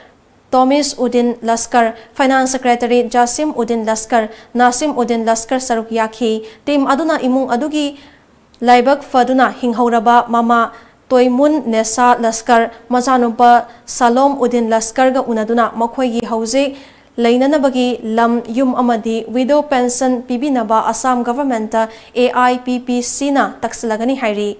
ꯇꯣꯃꯤꯁ Uddin Lashkar, Finance Secretary ꯖꯥꯁꯤꯝ Uddin Lashkar, ꯅꯥꯁꯤꯝ Uddin Lashkar ꯁꯔꯨꯛ ꯌꯥꯈꯤ꯫ Team ꯑꯗꯨꯅ ꯏꯃꯨꯡ ꯑꯗꯨꯒꯤ ꯂꯥꯏꯕꯛ ꯐꯗꯨꯅ ꯍꯤꯡꯍꯧꯔꯕ ꯃꯃꯥ ꯇꯣꯏꯃꯨꯟ ꯅꯦꯁꯥ ꯂꯁꯀꯔ, ꯃꯆꯥꯅꯨꯄꯥ ꯁꯥꯂꯣꯝ ꯎꯗꯤꯟ ꯂꯁꯀꯔꯒ ꯎꯅꯗꯨꯅ ꯃꯈꯣꯏꯒꯤ ꯍꯧꯖꯤꯛ ꯂꯩꯅꯅꯕꯒꯤ ꯂꯝ, ꯌꯨꯝ ꯑꯃꯗꯤ widow pension ꯄꯤꯕꯤꯅꯕ Assam governmentꯇ AIPPCꯅ ꯇꯛꯁꯤꯜꯂꯒꯅꯤ ꯍꯥꯏꯔꯤ꯫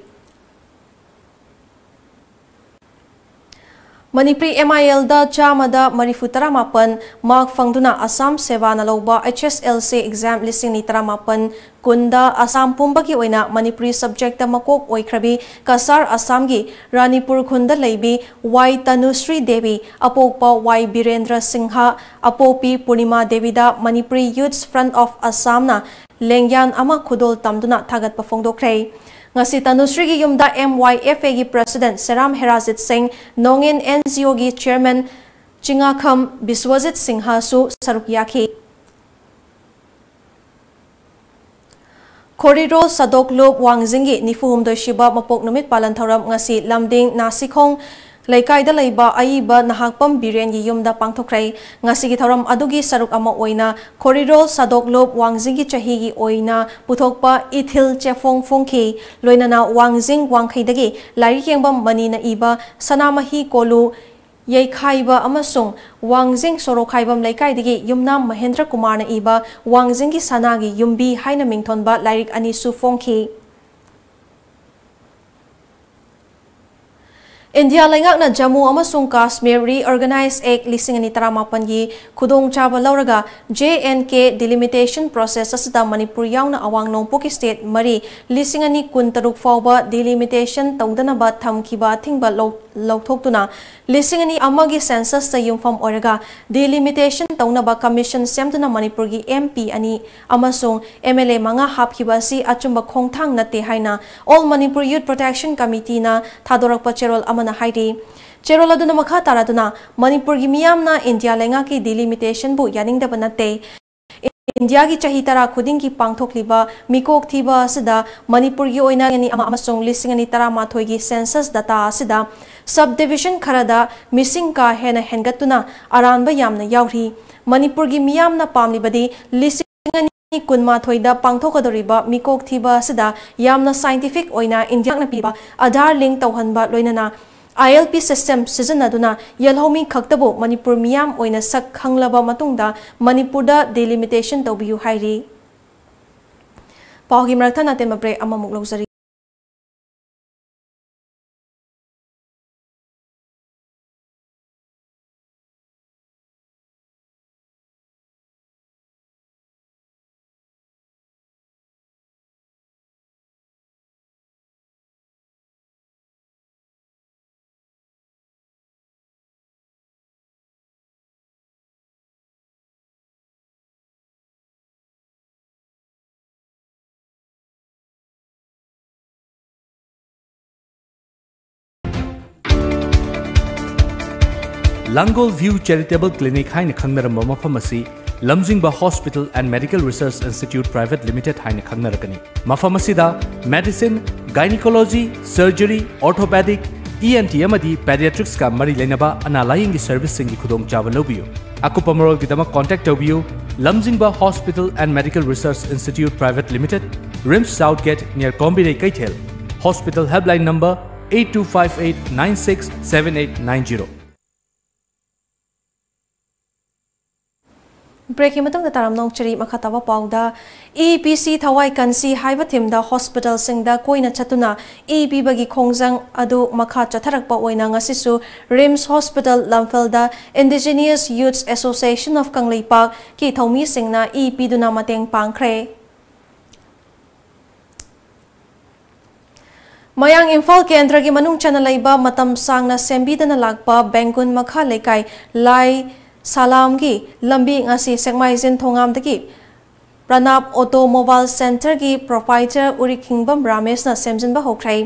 ꯃꯅꯤꯄꯨꯔꯤ MILꯗ ꯆꯥꯝꯃꯗ ꯃꯔꯤꯐꯨ ꯇꯔꯥꯃꯥꯄꯟ mark ꯐꯪꯗꯨꯅ Assam ꯁꯦꯕꯥꯅ ꯂꯧꯕ HSLC exam ꯂꯤꯁꯤꯡ ꯑꯅꯤ ꯇꯔꯥꯃꯥꯄꯟ ꯀꯨꯟꯗ ꯑꯁꯥꯝ ꯄꯨꯝꯕꯒꯤ ꯑꯣꯏꯅ ꯃꯅꯤꯄꯨꯔꯤ subjectꯇ ꯃꯀꯣꯛ ꯑꯣꯏꯈ꯭ꯔꯕꯤ ꯀꯁꯥꯔ ꯑꯁꯥꯝꯒꯤ ꯔꯥꯅꯤꯄꯨꯔ ꯈꯨꯟꯗ ꯂꯩꯕꯤ ꯋꯥꯏ ꯇꯅꯨꯁ꯭ꯔꯤ ꯗꯦꯕꯤ, ꯑꯄꯣꯛꯄ ꯋꯥꯏ ꯕꯤꯔꯦꯟꯗ꯭ꯔ ꯁꯤꯡꯍ, ꯑꯄꯣꯛꯄꯤ ꯄꯨꯔꯅꯤꯃꯥ ꯗꯦꯕꯤꯗ Manipuri Youths Front of Assamꯅ ꯂꯦꯡꯌꯥꯟ ꯑꯃ ꯈꯨꯗꯣꯜ ꯇꯝꯗꯨꯅ ꯊꯥꯒꯠꯄ ꯐꯣꯡꯗꯣꯛꯈ꯭ꯔꯦ꯫ ꯉꯁꯤ ꯇꯅꯨꯁ꯭ꯔꯤꯒꯤ ꯌꯨꯝꯗ MYFAꯒꯤ president ꯁꯦꯔꯥꯝ ꯍꯦꯔꯥꯖꯤꯠ ꯁꯤꯡ, ꯅꯣꯡꯏꯟ NGOꯒꯤ chairman ꯆꯤꯉꯥꯈꯝ ꯕꯤꯁ꯭ꯋꯖꯤꯠ ꯁꯤꯡꯍꯁꯨ ꯁꯔꯨꯛ ꯌꯥꯈꯤ꯫ ꯈꯣꯔꯤꯔꯣꯜ ꯁꯥꯗꯣꯛꯂꯨꯞ ꯋꯥꯡꯖꯤꯡꯒꯤ ꯅꯤꯐꯨ ꯍꯨꯝꯗꯣꯏ ꯁꯨꯕ ꯃꯄꯣꯛ ꯅꯨꯃꯤꯠ ꯄꯥꯂꯟ ꯊꯧꯔꯝ ꯉꯁꯤ ꯂꯝꯗꯤꯡ ꯅꯥꯁꯤꯈꯣꯡ ꯂꯩꯀꯥꯏꯗ ꯂꯩꯕ ꯑꯏꯕ ꯅꯍꯥꯛꯄꯝ ꯕꯤꯔꯦꯟꯒꯤ ꯌꯨꯝꯗ ꯄꯥꯡꯊꯣꯛꯈ꯭ꯔꯦ꯫ ꯉꯁꯤꯒꯤ ꯊꯧꯔꯝ ꯑꯗꯨꯒꯤ ꯁꯔꯨꯛ ꯑꯃ ꯑꯣꯏꯅ ꯈꯣꯔꯤꯔꯣꯜ ꯁꯥꯗꯣꯛꯂꯨꯞ ꯋꯥꯡꯖꯤꯡꯒꯤ ꯆꯍꯤꯒꯤ ꯑꯣꯏꯅ ꯄꯨꯊꯣꯛꯄ ꯏꯊꯤꯜ ꯆꯦꯐꯣꯡ ꯐꯣꯡꯈꯤ꯫ ꯂꯣꯏꯅꯅ ꯋꯥꯡꯖꯤꯡ ꯋꯥꯡꯈꯩꯗꯒꯤ ꯂꯥꯏꯔꯤꯛ ꯌꯦꯡꯕꯝ ꯃꯅꯤꯅ ꯏꯕ ꯁꯅꯥꯃꯍꯤ ꯀꯣꯂꯨ ꯌꯩꯈꯥꯏꯕ ꯑꯃꯁꯨꯡ ꯋꯥꯡꯖꯤꯡ ꯁꯣꯔꯣꯛꯈꯥꯏꯕꯝ ꯂꯩꯀꯥꯏꯗꯒꯤ ꯌꯨꯝꯅꯥꯝ ꯃꯍꯦꯟꯗ꯭ꯔ ꯀꯨꯃꯥꯔꯅ ꯏꯕ ꯋꯥꯡꯖꯤꯡꯒꯤ ꯁꯅꯥꯒꯤ ꯌꯨꯝꯕꯤ ꯍꯥꯏꯅ ꯃꯤꯡꯊꯣꯟꯕ ꯂꯥꯏꯔꯤꯛ ꯑꯅꯤꯁꯨ ꯐꯣꯡꯈꯤ꯫ ꯏꯟꯗꯤꯌꯥ ꯂꯩꯉꯥꯛꯅ ꯖꯝꯃꯨ ꯑꯃꯁꯨꯡ ꯀꯥꯁꯃꯤꯔ Reorganise Act ꯂꯤꯁꯤꯡ ꯑꯅꯤ ꯇꯔꯥꯃꯥꯄꯟꯒꯤ ꯈꯨꯗꯣꯡꯆꯥꯕ ꯂꯧꯔꯒ J and K delimitation process ꯑꯁꯤꯗ ꯃꯅꯤꯄꯨꯔ ꯌꯥꯎꯅ ꯑꯋꯥꯡ ꯅꯣꯡꯄꯣꯛꯀꯤ state ꯃꯔꯤ ꯂꯤꯁꯤꯡ ꯑꯅꯤ ꯀꯨꯟꯇꯔꯨꯛ ꯐꯥꯎꯕ delimitation ꯇꯧꯗꯅꯕ ꯊꯝꯈꯤꯕ ꯑꯊꯤꯡꯕ ꯂꯧ-, ꯂꯧꯊꯣꯛꯇꯨꯅ ꯂꯤꯁꯤꯡ ꯑꯅꯤ ꯑꯃꯒꯤ censusꯇ ꯌꯨꯝꯐꯝ ꯑꯣꯏꯔꯒ delimitation ꯇꯧꯅꯕ commission ꯁꯦꯝꯗꯨꯅ ꯃꯅꯤꯄꯨꯔꯒꯤ MP ꯑꯅꯤ ꯑꯃꯁꯨꯡ MLA ꯃꯉꯥ ꯍꯥꯞꯈꯤꯕ ꯑꯁꯤ ꯑꯆꯨꯝꯕ ꯈꯣꯡꯊꯥꯡ ꯅꯠꯇꯦ ꯍꯥꯏꯅ All Manipur Youth Protection Committeeꯅ ꯊꯥꯗꯣꯔꯛꯄ ꯆꯦꯔꯣꯜ ꯑꯃꯅ ꯍꯥꯏꯔꯤ꯫ ꯆꯦꯔꯣꯜ ꯑꯗꯨꯅ ꯃꯈꯥ ꯇꯥꯔꯗꯨꯅ, ꯃꯅꯤꯄꯨꯔꯒꯤ ꯃꯤꯌꯥꯝꯅ ꯏꯟꯗꯤꯌꯥ ꯂꯩꯉꯥꯛꯀꯤ delimitation ꯕꯨ ꯌꯥꯅꯤꯡꯗꯕ ꯅꯠꯇꯦ꯫ ꯏꯟꯗꯤꯌꯥꯒꯤ ꯆꯍꯤ ꯇꯔꯥ ꯈꯨꯗꯤꯡꯒꯤ ꯄꯥꯡꯊꯣꯛꯂꯤꯕ ꯃꯤꯀꯣꯛ ꯊꯤꯕ ꯑꯁꯤꯗ ꯃꯅꯤꯄꯨꯔꯒꯤ ꯑꯣꯏꯅ ꯑꯅꯤ ꯑꯃ ꯑꯃꯁꯨꯡ ꯂꯤꯁꯤꯡ ꯑꯅꯤ ꯇꯔꯥꯃꯥꯊꯣꯏꯒꯤ census data ꯑꯁꯤꯗ subdivision ꯈꯔꯗ ꯃꯤꯁꯤꯡ ꯀꯥ ꯍꯦꯟꯅ ꯍꯦꯟꯒꯠꯇꯨꯅ ꯑꯔꯥꯟꯕ ꯌꯥꯝꯅ ꯌꯥꯎꯔꯤ꯫ ꯃꯅꯤꯄꯨꯔꯒꯤ ꯃꯤꯌꯥꯝꯅ ꯄꯥꯝꯂꯤꯕꯗꯤ ꯂꯤꯁꯤꯡ ꯑꯅꯤ ꯀꯨꯟꯃꯥꯊꯣꯏꯗ ꯄꯥꯡꯊꯣꯛꯀꯗꯧꯔꯤꯕ ꯃꯤꯀꯣꯛ ꯊꯤꯕ ꯑꯁꯤꯗ ꯌꯥꯝꯅ scientific ꯑꯣꯏꯅ ꯏꯟꯗꯤꯌꯥꯅ ꯄꯤꯕ Aadhaar link ꯇꯧꯍꯟꯕ, ꯂꯣꯏꯅꯅ ILP system ꯁꯤꯖꯤꯟꯅꯗꯨꯅ ꯌꯦꯜꯍꯧꯃꯤ ꯈꯛꯇꯕꯨ ꯃꯅꯤꯄꯨꯔ ꯃꯤꯌꯥꯝ ꯑꯣꯏꯅ ꯁꯛ ꯈꯪꯂꯕ ꯃꯇꯨꯡꯗ ꯃꯅꯤꯄꯨꯔꯗ delimitation ꯇꯧꯕꯤꯌꯨ ꯍꯥꯏꯔꯤ꯫ ꯄꯥꯎꯒꯤ ꯃꯔꯛ ꯊꯠꯅ ꯑꯇꯦꯟꯕ break ꯑꯃꯃꯨꯛ ꯂꯧꯖꯔꯤ꯫ ꯂꯥꯡꯒꯣꯜ View Charitable Clinic ꯍꯥꯏꯅ ꯈꯪꯅꯔꯝꯕ ꯃꯐꯝ ꯑꯁꯤ ꯂꯝꯖꯤꯡꯕ Hospital and Medical Research Institute Private Limited ꯍꯥꯏꯅ ꯈꯪꯅꯔꯒꯅꯤ꯫ ꯃꯐꯝ ꯑꯁꯤꯗ medicine, gynecology, surgery, orthopedic, ENT ꯑꯃꯗꯤ pediatricsꯀ ꯃꯔꯤ ꯂꯩꯅꯕ ꯑꯅꯥ ꯂꯥꯌꯦꯡꯒꯤ serviceꯁꯤꯡꯒꯤ ꯈꯨꯗꯣꯡꯆꯥꯕ ꯂꯧꯕꯤꯌꯨ꯫ ꯑꯀꯨꯞꯄ ꯃꯔꯣꯜꯒꯤꯗꯃꯛ contact ꯇꯧꯕꯤꯌꯨ, ꯂꯝꯖꯤꯡꯕ Hospital and Medical Research Institute Private Limited, RIMS South Gate near ꯀꯣꯝꯕꯤꯔꯩ ꯀꯩꯊꯦꯜ꯫ Hospital helpline number eight two five eight nine six seven eight nine zero꯫ Breakꯀꯤ ꯃꯇꯨꯡꯗ ꯇꯥꯔꯝꯅ ꯆꯔꯤ ꯃꯈꯥ ꯇꯥꯕ ꯄꯥꯎꯗ, "ꯏ ꯄꯤꯁꯤ ꯊꯋꯥꯏ ꯀꯟꯁꯤ" ꯍꯥꯏꯕ themeꯗ hospitalꯁꯤꯡꯗ ꯀꯣꯏꯅ ꯆꯠꯇꯨꯅ ꯏ ꯄꯤꯕꯒꯤ ꯈꯣꯡꯖꯪ ꯑꯗꯨ ꯃꯈꯥ ꯆꯠꯊꯔꯛꯄ ꯑꯣꯏꯅ ꯉꯁꯤꯁꯨ RIMS Hospital ꯂꯝꯐꯦꯜꯗ Indigenous Youths Association of ꯀꯪꯂꯩꯄꯥꯛꯀꯤ ꯊꯧꯃꯤꯁꯤꯡꯅ ꯏ ꯄꯤꯗꯨꯅ ꯃꯇꯦꯡ ꯄꯥꯡꯈ꯭ꯔꯦ꯫ ꯃꯌꯥꯡ ꯏꯝꯐꯥꯜ ꯀꯦꯟꯗ꯭ꯔꯒꯤ ꯃꯅꯨꯡ ꯆꯟꯅ ꯂꯩꯕ ꯃꯇꯝ ꯁꯥꯡꯅ ꯁꯦꯝꯕꯤꯗꯅ ꯂꯥꯛꯄ ꯕꯦꯡꯒꯨꯟ ꯃꯈꯥ ꯂꯩꯀꯥꯏ ꯂꯥꯏ ꯁꯂꯥꯝꯒꯤ ꯂꯝꯕꯤ ꯉꯁꯤ ꯁꯦꯛꯃꯥꯏꯖꯤꯟ ꯊꯣꯉꯥꯝꯗꯒꯤ ꯄ꯭ꯔꯅꯥꯞ ꯑꯣꯇꯣ ꯃꯣꯕꯥꯏꯜ ꯁꯦꯟꯇꯔꯒꯤ proprietor ꯎꯔꯤꯈꯤꯡꯕꯝ ꯔꯥꯃꯦꯁꯅ ꯁꯦꯝꯖꯤꯟꯕ ꯍꯧꯈ꯭ꯔꯦ꯫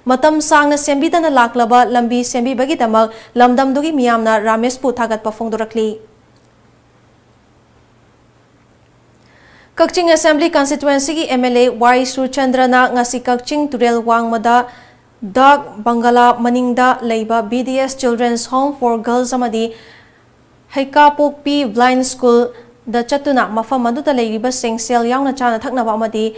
ꯃꯇꯝ ꯁꯥꯡꯅ ꯁꯦꯝꯕꯤꯗꯅ ꯂꯥꯛꯂꯕ ꯂꯝꯕꯤ ꯁꯦꯝꯕꯤꯕꯒꯤꯗꯃꯛ ꯂꯝꯗꯝꯗꯨꯒꯤ ꯃꯤꯌꯥꯝꯅ ꯔꯥꯃꯦꯁꯄꯨ ꯊꯥꯒꯠꯄ ꯐꯣꯡꯗꯣꯔꯛꯂꯤ꯫ ꯀꯛꯆꯤꯡ Assembly Constituencyꯒꯤ MLA ꯋꯥꯏ ꯁꯨꯔꯆꯟꯗ꯭ꯔꯅ ꯉꯁꯤ ꯀꯛꯆꯤꯡ ꯇꯨꯔꯦꯜ ꯋꯥꯡꯃꯗ ꯗꯥꯛ ꯕꯪꯒꯂꯥ ꯃꯅꯤꯡꯗ ꯂꯩꯕ BDS Children's Home for Girls ꯑꯃꯗꯤ ꯍꯩꯀꯥꯄꯣꯛꯄꯤ Blind Schoolꯗ ꯆꯠꯇꯨꯅ ꯃꯐꯝ ꯑꯗꯨꯗ ꯂꯩꯔꯤꯕꯁꯤꯡ ꯁꯦꯜ ꯌꯥꯎꯅ ꯆꯥꯅ ꯊꯛꯅꯕ ꯑꯃꯗꯤ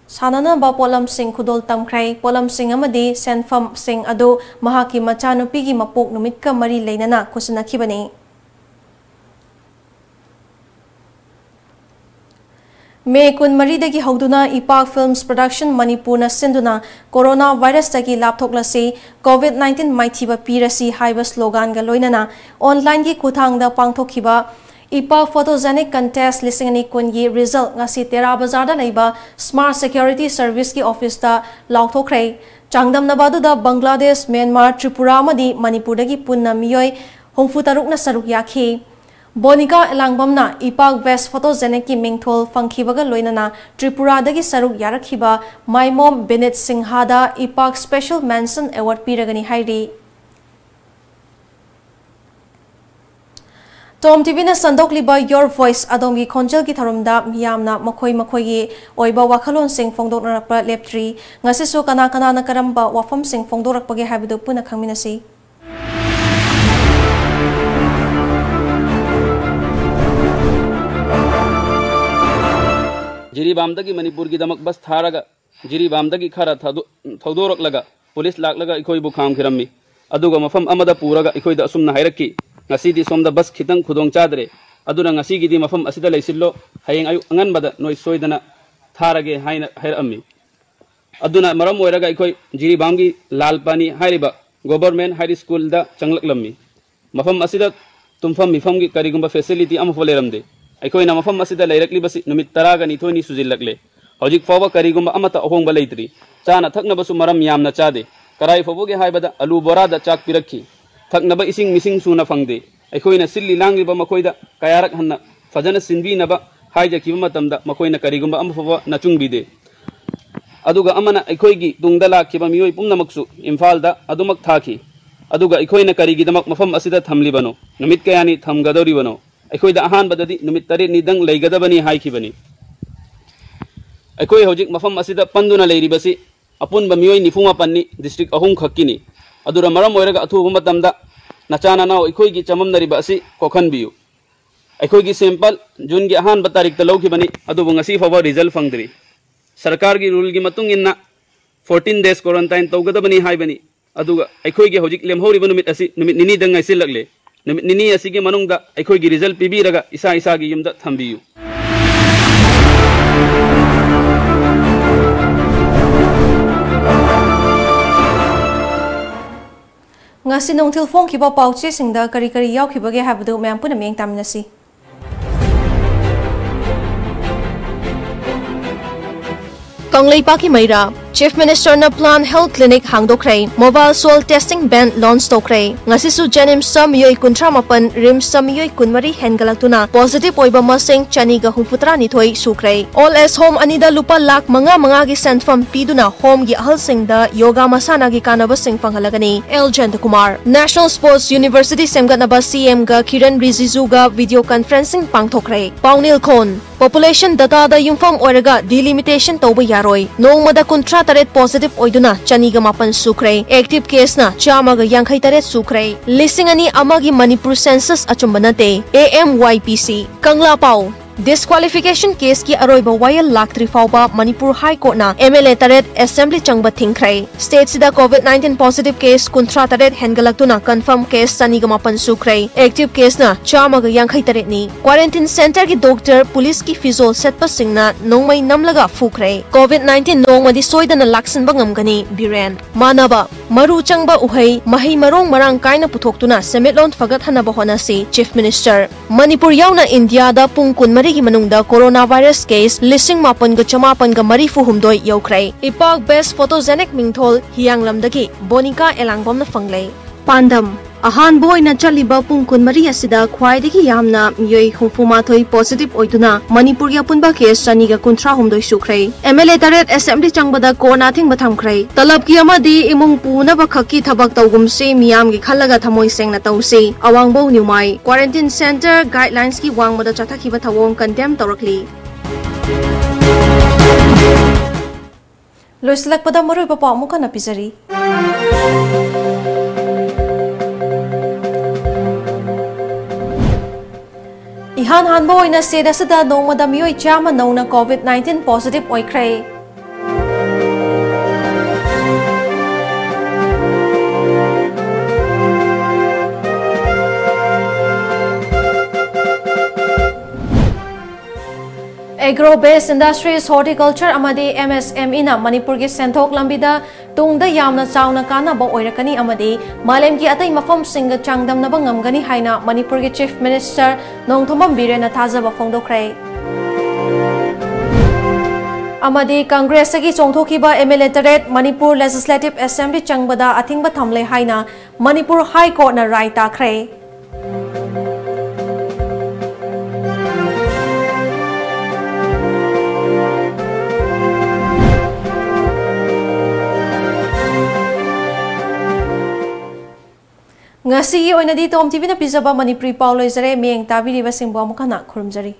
ꯁꯥꯟꯅꯅꯕ ꯄꯣꯠꯂꯝꯁꯤꯡ ꯈꯨꯗꯣꯜ ꯇꯝꯈ꯭ꯔꯦ꯫ ꯄꯣꯠꯂꯝꯁꯤꯡ ꯑꯃꯗꯤ ꯁꯦꯟꯐꯝꯁꯤꯡ ꯑꯗꯨ ꯃꯍꯥꯛꯀꯤ ꯃꯆꯥꯅꯨꯄꯤꯒꯤ ꯃꯄꯣꯛ ꯅꯨꯃꯤꯠꯀ ꯃꯔꯤ ꯂꯩꯅꯅ ꯈꯨꯠꯁꯤꯟꯅꯈꯤꯕꯅꯤ꯫ ꯃꯦ ꯀꯨꯟꯃꯔꯤꯗꯒꯤ ꯍꯧꯗꯨꯅ ꯏꯄꯥꯛ Films Production ꯃꯅꯤꯄꯨꯔꯅ ꯁꯤꯟꯗꯨꯅ "ꯀꯣꯔꯣꯅꯥ ꯚꯥꯏꯔꯁꯇꯒꯤ ꯂꯥꯞꯊꯣꯛꯂꯁꯤ, COVID nineteen ꯃꯥꯏꯊꯤꯕ ꯄꯤꯔꯁꯤ" ꯍꯥꯏꯕ sloganꯒ ꯂꯣꯏꯅꯅ onlineꯒꯤ ꯈꯨꯠꯊꯥꯡꯗ ꯄꯥꯡꯊꯣꯛꯈꯤꯕ ꯏꯄꯥꯛ Photogenic Contest ꯂꯤꯁꯤꯡ ꯑꯅꯤ ꯀꯨꯟꯒꯤ result ꯉꯁꯤ ꯇꯦꯔꯥ ꯕꯖꯥꯔꯗ ꯂꯩꯕ Smart Security Serviceꯀꯤ officeꯇ ꯂꯥꯎꯊꯣꯛꯈ꯭ꯔꯦ꯫ ꯆꯥꯡꯗꯝꯅꯕ ꯑꯗꯨꯗ ꯕꯪꯒ꯭ꯂꯥꯗꯦꯁ, ꯃ꯭ꯌꯥꯟꯃꯥꯔ, ꯇ꯭ꯔꯤꯄꯨꯔꯥ ꯑꯃꯗꯤ ꯃꯅꯤꯄꯨꯔꯗꯒꯤ ꯄꯨꯟꯅ ꯃꯤꯑꯣꯏ ꯍꯨꯝꯐꯨꯇꯔꯨꯛꯅ ꯁꯔꯨꯛ ꯌꯥꯈꯤ꯫ ꯕꯣꯅꯤꯀꯥ ꯑꯦꯂꯥꯡꯕꯝꯅ ꯏꯄꯥꯛ Best Photogenicꯀꯤ ꯃꯤꯡꯊꯣꯜ ꯐꯪꯈꯤꯕꯒ ꯂꯣꯏꯅꯅ ꯇ꯭ꯔꯤꯄꯨꯔꯥꯗꯒꯤ ꯁꯔꯨꯛ ꯌꯥꯔꯛꯈꯤꯕ ꯃꯥꯏꯃꯣꯝ ꯕꯤꯅꯤꯠ ꯁꯤꯡꯍꯥꯗ ꯏꯄꯥꯛ Special Mention Award ꯄꯤꯔꯒꯅꯤ ꯍꯥꯏꯔꯤ꯫ ꯇꯣꯝ ꯇꯤꯚꯤꯅ ꯁꯟꯗꯣꯛꯂꯤꯕ Your Voice, ꯑꯗꯣꯝꯒꯤ ꯈꯣꯟꯖꯦꯜꯒꯤ ꯊꯧꯔꯝꯗ ꯃꯤꯌꯥꯝꯅ ꯃꯈꯣꯏ ꯃꯈꯣꯏꯒꯤ ꯑꯣꯏꯕ ꯋꯥꯈꯜꯂꯣꯟꯁꯤꯡ ꯐꯣꯡꯗꯣꯛꯅꯔꯛꯄ ꯂꯦꯞꯇ꯭ꯔꯤ꯫ ꯉꯁꯤꯁꯨ ꯀꯅꯥ ꯀꯅꯥꯅ ꯀꯔꯝꯕ ꯋꯥꯐꯝꯁꯤꯡ ꯐꯣꯡꯗꯣꯔꯛꯄꯒꯦ ꯍꯥꯏꯕꯗꯨ ꯄꯨꯟꯅ ꯈꯪꯃꯤꯟꯅꯁꯤ꯫ ꯖꯤꯔꯤꯕꯥꯝꯗꯒꯤ ꯃꯅꯤꯄꯨꯔꯒꯤꯗꯃꯛ ꯕꯁ ꯊꯥꯔꯒ ꯖꯤꯔꯤꯕꯥꯝꯗꯒꯤ ꯈꯔ ꯊꯥꯗꯣ-, ꯊꯧꯗꯣꯔꯛꯂꯒ ꯄꯨꯂꯤꯁ ꯂꯥꯛꯂꯒ ꯑꯩꯈꯣꯏꯕꯨ ꯈꯥꯝꯈꯤꯔꯝꯃꯤ꯫ ꯑꯗꯨꯒ ꯃꯐꯝ ꯑꯃꯗ ꯄꯨꯔꯒ ꯑꯩꯈꯣꯏꯗ ꯑꯁꯨꯝꯅ ꯍꯥꯏꯔꯛꯈꯤ, ꯉꯁꯤꯗꯤ ꯁꯣꯝꯗ ꯕꯁ ꯈꯤꯇꯪ ꯈꯨꯗꯣꯡ ꯆꯥꯗ꯭ꯔꯦ, ꯑꯗꯨꯅ ꯉꯁꯤꯒꯤꯗꯤ ꯃꯐꯝ ꯑꯁꯤꯗ ꯂꯩꯁꯤꯜꯂꯣ, ꯍꯌꯦꯡ ꯑꯌꯨꯛ ꯑꯉꯟꯕꯗ ꯅꯣꯏ ꯁꯣꯏꯗꯅ ꯊꯥꯔꯒꯦ" ꯍꯥꯏꯅ ꯍꯥꯏꯔꯛꯑꯝꯃꯤ꯫ ꯑꯗꯨꯅ ꯃꯔꯝ ꯑꯣꯏꯔꯒ ꯑꯩꯈꯣꯏ ꯖꯤꯔꯤꯕꯥꯝꯒꯤ ꯂꯥꯜ ꯄꯥꯅꯤ ꯍꯥꯏꯔꯤꯕ ꯒꯣꯚꯔꯟꯃꯦꯟꯠ ꯍꯥꯏ ꯁ꯭ꯀꯨꯜꯗ ꯆꯪꯂꯛꯂꯝꯃꯤ꯫ ꯃꯐꯝ ꯑꯁꯤꯗ ꯇꯨꯝꯐꯝ ꯃꯤꯐꯝꯒꯤ ꯀꯔꯤꯒꯨꯝꯕ ꯐꯦꯁꯤꯂꯤꯇꯤ ꯑꯃꯐꯥꯎ ꯂꯩꯔꯝꯗꯦ꯫ ꯑꯩꯈꯣꯏꯅ ꯃꯐꯝ ꯑꯁꯤꯗ ꯂꯩꯔꯛꯂꯤꯕꯁꯤ ꯅꯨꯃꯤꯠ ꯇꯔꯥꯒ ꯅꯤꯊꯣꯏꯅꯤ ꯁꯨꯖꯤꯜꯂꯛꯂꯦ꯫ ꯍꯧꯖꯤꯛ ꯐꯥꯎꯕ ꯀꯔꯤꯒꯨꯝꯕ ꯑꯃꯠꯇ ꯑꯍꯣꯡꯕ ꯂꯩꯇ꯭ꯔꯤ꯫ ꯆꯥꯅ ꯊꯛꯅꯕꯁꯨ ꯃꯔꯝ ꯌꯥꯝꯅ ꯆꯥꯗꯦ꯫ ꯀꯔꯥꯏ ꯐꯥꯎꯕꯒꯦ ꯍꯥꯏꯕꯗ ꯑꯂꯨ ꯕꯣꯔꯥꯗ ꯆꯥꯛ ꯄꯤꯔꯛꯈꯤ꯫ ꯊꯛꯅꯕ ꯏꯁꯤꯡ ꯃꯤꯁꯤꯡ ꯁꯨꯅ ꯐꯪꯗꯦ꯫ ꯑꯩꯈꯣꯏꯅ ꯁꯤꯜꯂꯤ ꯂꯥꯡꯂꯤꯕ ꯃꯈꯣꯏꯗ ꯀꯌꯥꯔꯛ ꯍꯟꯅ ꯐꯖꯅ ꯁꯤꯟꯕꯤꯅꯕ ꯍꯥꯏꯖꯈꯤꯕ ꯃꯇꯝꯗ ꯃꯈꯣꯏꯅ ꯀꯔꯤꯒꯨꯝꯕ ꯑꯃꯐꯥꯎꯕ ꯅꯆꯨꯡꯕꯤꯗꯦ꯫ ꯑꯗꯨꯒ ꯑꯃꯅ ꯑꯩꯈꯣꯏꯒꯤ ꯇꯨꯡꯗ ꯂꯥꯛꯈꯤꯕ ꯃꯤꯑꯣꯏ ꯄꯨꯝꯅꯃꯛꯁꯨ ꯏꯝꯐꯥꯜꯗ ꯑꯗꯨꯃꯛ ꯊꯥꯈꯤ꯫ ꯑꯗꯨꯒ ꯑꯩꯈꯣꯏꯅ ꯀꯔꯤꯒꯤꯗꯃꯛ ꯃꯐꯝ ꯑꯁꯤꯗ ꯊꯝꯂꯤꯕꯅꯣ? ꯅꯨꯃꯤꯠ ꯀꯌꯥꯅꯤ ꯊꯝꯒꯗꯧꯔꯤꯕꯅꯣ? ꯑꯩꯈꯣꯏꯗ ꯑꯍꯥꯟꯕꯗꯗꯤ ꯅꯨꯃꯤꯠ ꯇꯔꯦꯠꯅꯤꯗꯪ ꯂꯩꯒꯗꯕꯅꯤ ꯍꯥꯏꯈꯤꯕꯅꯤ꯫ ꯑꯩꯈꯣꯏ ꯍꯧꯖꯤꯛ ꯃꯐꯝ ꯑꯁꯤꯗ ꯄꯟꯗꯨꯅ ꯂꯩꯔꯤꯕꯁꯤ ꯑꯄꯨꯟꯕ ꯃꯤꯑꯣꯏ ꯅꯤꯐꯨ ꯃꯥꯄꯟꯅꯤ, ꯗꯤꯁꯇ꯭ꯔꯤꯛ ꯑꯍꯨꯝ ꯈꯛꯀꯤꯅꯤ꯫ ꯑꯗꯨꯅ ꯃꯔꯝ ꯑꯣꯏꯔꯒ ꯑꯊꯨꯕ ꯃꯇꯝꯗ ꯅꯆꯥ ꯅꯅꯥꯎ ꯑꯩꯈꯣꯏꯒꯤ ꯆꯃꯝꯅꯔꯤꯕ ꯑꯁꯤ ꯀꯣꯛꯍꯟꯕꯤꯌꯨ꯫ ꯑꯩꯈꯣꯏꯒꯤ ꯁꯦꯝꯄꯜ ꯖꯨꯟꯒꯤ ꯑꯍꯥꯟꯕ ꯇꯥꯔꯤꯛꯇ ꯂꯧꯈꯤꯕꯅꯤ, ꯑꯗꯨꯕꯨ ꯉꯁꯤ ꯐꯥꯎꯕ ꯔꯤꯖꯜ ꯐꯪꯗ꯭ꯔꯤ꯫ ꯁꯔꯀꯥꯔꯒꯤ ꯔꯨꯜꯒꯤ ꯃꯇꯨꯡ ꯏꯟꯅ ꯐꯣꯔꯇꯤꯟ ꯗꯦꯖ ꯀ꯭ꯋꯥꯔꯟꯇꯥꯏꯟ ꯇꯧꯒꯗꯕꯅꯤ ꯍꯥꯏꯕꯅꯤ꯫ ꯑꯗꯨꯒ ꯑꯩꯈꯣꯏꯒꯤ ꯍꯧꯖꯤꯛ ꯂꯦꯝꯍꯧꯔꯤꯕ ꯅꯨꯃꯤꯠ ꯑꯁꯤ ꯅꯨꯃꯤꯠ ꯅꯤꯅꯤꯗꯪ ꯉꯥꯏꯁꯤꯜꯂꯛꯂꯦ꯫ ꯅꯨꯃꯤꯠ ꯅꯤꯅꯤ ꯑꯁꯤꯒꯤ ꯃꯅꯨꯡꯗ ꯑꯩꯈꯣꯏꯒꯤ ꯔꯤꯖꯜ ꯄꯤꯕꯤꯔꯒ ꯏꯁꯥ ꯏꯁꯥꯒꯤ ꯌꯨꯝꯗ ꯊꯝꯕꯤꯌꯨ꯫ ꯉꯁꯤ ꯅꯨꯡꯊꯤꯜ ꯐꯣꯡꯈꯤꯕ ꯄꯥꯎꯆꯦꯁꯤꯡꯗ ꯀꯔꯤ ꯀꯔꯤ ꯌꯥꯎꯈꯤꯕꯒꯦ ꯍꯥꯏꯕꯗꯨ ꯃꯌꯥꯝ ꯄꯨꯟꯅ ꯃꯤꯠꯌꯦꯡ ꯇꯥꯃꯤꯟꯅꯁꯤ꯫ ꯀꯪꯂꯩꯄꯥꯛꯀꯤ ꯃꯩꯔꯥ꯫ Chief Minister ꯅ Plan Health Clinic ꯍꯥꯡꯗꯣꯛꯈ꯭ꯔꯦ꯫ Mobile Soil Testing Van launch ꯇꯧꯈ꯭ꯔꯦ꯫ ꯉꯁꯤꯁꯨ JNIMS ꯇ ꯃꯤꯑꯣꯏ ꯀꯨꯟꯊ꯭ꯔꯥ ꯃꯥꯄꯟ, RIMS ꯇ ꯃꯤꯑꯣꯏ ꯀꯨꯟꯃꯔꯤ ꯍꯦꯟꯒꯠꯂꯛꯇꯨꯅ positive ꯑꯣꯏꯕ ꯃꯁꯤꯡ ꯆꯅꯤꯒ ꯍꯨꯝꯐꯨꯇꯔꯥ ꯅꯤꯊꯣꯏ ꯁꯨꯈ꯭ꯔꯦ꯫ Old Age Home ꯑꯅꯤꯗ ꯂꯨꯄꯥ ꯂꯥꯈ ꯃꯉꯥ ꯃꯉꯥꯒꯤ ꯁꯦꯟꯐꯝ ꯄꯤꯗꯨꯅ home ꯒꯤ ꯑꯍꯜꯁꯤꯡꯗ yoga ꯃꯁꯥꯟꯅꯒꯤ ꯀꯥꯟꯅꯕꯁꯤꯡ ꯐꯪꯍꯜꯂꯒꯅꯤ꯫ ꯑꯦꯜ ꯖꯌꯟꯇꯀꯨꯃꯥꯔ꯫ National Sports University ꯁꯦꯝꯒꯠꯅꯕ CM ꯒ ꯀꯤꯔꯟ ꯔꯤꯖꯤꯖꯨꯒ video conferencing ꯄꯥꯡꯊꯣꯛꯈ꯭ꯔꯦ꯫ ꯄꯥꯎꯅꯤꯜ ꯈꯣꯟ꯫ Population data ꯗ ꯌꯨꯝꯐꯝ ꯑꯣꯏꯔꯒ delimitation ꯇꯧꯕ ꯌꯥꯔꯣꯏ꯫ ꯅꯣꯡꯃꯗ ꯀꯨꯟꯊ꯭ꯔꯥ ꯇꯔꯦꯠ positive ꯑꯣꯏꯗꯨꯅ ꯆꯅꯤꯒ ꯃꯥꯄꯟ ꯁꯨꯈ꯭ꯔꯦ꯫ Active case ꯅ ꯆꯥꯝꯃꯒ ꯌꯥꯡꯈꯩ ꯇꯔꯦꯠ ꯁꯨꯈ꯭ꯔꯦ꯫ ꯂꯤꯁꯤꯡ ꯑꯅꯤ ꯑꯃꯒꯤ ꯃꯅꯤꯄꯨꯔ census ꯑꯆꯨꯝꯕ ꯅꯠꯇꯦ꯫ AMYPC꯫ ꯀꯪꯂꯥ ꯄꯥꯎ꯫ Disqualification case ꯀꯤ ꯑꯔꯣꯏꯕ ꯋꯥꯌꯦꯜ ꯂꯥꯛꯇ꯭ꯔꯤ ꯐꯥꯎꯕ ꯃꯅꯤꯄꯨꯔ High Court ꯅ M L A ꯇꯔꯦꯠ assembly ꯆꯪꯕ ꯊꯤꯡꯈ꯭ꯔꯦ꯫ State ꯁꯤꯗ COVID nineteen positive case ꯀꯨꯟꯊ꯭ꯔꯥ ꯇꯔꯦꯠ ꯍꯦꯟꯒꯠꯂꯛꯇꯨꯅ confirm case ꯆꯅꯤꯒ ꯃꯥꯄꯟ ꯁꯨꯈ꯭ꯔꯦ꯫ Active case ꯅ ꯆꯥꯝꯃꯒ ꯌꯥꯡꯈꯩ ꯇꯔꯦꯠꯅꯤ꯫ Quarantine centre ꯒꯤ doctor, police ꯀꯤ ꯐꯤꯖꯣꯜ ꯁꯦꯠꯄꯁꯤꯡꯅ ꯅꯣꯡꯃꯩ ꯅꯝꯂꯒ ꯐꯨꯈ꯭ꯔꯦ꯫ COVID nineteen ꯅꯣꯡꯃꯗꯤ ꯁꯣꯏꯗꯅ ꯂꯥꯛꯁꯤꯟꯕ ꯉꯝꯒꯅꯤ, ꯕꯤꯔꯦꯟ꯫ ꯃꯥꯟꯅꯕ, ꯃꯔꯨ ꯆꯪꯕ ꯎꯍꯩ, ꯃꯍꯩ ꯃꯔꯣꯡ ꯃꯔꯥꯡ ꯀꯥꯏꯅ ꯄꯨꯊꯣꯛꯇꯨꯅ ꯁꯦꯟꯃꯤꯠꯂꯣꯟ ꯐꯒꯠꯍꯟꯅꯕ ꯍꯣꯠꯅꯁꯤ, Chief Minister꯫ ꯃꯅꯤꯄꯨꯔ ꯌꯥꯎꯅ ꯏꯟꯗꯤꯌꯥꯗ ꯄꯨꯡ ꯀꯨꯟꯃꯔꯤꯒꯤ ꯃꯅꯨꯡꯗ corona virus case ꯂꯤꯁꯤꯡ ꯃꯥꯄꯟꯒ ꯆꯃꯥꯄꯟꯒ ꯃꯔꯤꯐꯨ ꯍꯨꯝꯗꯣꯏ ꯌꯧꯈ꯭ꯔꯦ꯫ ꯏꯄꯥꯛ Best Photogenic ꯃꯤꯡꯊꯣꯜ ꯍꯤꯌꯥꯡꯂꯝꯗꯒꯤ ꯕꯣꯅꯤꯀꯥ ꯑꯦꯂꯥꯡꯕꯝꯅ ꯐꯪꯂꯦ꯫ ꯄꯥꯟꯗꯝ: ꯑꯍꯥꯟꯕ ꯑꯣꯏꯅ ꯆꯠꯂꯤꯕ ꯄꯨꯡ ꯀꯨꯟꯃꯔꯤ ꯑꯁꯤꯗ ꯈ꯭ꯋꯥꯏꯗꯒꯤ ꯌꯥꯝꯅ ꯃꯤꯑꯣꯏ ꯍꯨꯝꯐꯨ ꯃꯥꯊꯣꯏ positive ꯑꯣꯏꯗꯨꯅ ꯃꯅꯤꯄꯨꯔꯒꯤ ꯑꯄꯨꯟꯕ case ꯆꯅꯤꯒ ꯀꯨꯟꯊ꯭ꯔꯥ ꯍꯨꯝꯗꯣꯏ ꯁꯨꯈ꯭ꯔꯦ꯫ M L A ꯇꯔꯦꯠ assembly ꯆꯪꯕꯗ court ꯅ ꯑꯊꯤꯡꯕ ꯊꯝꯈ꯭ꯔꯦ꯫ ꯇꯂꯕꯀꯤ ꯑꯃꯗꯤ ꯏꯃꯨꯡ ꯄꯨꯅꯕ ꯈꯛꯀꯤ ꯊꯕꯛ ꯇꯧꯒꯨꯝꯁꯤ, ꯃꯤꯌꯥꯝꯒꯤ ꯈꯜꯂꯒ ꯊꯃꯣꯏ ꯁꯦꯡꯅ ꯇꯧꯁꯤ꯫ ꯑꯋꯥꯡꯕꯧ ꯅ꯭ꯌꯨꯃꯥꯏ꯫ Quarantine centre guidelines ꯀꯤ ꯋꯥꯡꯃꯗ ꯆꯠꯊꯈꯤꯕ ꯊꯧꯑꯣꯡ condemn ꯇꯧꯔꯛꯂꯤ꯫ ꯂꯣꯏꯁꯤꯜꯂꯛꯄꯗ ꯃꯔꯨꯑꯣꯏꯕ ꯄꯥꯎ ꯑꯃꯨꯛ ꯍꯟꯅ ꯄꯤꯖꯔꯤ꯫ ꯏꯍꯥꯟ ꯍꯥꯟꯕ ꯑꯣꯏꯅ state ꯑꯁꯤꯗ ꯅꯣꯡꯃꯗ ꯃꯤꯑꯣꯏ ꯆꯥꯝꯃ ꯅꯧꯅ COVID nineteen positive ꯑꯣꯏꯈ꯭ꯔꯦ꯫ Agro based industries, horticulture ꯑꯃꯗꯤ M S M E ꯅ ꯃꯅꯤꯄꯨꯔꯒꯤ ꯁꯦꯟꯊꯣꯛ ꯂꯝꯕꯤꯗ ꯇꯨꯡꯗ ꯌꯥꯝꯅ ꯆꯥꯎꯅ ꯀꯥꯟꯅꯕ ꯑꯣꯏꯔꯛꯀꯅꯤ ꯑꯃꯗꯤ ꯃꯥꯂꯦꯝꯒꯤ ꯑꯇꯩ ꯃꯐꯝꯁꯤꯡꯒ ꯆꯥꯡꯗꯝꯅꯕ ꯉꯝꯒꯅꯤ ꯍꯥꯏꯅ ꯃꯅꯤꯄꯨꯔꯒꯤ Chief Minister ꯅꯣꯡꯊꯣꯝꯕꯝ ꯕꯤꯔꯦꯟꯅ ꯊꯥꯖꯕ ꯐꯣꯡꯗꯣꯛꯈ꯭ꯔꯦ꯫ ꯑꯃꯗꯤ Congress ꯇꯒꯤ ꯆꯣꯡꯊꯣꯛꯈꯤꯕ M L A ꯇꯔꯦꯠ Manipur Legislative Assembly ꯆꯪꯕꯗ ꯑꯊꯤꯡꯕ ꯊꯝꯂꯦ ꯍꯥꯏꯅ ꯃꯅꯤꯄꯨꯔ High Court ꯅ ꯔꯥꯏ ꯇꯥꯈ꯭ꯔꯦ꯫ ꯉꯁꯤꯒꯤ ꯑꯣꯏꯅꯗꯤ ꯇꯣꯝ TV ꯅ ꯄꯤꯖꯕ ꯃꯅꯤꯄꯨꯔꯤ ꯄꯥꯎ ꯂꯣꯏꯖꯔꯦ꯫ ꯃꯤꯠꯌꯦꯡ ꯇꯥꯕꯤꯔꯤꯕꯁꯤꯡꯕꯨ ꯑꯃꯨꯛ ꯍꯟꯅ ꯈꯨꯔꯨꯝꯖꯔꯤ꯫